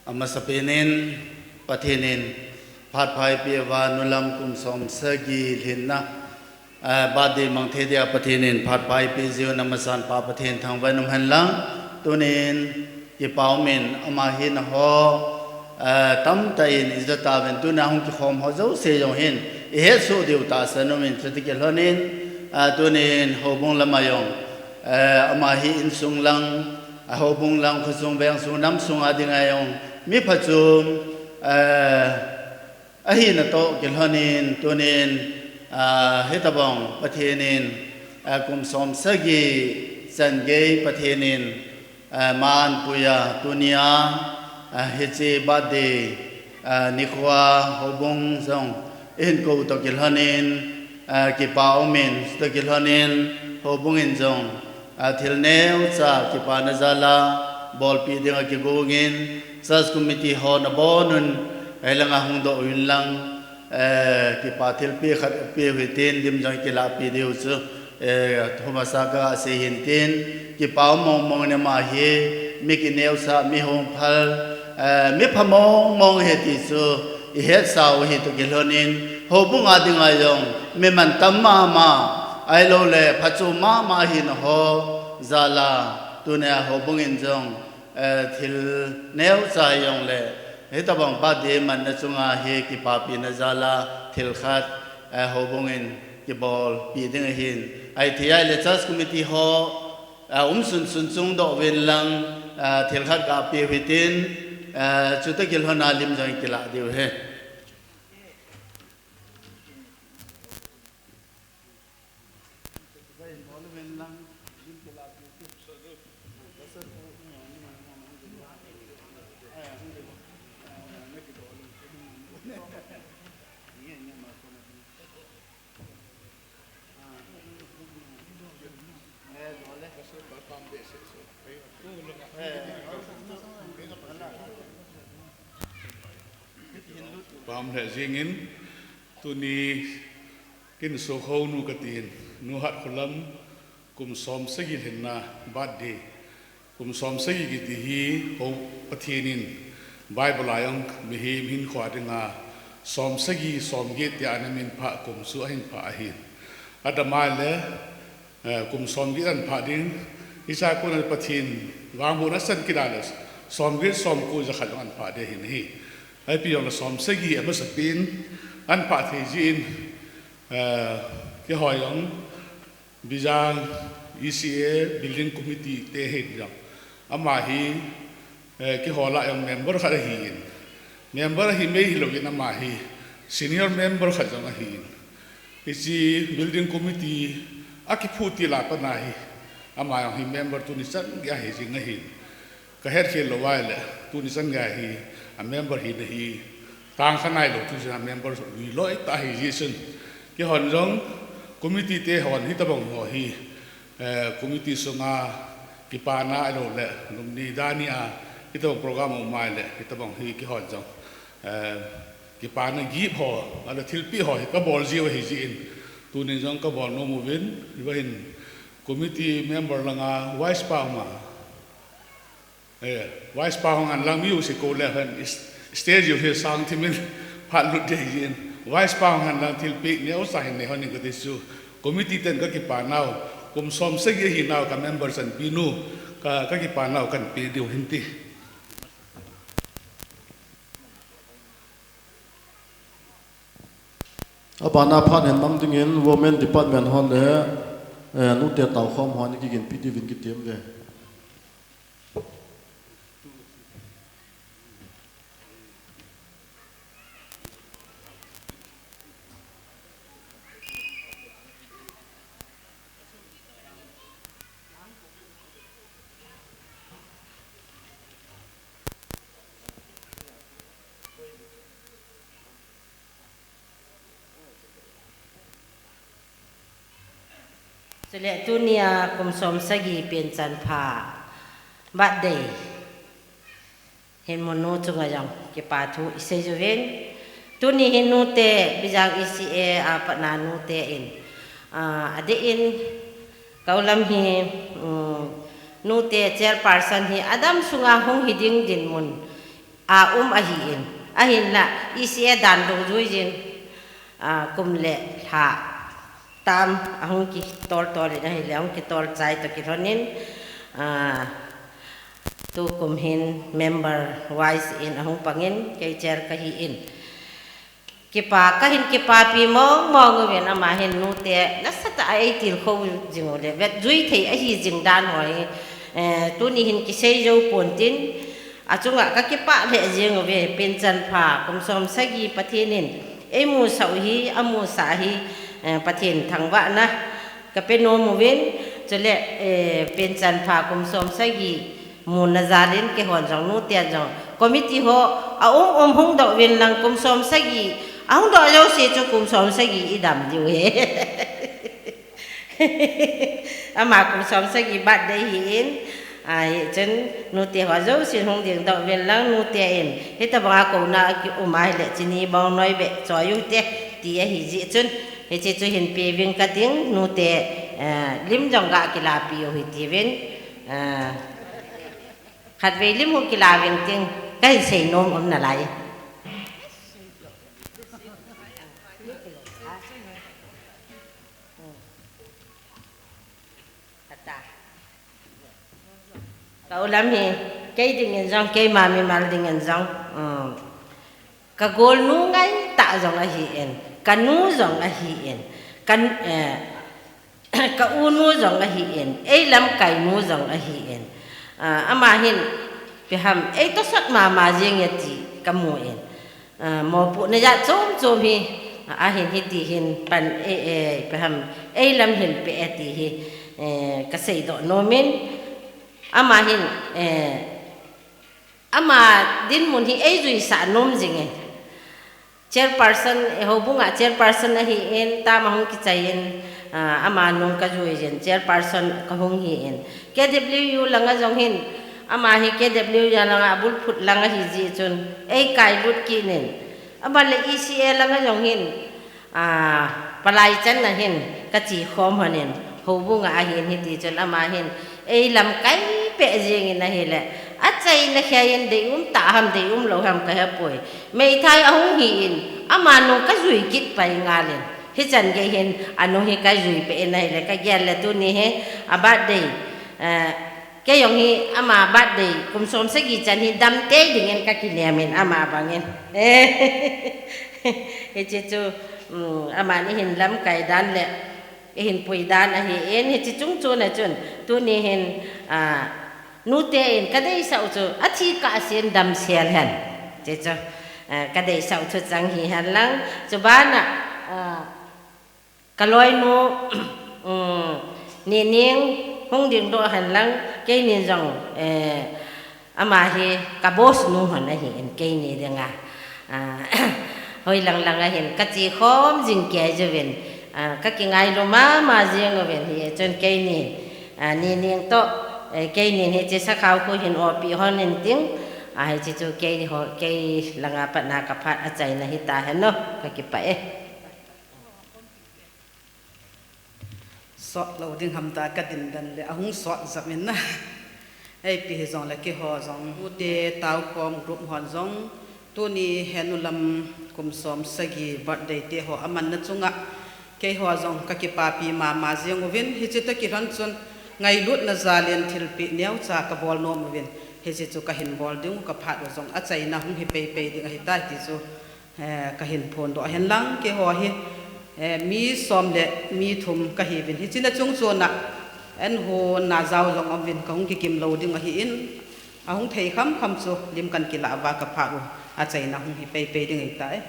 Amasa pen in Pathen in phat pha eipeh uva nu lam kum som sagi lhinna, ah, birthday mang thei dia Pathen in phat pha eipeh jiu na masan pa Pathen thangvah in um hen lang. Tunin kipa um in ama hi na ho, ah, tamtah in i ja tauvin tunia hung kikhom ho jouse jong hin i het soh diu tahsan um in chuti kilhon in, ah, tunin houbung lama jong, ah, ama hi insung lang, a houbung lang, khosung, vengsung, namsung a dinga jong mi phachom, eh, ahina toh kilhon in tunin, ah, hitabang Pathen in, ah, kum som sagi chan gei Pathen in, ah, man puiya tunia, ah, hiche birthday, ah, nikhoa houbung jong i hin kou toh kilhon in, ah, kipa um in toh kilhon in houbung in jong, ah, thil neocha kipana jal a bolpeh dinga kigong in, church committee hon abon un, hilanga hung doh uvin lang, eh, kipa thilpeh khat peh u hitin, lim jong kilah peh diu chu, eh, thumasa ka sei hin tin, kipa um mong mong in ama hi, mi kineosah, mi hongphal, eh, mi pha mong mong ahi ti chu i hetsa u ahi toh kilhon in, houbung a dinga jong mi mantam mama, ahilou le phachom mama ahina ho jal a, tunia houbung in jong, eh, thil neocha jong le, hitabang birthday manna chunga hi kipapina jal a thil khat, eh, houbung in, kibolpi ding ahin. Ahithei ahile church committee ho, ah, umsun sun chung doh uvin lang, ah, thil khat kapeh uhitin, ah, chutoh kilhonna lim jong kilah diu ahi. Pam lheh jingin, tuni kin sokho nu katin, nu Hatkholam, kum som sagi lhinna birthday. Kum som sagi kiti hi ho Pathen in Bible a jong mihem hinkho dinga som sagi som get tia ana minphah kum chu ahin phah ahi. Adang ahile, eh, kum som get ahin phah ding, hichea kona Pathen vangbohna asan kit a le som get som ko jakhat jong ahin phah ding ahi. Ipi jongle som sagi amasapen ahin phah thei jeh in, eh, keiho jong Bijang E C A Building Committee te hin jong, ama hi, eh, keiho lah a jong member khat ahin. Member ahi mei hilouvin ama hi senior member khat jong ahin. Hiche Building Committee akiphutil a pat a hi, ama jong hi member tuni chan geiya ahi jing ahin. Kahet khel lou ahile, tuni chan geiya hi, a member hina hi, tang kha nailou, tuni chan a member lui loi tah ahi jeh chun. Keihon jong, committee te hon hitobang ho hi, eh, committee sunga kipana ahilou le, lungni dani a, hitobang program um ahile, hitobang hi keihon jong, eh, kipana gift ho, ahilou thilpeh ho hi kabol jiu ahi jeh in, tunin jong kabol nom uvin, hiva hin, committee member langa, vice pa uma, Eh, vice pa hung hen lang music ko le hen is-, stage u hi sang thimin phat lut ding ahin. Vice pa hung hen lang thilpeh neocha hin nei hon in kati chu. Committee ten kakipa nau. Kum som sagi ahi nau ka member chanpi nu. Ka, kakipa nau kahin pe diu ahin ti. Abana phat hin mang dingin Women Department hon le, eh, nute taokhom hon kiginpi diuvin kitem uve. Chule tunia kum som sagi Penchanpha birthday hin mun nu chunga jong kipa thu isei uvin. Tuni hin nute Bijang E C A a patna nute in, ah, adeh in ka u lam hi, um, nute chairperson hi adam sunga hung hi ding dinmun a um ahin, ahinla E C A dan dungjuiyin, ah, kum le lha tam ahung kitol tol in ahile, ahung kitol chai toh kilhonin, ah, tukum hin member wise in ahung pangin, kei chair kahin. Kipa, kahin kipapi mong mong uvin ama hin nute, nasatah a eitilkhou jing u le, vetjui thei ahi jing dan ho hi, eh, tuni hin kisei jou pontin, achunga kakipah lheh jing uve, Penchanpha, kum som sagi Pathen in eimusah u hi, amusah hi, eh, Pathen thangvahna kape nom uvin, chule, eh, Penchanpha, kum som sagi, muna jalin keihon jong, nute jong, committee ho, a um um hung doh uvin lang kum som sagi, ahung doh jouse chu kum som sagi idam diu ahi. Ama kum som sagi birthday ahin, ahi chun, nute ho jousen hung ding doh uvin lang nute in, hitobanga kouna aki um ahile chini bong noi beh choi u hite, ti ahi jeh chun, hiche chu hin pe uving kating, nute, eh, lim jong ga kilapi u hite uvin, eh, Khatvei lim u kila ving ting, kahin sei nom um nalai. Ka u lam hi, kei dingin jong, keima mimal dingin jong, um, Ka golnu ngaitah jong ahin, ka nu jong ahin, Kan, eh, ka unu jong ahin, ei lamkai nu jong ahin. Ah, ama hin, ipi ham, ei tosot mama jing e ti kamu in. Ah, mopohna jat chom chom hi, ah, ahin hiti hin pan, eh, eh, ipi ham, ei lamhil peh e ti hi, eh, kasei doh nom in. Ama hin, eh, ama dinmun hi ei juisah nom jing e. Chairperson, eh, houbung a chairperson ahin, tam ahung kichai in, ah, ama nung kajui jin, chairperson kahung hi in. K W U langa jong hin, ama hi K W U langa abulphut lang ahi jeh chun, ei kailut kit in. Aban le E C A langa jong hin, ah, palai chan a hin, kache khom hon in, houbung a ahin hiti chun ama hin, ei lamkai peh jing in ahile, achaina khel in deium tah ham, deium lou ham kahepoi. Meithai ahung hi in, ama nung kajui kit pai ngal in. Hichan gei hin, anung hi kajui peh in ahile, kagel le tuni hi, a birthday, eh, kei jong hi ama birthday, kum som sagi chan hi damtei ding in kakinem in ama bang in. Hiche chu, um, aman eihin lamkai dan le, eihin pui dan ahin, hiche chung chon a chun, tuni hin, ah, nute in kadeisah u chu, athi kah sen damsel hen. Hiche chu, ah, kadeisah u chu chang hihen lang, chuban a, ah, kaloinu, um, Nining hung dingdoh hen lang, keinin jong, eh, ama hi ka boss nu hon ahin keini dinga. Ah, hoilang lang ahin kache khom jing kei uvin, ah, kakingailu mama jing uvin hichun keini, ah, Nining toh, eh, keinin hiche sakhao khu hin opi hon inting, ah, hiche chu kei ho, kei langa patna kaphat achaina hitahen o, kakipah e. Sot lou ding ham tia kadindan le ahung sot jep in na. Ipi hijongle keiho jong, ute taokhom group hon jong, tuni henu lam kum som sagi birthday te ho amanna chunga, keiho jong kakipapi mama jing uvin, hiche toh kilhon chun ngailutna jal in thilpeh neocha kabol nom uvin, hiche chu kahin bol ding u kaphat u jong achaina hung hi peipei ding ahitai ti chu, eh, kahin phondoh hen lang, keiho hi, eh, mi som le mi thum kahiuvin, hiche na chung chon a, eiho na jao jong aum uvin, kahung kikim lou ding ahin, ahung thei khamkham chu lim kan kilah uva kaphat u, achaina hung hi peipei ding ahitai.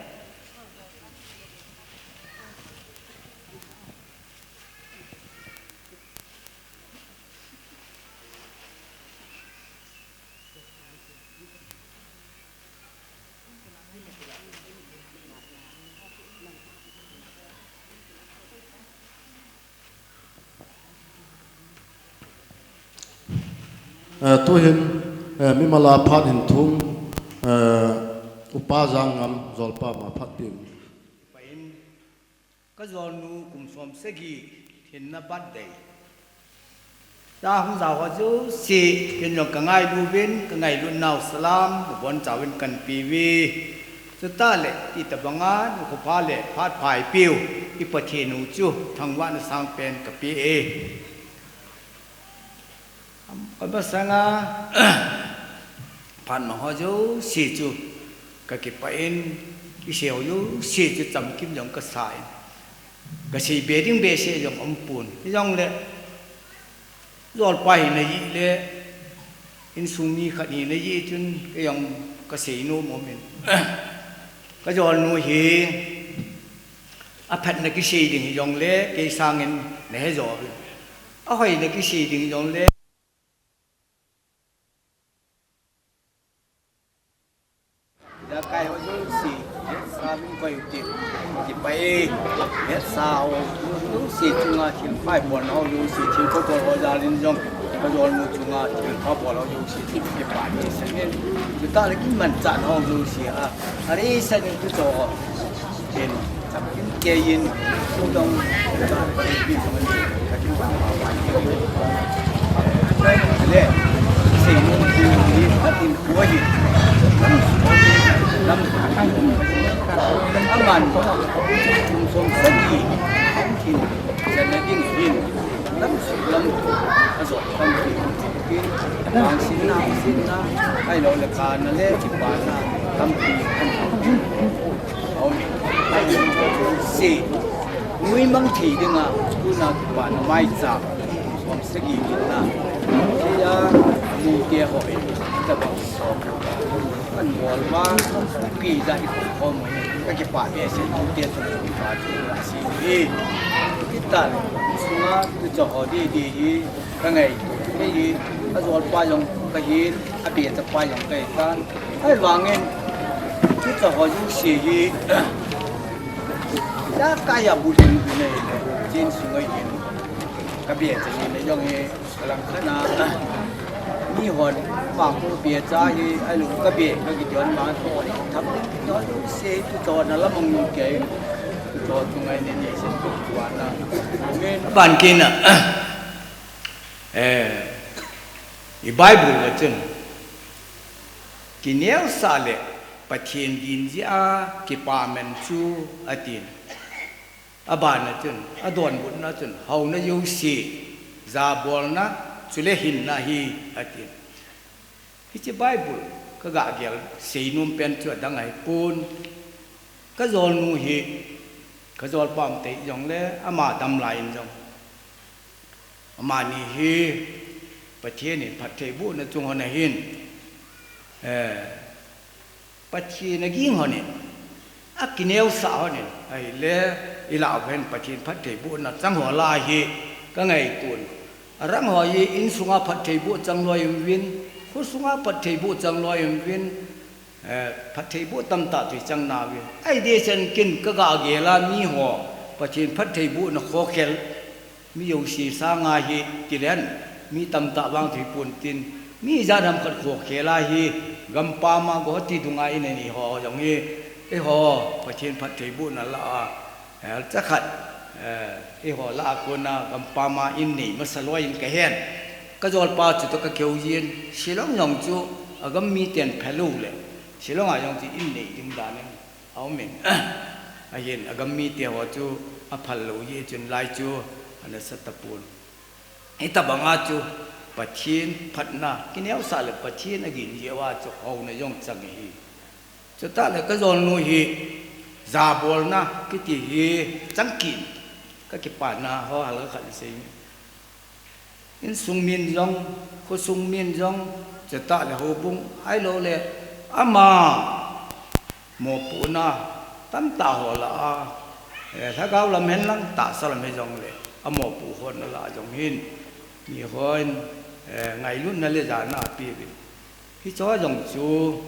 Eh, tuhin, eh, mimal a phat hin thum, eh, Upa Jangngam jolpa ma phat peh in. Kajolnu kum som sagi hinna birthday. Tua hung jao ho jouse, ken jong kangailu uvin, kangailutnau salam, nabonchauvin kahin pe uve. Chutah le, itobang a, nakho pha le, phat pha eipeu, i Pathen u chu, thangvahna sangpen kapeh e. Amasanga, phat mang ho jouse chu kakipah in, isei ho jouse chu chamkim jong kasa in. Kasei be ding behseh jong aumpon. Hijongle, jolpa hina jeh le, insung mi khat hina jeh chun, kei jong kasei nom um in. Kajolnu hi, aphatna kisei ding hijongle, kei sangin nahe jo uvin. Ahoina kisei ding jongle. Ijakai ho jouse, hetsa min koi u te. Kipah e, hetsa ho jouse chunga thil phai bolna ho jouse, thil kobol ho jal in jong, kajolnu chunga thil phai bol ho jouse, kipah e, sangin. Chutah le kimanchah ho jouse a, are sangin kicho ho. Ken, chamkim kei in, sudong, le, sei nom tu ni, ka tin ko hi, lam, lam, aman, kum som sagi, kum tin, jana ding hin, lam, lam, ajo, lam, tin, mang sin na, sin na, ai lo le ka na le, ki pa na, lam, tin, Aum, aum, si. Muimang thei dinga, tuna kipana maicham som sagi kit na. Hiya, mite ho in, tabang som. Kan bol ma, pi ja i khom mo hi, ka kipah behseh, mute chung kipa chu la si hi. Kitan, sunga, tu cho ho di di hi, ka ngai, hi hi, a jol pa jong ka hi, a bia cha pa jong ka hi tan. Ahivangin, tu cho ho ju si hi, Dak kaya bulhin inei, chin sungai hin. Ka bia cha ni na jong hi, ka lang kha na. Ni hon, pa ko bia cha hi, ai lu ka bia, ka ki tion ma ko ni, thap ni, tion se, tu cho na la mong ni ke. Tu cho tu ngai ni ni se, tu cho na. Amen. Ban kin na. Eh, i Bible la chun. Kineo sa le, Pathen din ji a, kipaman chu, atin. Abana chun, adonbutna chun, hauna jouse, jabolna, chule hinna hi, atin. Hiche Bible, ka ga gel, seinom pen chu adang ahi pon. Ka jolnu hi, ka jolpa um tei jong le, ama dam lai in jong. Amani hi, Pathen in phattheibohna chung hon ahin. Eh, Pathen a ging hon in, a kineosah hon in, ahile, i lah uhen Pathen phattheibohna chang ho lah hi ka ngaito un. A rang ho hi insunga phattheiboh chang loi um uvin, khosunga phattheiboh chang loi um uvin, eh, phattheiboh tamtah tui chang na uvin. Ahi deh chan kin ka ga gel a mi ho, Pathen phattheibohna khokhel. Mi jouse sanga hi tilen, mi tamtah vang tui pon tin, mi jat ham khat khokhel a hi, gampam a go ti dunga in ani ho jong hi, eiho, Pathen phattheibohna lah a, eh, cha khat, eh, eiho lah a kona gampam a in nei masa loi in ka hen. Ka jolpa chu to ka keu jin, Shillong jong chu, a gam miten phalou le, Shillong a jong chu in nei ding dan in. Aum in. Ahin, agam mite ho chu aphal lou jeh chun lai chu ana sa tapon. Hitabang a chu Pathen phatna, kineosah le Pathen agin jeh uva chu houna jong chang ahi. Chutah le ka jolnu hi jabolna kiti hi changkit, ka kipana ho hal khat sei. Insung min jong, khosung min jong, chutah le houbung, ahilou le, ama mopohna tamtah ho lah a, eh, lhagao lam hen lang, tahsa lam hi jong le, amopoh hon lah a jong hin, mi hon, eh, ngailutna le jana apeuvin. Hicho jong chu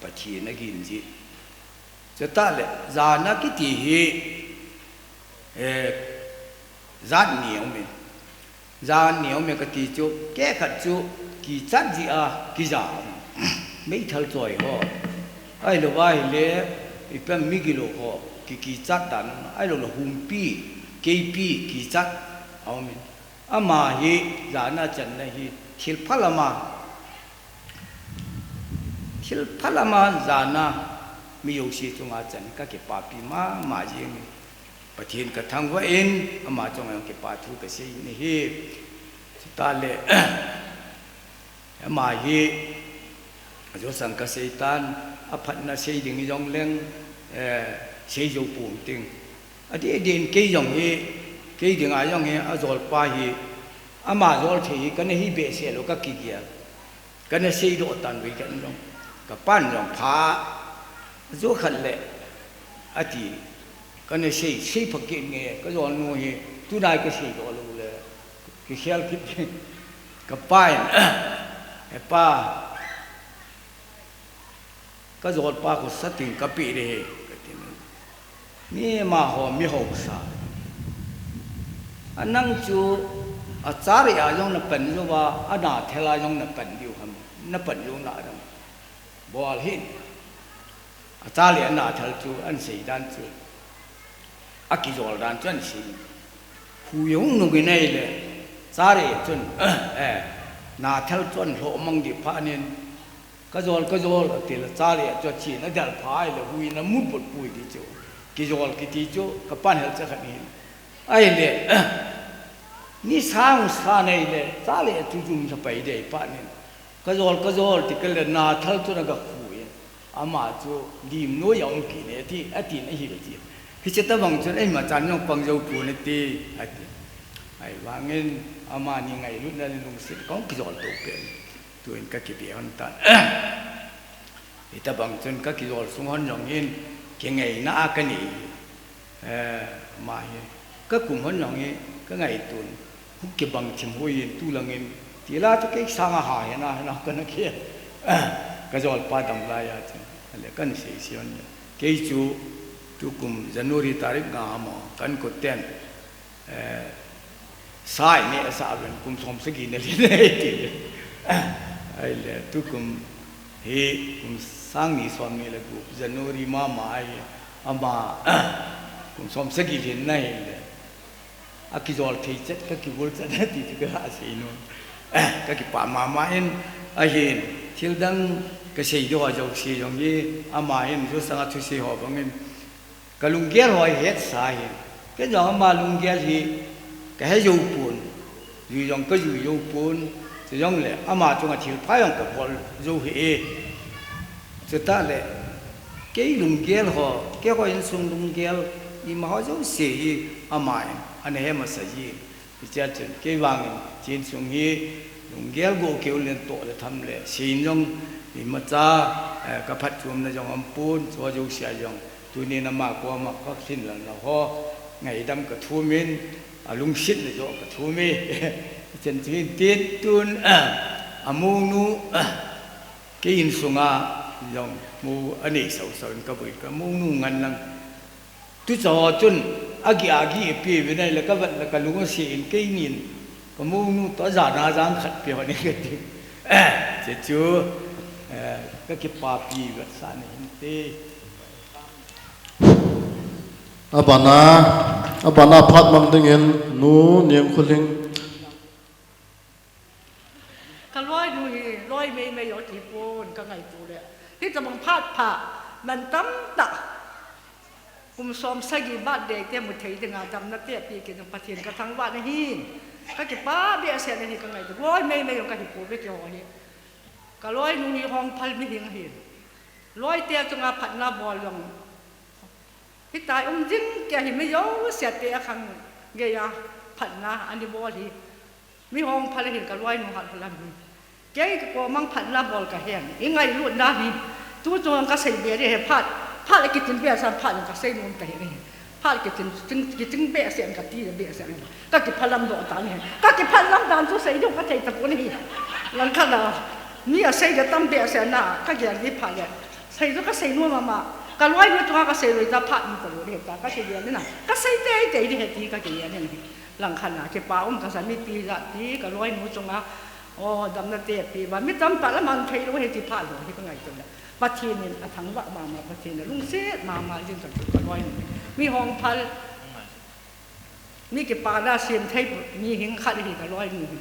Pathen agin jeh. Chutah le, jana kiti hi, eh, jat ni aumin. Jat ni aumin kati chu, kehkhat chu, kichat jeh a, kija. Meithal choi ho. Ahilou va ahile, ipi ham migilou ho, ki, kichat dan, ahilou le humpi, keipi, kichat aumin. Ama hi, jana channa hi, thil phalam a, Thil phalam a jana mi jouse chunga chan ka kipapi mama jeng e. Pathen ka thangvah in ama chunga jong kipa thu ka sei in ahi. Chutah le ama hi ajosang ka sei tan, aphatna sei ding jong leng, eh, sei jou pon ting. Adeh deh in kei jong hi, kei dinga jong hi ajolpa hi ama jol thei hi ka na hi behseh lou ka kigel. Ka na seidoh tan vei ka in jong. Ka pan jong pha. Jou khat le. Ati. Ka na sei, sei pha kit nge. Ka jolnu hi. Tunai ka seidoh lou le. Kikhel kit. Ka pa in. He pa. Ka jolpa khosa ting ka pe ding ahi, ka ti. Mi ama ho mi hausa. A nang chu a chale a jong na pan jou va, a nathel a jong na pan diu ham, na pan jou na dam. Bol hih in. A chale a nathel chu, an sei dan chu. A kijol dan chu an sei. Hui hung nung in ahile, chale chun, eh, nathel chu an lhoh mang ding phat in, ka jol, ka jol, ati le chale chu a chen a del pha ahile, hui in a mut bot pui ding chu. Kijol kiti chu, ka pan hel cha khat in. Ahile, ni sang sa nei le, chale chu jum sa pai ding phat in. Ka jol, ka jol, ti kit le nathel chu na ga khu in. Ama chu lim noi a um kit e, ati, ati na hi ve ti. Hiche tabang chun eima chan jong pang jou pon ati, ati. Ahivangin amani ngailutna le lungset kahung kijol to pen. Tuin kakibe hon tan. Hitabang chun kakijol sung hon jong hin kingaina a kanei. Eh, ama hi kakum hon jong hi kangaitun. Hung kibang thim hoi in tulangin, tila chu kei sanga ha hena, hena kana kei. Kajolpa dam laiya chun. Ale kana sei sei hon. Kei chu tukum January tarik nga ama kan koten. Eh, sa ineh sah uvin kum som sagi nalen ti. Ahile tukum hi kum sang ni som ni le gup January mama ahi ama kum som sagi lenna ahile. Akijol thei chet, kakivul chet ti chu kaha sei nom. Kakipah mama in ahin thil dang kasei diu ho jouse jong hi ama hin jouse sanga thusei ho bangin kalunggel ho hi hetsa ahin. Kei jong ama lunggel hi kahe jou pon. Jui jong kajui jou pon. Chujongle ama chunga thilpha jong kabol jou hih e. Chutah le kei lunggel ho, keiho insung lunggel, ima ho jouse hi ama in ana he masa jin. Hichea chun kei vangin insung hi lunggel go keu len toh le tham le, sei in jong imacha, eh, kaphatchomna jong aumpon, chujousea jong. Tunin ama koma kalhinlelna ho ngaidam kathumin, alungsetna joh kathumin. Hichan chu hin tin tun, amounu, kei insunga jong mou anei sausau in kavui, kamounu ngen lang. Tucha ho chun agih agih ipi uvin ahile kavet le kalung ase in keinin kamounu toh ajana jang khat pe hon in kati. Hiche chu, eh, kakipapi vetsahna hinte. Abana, abana phat mang dingin Nu Nengkholhing. Kaloinu hi loi meimei jong kipon kangaito le. Hitabang phat pha, man tamtah. Kum som sagi birthday te mu thei dinga damna te ape kit jong Pathen kathangvah nahi. Kakipah behseh nahi kangaito. Loi meimei jong kahipouve keiho hi. Kaloinu hi hongphal mihing ahin. Loite chunga phatna bol jong hitia um jing kei hi mi jouse te akhang geiya phatna ana bol hi. Mi hongphal ahin kaloinu Hatholam hi. Kei kakomang phatna bol kahen. Ingailutna hi. Tuchung kasei be ding ahi phat. Phat le kitin behseh phat le kasei nom kahi. Phat kitin, tin, kitin behseh kati behseh. Kakiphalam doh tan ahi. Kakiphalam dan chu sei diu kathei tapon ahi. Langkhat a mi asei katam behseh na kagel ding phat le. Sei chu kasei nom mama. Kaloinu chunga kasei lou ta phat um talou ding ta kakigel in a. Kasei teitei ding ahi ti kakigel in ahi. Langkhat a kipa um kasa mipi jat ti kaloinu chunga. O, damna te ape uva. Mi tamtah la mang thei lou ahi ti phat lou ahi kangaito le. Pathen in athangvah mama, Pathen in alungset mama jing kati kaloinu. Mi hongphal. Mi kipana sem thei mihing khat ahi kaloinu hi.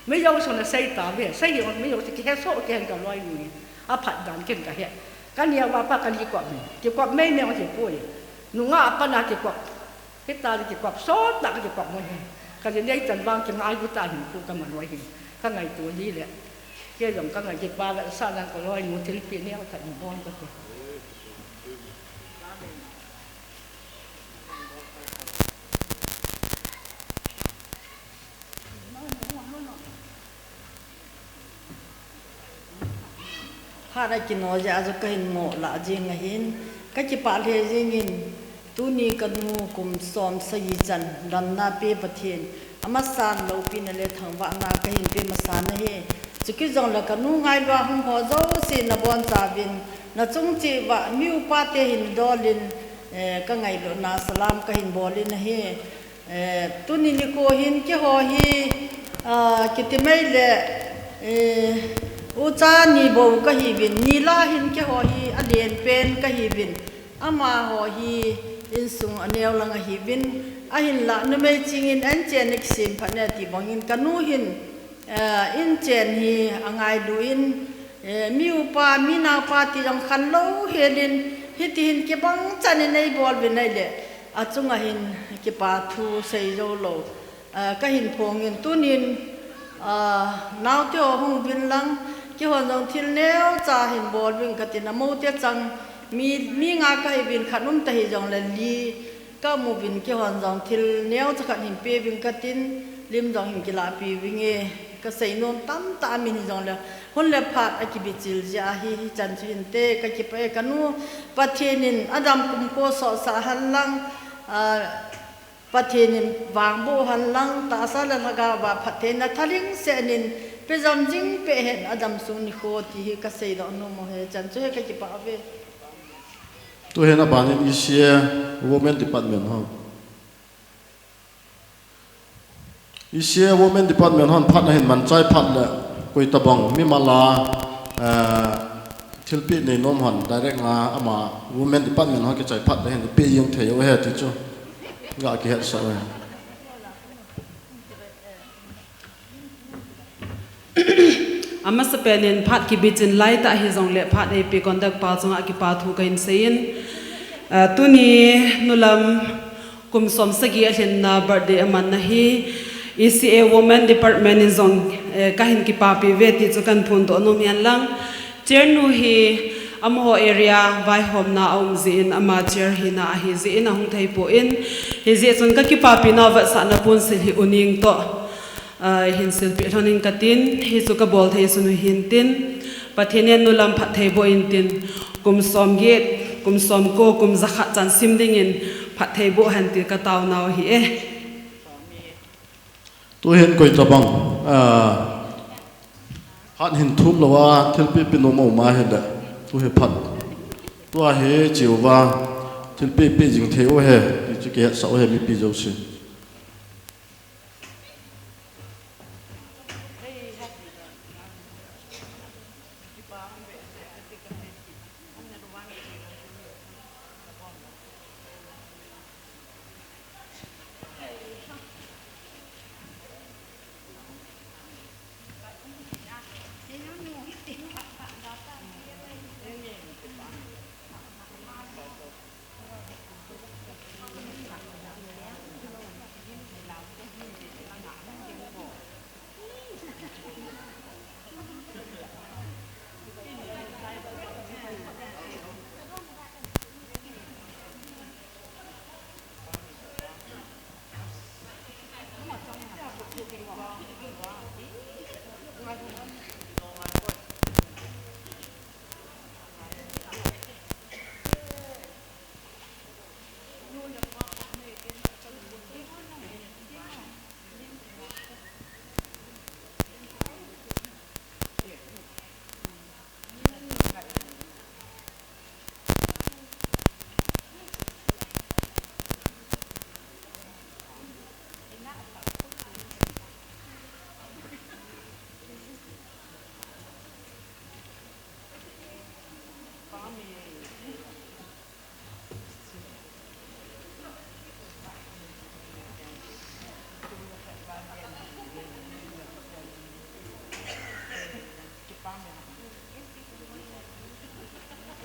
Mi jousen asei tauve, sei hi mi jouse kihe soh kei ahin kaloinu hi. Aphat dan ken kahe. Kaneo a pat kakikhop hi. Kikhop meimei ahipoi. Nungah a pat a kikhop. Hitia kikhop sot tah a kikhop mo hi. Kajinei chan vang kingailu ta hin pu kaman loi hi. Kangaito ji le. Kei jong kangai kipa vetsahnan kaloinu thilpeh neo tah in bon kati. Phat akino jeh a chu kahin ngoh lah jing ahin, kakipah lheh jingin, tuni kanu kum som sagi chan damna pe Pathen, amasan loupina le thangvahna kahin pe masan ahi. Chukit jongle kanu ngailua hung ho jouse nabonchauvin, nachung cheh uva mi upa te hin dolin, eh, kangailutna salam kahin bolin ahi. Eh, tuni nikho hin keiho hi, ah, kiti mai le, eh, ucha ni bou kahiuvin, nilhah hin keiho hi alen pen kahiuvin, amaho hi insung aneo lang ahiuvin, ahinlah numei chingin anchen in kisem phat ne ti bangin kanu hin, eh, inchen hi angailu in, eh, mi upa, mi naopa ti jong khanlou helin, hitihin kibang chan in eibol uvin ahile, achunga hin kipa thu sei jou lou. Ah, kahin phongin tunin, ah, naote ho hung uvin lang, keihon jong thil neocha hin bol uving katin, amoute chang mi, mi nga kahiuvin khat um tahih jongle li, Ka mu vin keihon jong thil neocha khat hin pe vin katin, lim jong hin kilah pe vin e, ka seinom tamtah amin hijongle, hun le phat akibichil jeh ahi, hichan chu hinte, ka kipah e kanu, Pathen in adam kum ko sohsah hen lang, ah, Pathen in vangboh hen lang, tahsa le lhagao a phattheina thalheng seh in, pe jom jing peh hen adam sung nikho ti hi ka seidoh nom u ahi, chan chu hi ka kipah uve. Tuhin aban in E C A Women Department ho. E C A Women Department hon phat ahin man chai phat le koi tabang mimal a, eh, thilpeh neinom hon direct nga ama Women Department hon kichai phat le hin pe jing thei u ahi ti chu ga kihetsah uve. Amasapen in phat kibichin laitah hijongle phat eipeh conduct pa chunga kipa thu kahin seiyin. Ah, tuni nulam kum som sagi alhinna birthday amanna hi E C A Women Department in jong, eh, kahin kipapi uve ti chu kahin phondoh nom ahin lang. Chair nu hi amaho area vaihomna aum jeh in ama chair hina ahi jeh in ahung thei poi, hijeh chun ka kipapi nau vetsahna ponsil hi uning toh, ah, hin silpeh lhon in katin, hichu kabol thei sun u hintin, Pathen in nulam phattheiboh intin, kum som get, kum som ko, kum jakhat chan sim dingin phattheiboh hen ti kataonau ahi e. Tuhin koi tabang, ah, phat hin thum louva thilpeh pe nom aum ahile, tuhi phat. Tua hi cheuva thilpeh pe jing thei u ahi ti chu kihetsah u ahi mipi jouse.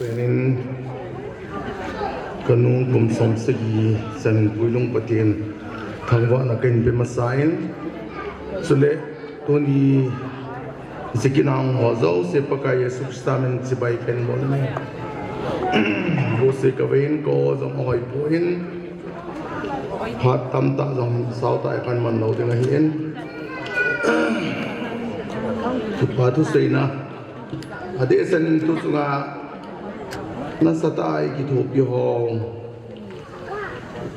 Penin kanu kum som sagi chan puilung Pathen thangvahna kahin pe masa in, chule tuni Hiche kinang ho jouse Pakai Jesu Christa min chibai kahin bol e. Bose kavei in ko jong ahoi poi. Phat tamtah jong sao tah a kaman lou ding ahin. Kipa thuseina. Adeh senin tu chunga nasatah a ikithopi ho.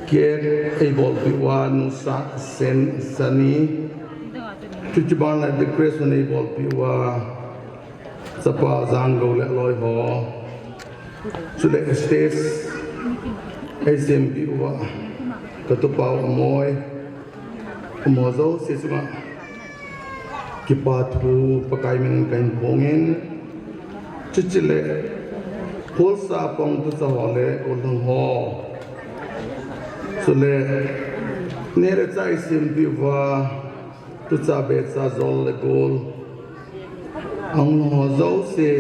Cake eibolpeh uva, nusa Sen, Sani. Chuche ban le decoration eibolpeh uva, chapa Janggou le aloi ho. Chule stage eisempeh uva, katupa u Amoi. Amaho jouse chunga kipa thu Pakai min in kahin phong in, chuche le, Kholsa pang tucha ho le, Kolhang ho. Chule, neh le chah eisempeh uva, tucha becha jol le gol. Ahung ho jouse.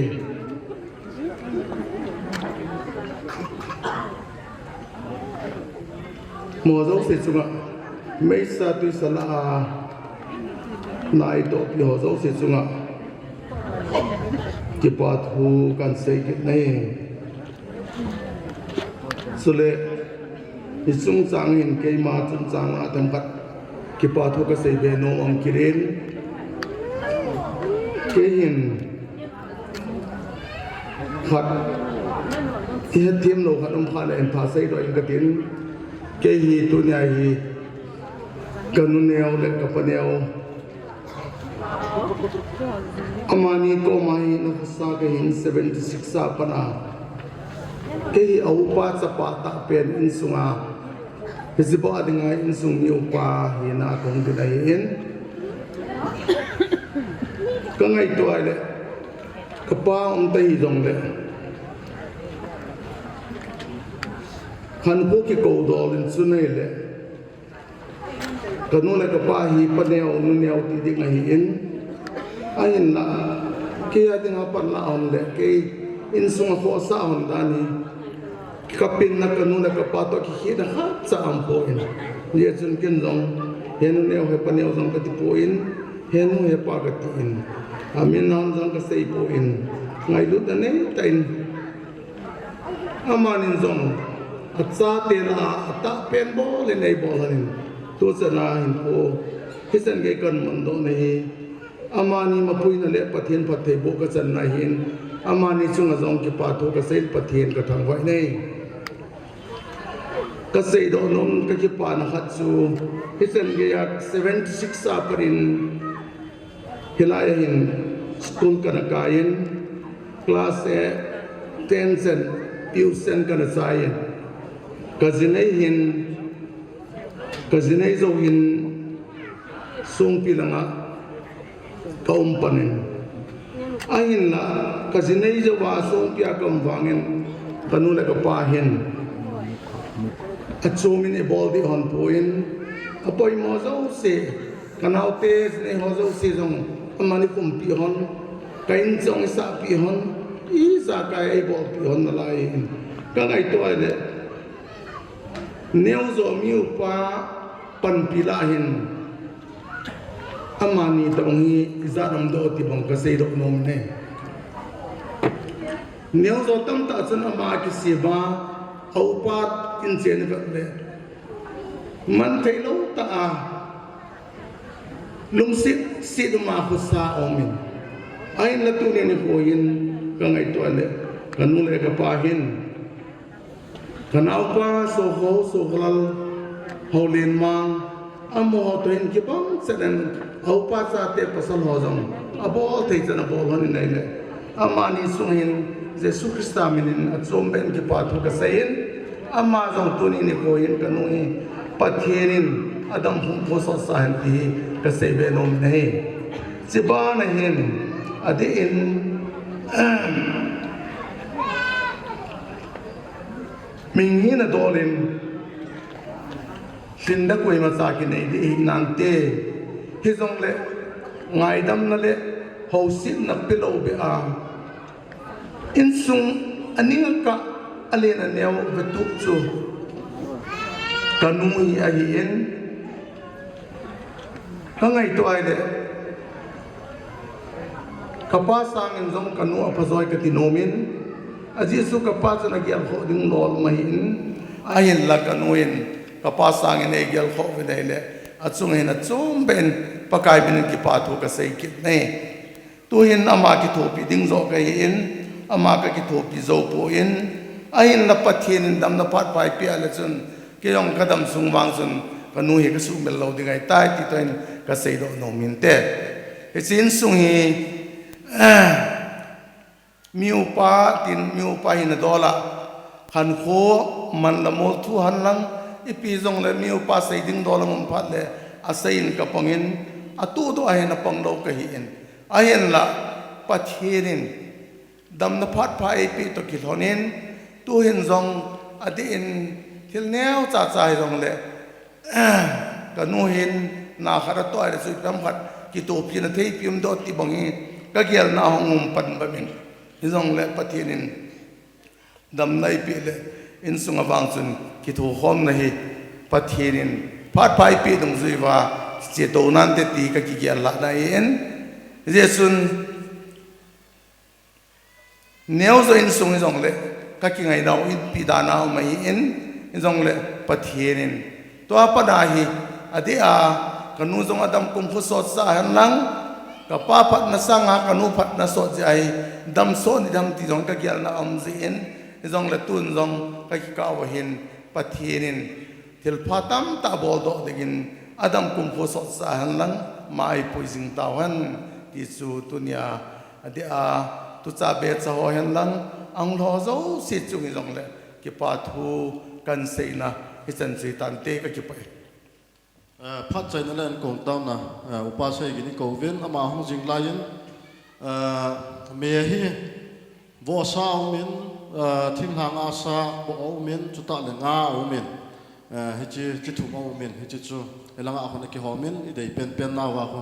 Amaho jouse chunga, meisa tuisa lah a naitohpi ho jouse chunga, kipa thu kahin sei kit e. Chule, Hiche chungchang hin keima chungchang a themkhat kipa thu kasei be nom um kit in. Kei hin khat, ihet them lou khat um kha le hin pha seidoh in katin. Kei hi tunia hi kanu neo le kapa neo, amani koma hi na khosa kahin, seventy six a pat a. Kei hi a upa chapa tah pen insunga, hiche bou dinga insung mi upa hina kahung ding ahin. Kangaito a le, kapa umta hijongle, khankho kikou dol in chu nei le, kanu le kapa hi pa neo nu neo ti ding ahin. Ahinla, kei a dinga panla hon le, kei insunga khosa hon dan hi, kapinna kanu le kapa toh kikhehna khatcha aumpoi. Hijeh chun ken jong, he nu neo he pa neo jong kati poi, he nu he pa kati in. Amin hon jong kasei poi. Ngailutna neitah in, amanin jong achate lah a atahpen bol in eibol lhonin, tuchan a hinkho hichan gei kahin mandoh na hi, amani mapuina le Pathen phattheiboh kachanna ahin, amani chunga jong kipa thu kaseiyin Pathen kathangvah e. Kaseidoh nom, kakipana khat chu, hichan geiya seventy six a pat in, hilai a hin school kana kai in, class eight, ten chan, tuition kana chai in, kajinei hin, kajinei jou hin Songpi langa kaum panin. Ahinla, kajinei jouva Songpi a kaum vangin, kanu le kapa hin achom in eibol ding hon poi, apoimo jouse, kanaote jinei ho jouse jong amani khumpi hon, ka in jong eisahpi hon, ijakai eibolpi hon nalai in. Kangaito a le, neojo mi upa panpi lah hin, amani tobang hi ijat umdoh ti bang kaseidoh nom e. Neojo tamtah chun ama kisem a, a upa in chen vet le, mantheilou tah a, lungset set uma khosa aumin. Ahinla tuni nikho hin kangaito a le, kanu le kapa hin, kanaopa Sokho, Sokholal, Houlenmang, amaho toh hin kibang chan in, a upa chate pasal ho jong abol thei chan abol lhonin ahile, amani sung hin Jesu Christa minin achom beh in kipa thu kaseiyin, ama jong tuni nikho hin kanu hi Pathen in adam khum khosah hen ti hi kasei be nom e. Chuban ahin, adeh in, mihina dol in, lhinna koimacha kinei ding ahi nante. Hijongle, ngaidamna le housetna pelou beh a, insung aning akah, alen aneo vetup chu kanu hi ahin, kangaito a le, kapa sangin jong kanu aphajoi kati nomin, ajeh chu kapa chun agel khoh ding lolung ahin, ahinla kanu in kapa sangin eigel khoh uvin ahile, achung hin achom beh in Pakai minin kipa thu kasei kit e. Tuhin ama kithopi ding joh kahin, ama kakithopi jou poi, ahinla Pathen in damna phat pha eipeh a le chun, kei jong kadam sung vang chun kanu hi kasuhmil lou ding ahitai ti toh hin kaseidoh nom inte. Hiche insung hi, mi upa tin, mi upa hina dol a, khankho manla mol thu hen lang, ipi jongle mi upa sei ding dol a um phat le, asei in kapangin, atuhdoh a hin apang lou kahin. Ahinla, Pathen in damna phat pha eipeh toh kilhonin, tuhin jong adeh in thil neocha cha hijongle, kanu hin na khat atoh a le chu ipi ham khat kithopina theipi umdoh ti bang hi kagelna hung um pan bangin. Hijongle Pathen in damna eipeh le, insunga vang chun kithokhomna hi Pathen in phat pha eipeh dungjui uva chetou nante ti kakigel lhahna ahin. Hijeh chun, neojo insung hijongle, kakingainau inpi dan a um ahin, Hijongle Pathen in tua pat a hi, adeh a, kanu jong adam kumkho sotsa hen lang, kapa phatna sanga kanu phatna sot jeh a hi, damsot ni dam ti jong kagelna aum jeh in, hijongle tun jong kakikah uva hin, Pathen in thilpha tamtah boldoh dingin, adam kumkho sotsa hen lang, maipui jing tauhen, ti chu tunia, adeh a, tucha becha ho hen lang, ahung lhung jouse chung hijongle, kipa thu kahin seina, hichan chu hitante, kakipah e. Eh, phat chaina le ankong taona, eh, Upa Seigin ikouvin, ama hung jing laiyin, eh, mi hi, vohsa aumin, eh, thinglhang asa boh aumin, chutah le nga aumin, eh, hiche, hiche thum aumin, hiche chu, hilanga khun akihomin, idei penpen nauva khu,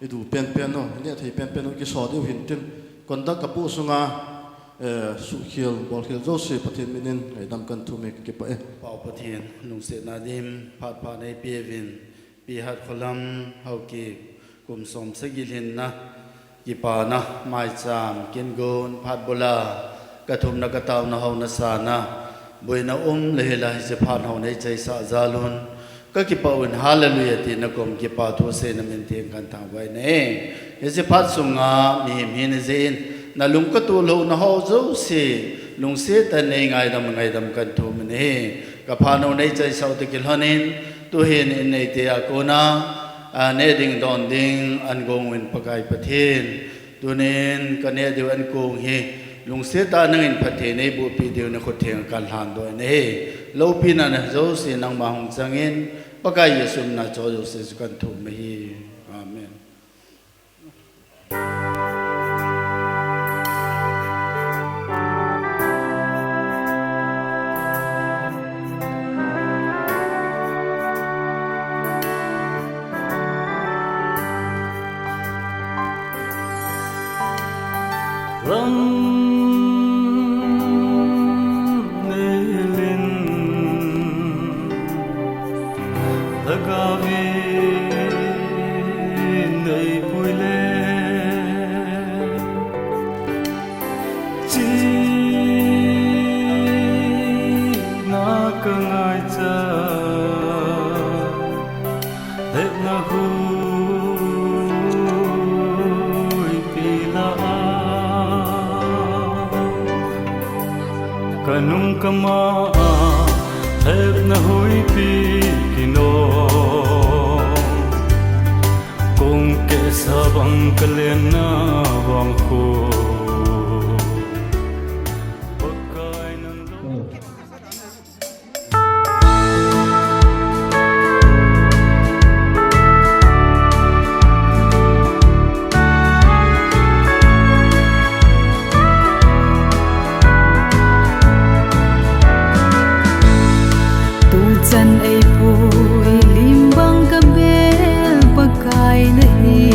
idu penpen u, ineh thei penpen u, kiso diu hintin, conduct kapoh sunga, eh, suhkhel, bolkhel jouse Pathen minin, ngaidam kahin thum e, kakipah e. Pa Pathen, lungsetna dim, phat pha neipeuvin, Pihat Kholam, Haokip, kum som sagi lhinna, kipana, maicham, kingon, phat bula, kathumna, kataona, haona, sana, boina um le hila hiche phat ho neichaisah jal un, kakipah un, Hallelujah, tina kom kipa thu seina min theng kahin thangvah in ahi. Hiche phat sunga, mihem hina jeh in, nalung katoh louna ho jouse, lungset tah in neingaidam, ngaidam kahin thum in ahi. Kaphat ho neichaisah u toh kilhonin, tuhin in neite a kona, a, neh ding don ding, ankong uvin Pakai Pathen. Tunin kaneh diu ankong hi, lungset tah nangin phatthei neibohpeh diu nakhut thenga kahin lhandoh in ahi. Loupina jouse nangma hung changin, Pakai Jesu mina choi jouse chu kahin thum ahi. Amen. Ram neilin, lhagaovin neipui le, chihna kangaichat, lhepna huipi lah a, kanung kama a, lhepna huipi kinom, kong kehsa bang kalenna vang khu, Pakai nang Tuchan eipui lim bang kabel Pakai nahi.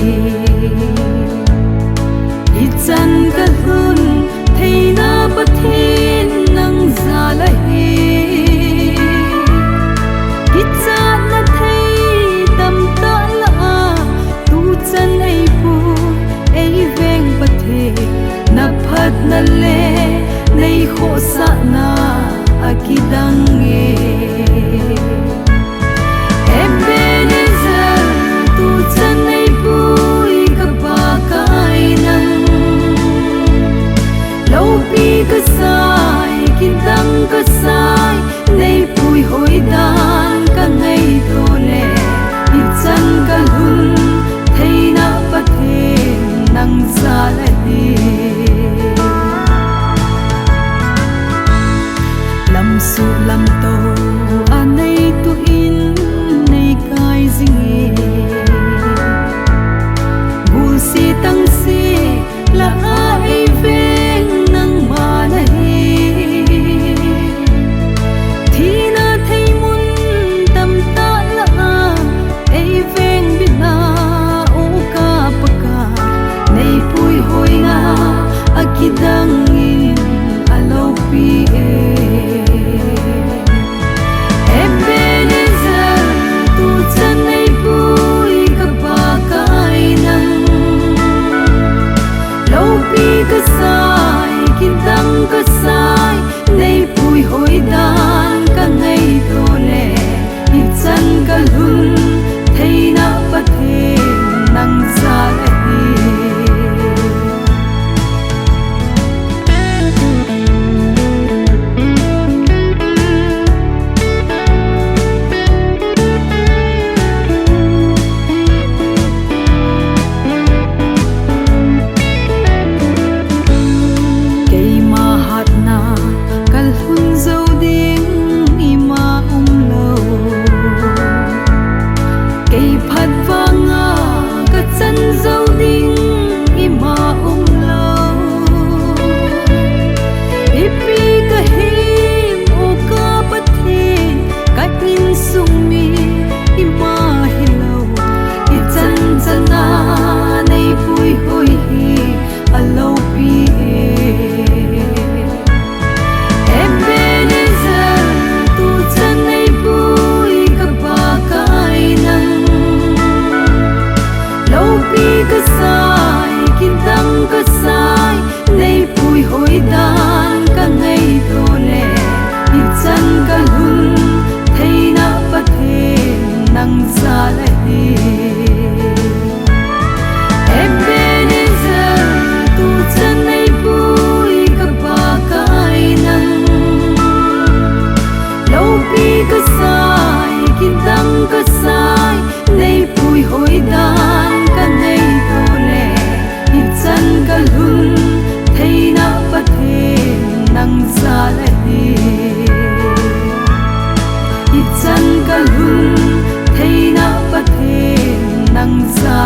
Ichan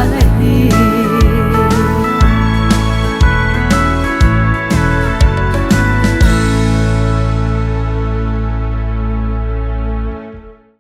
le hi.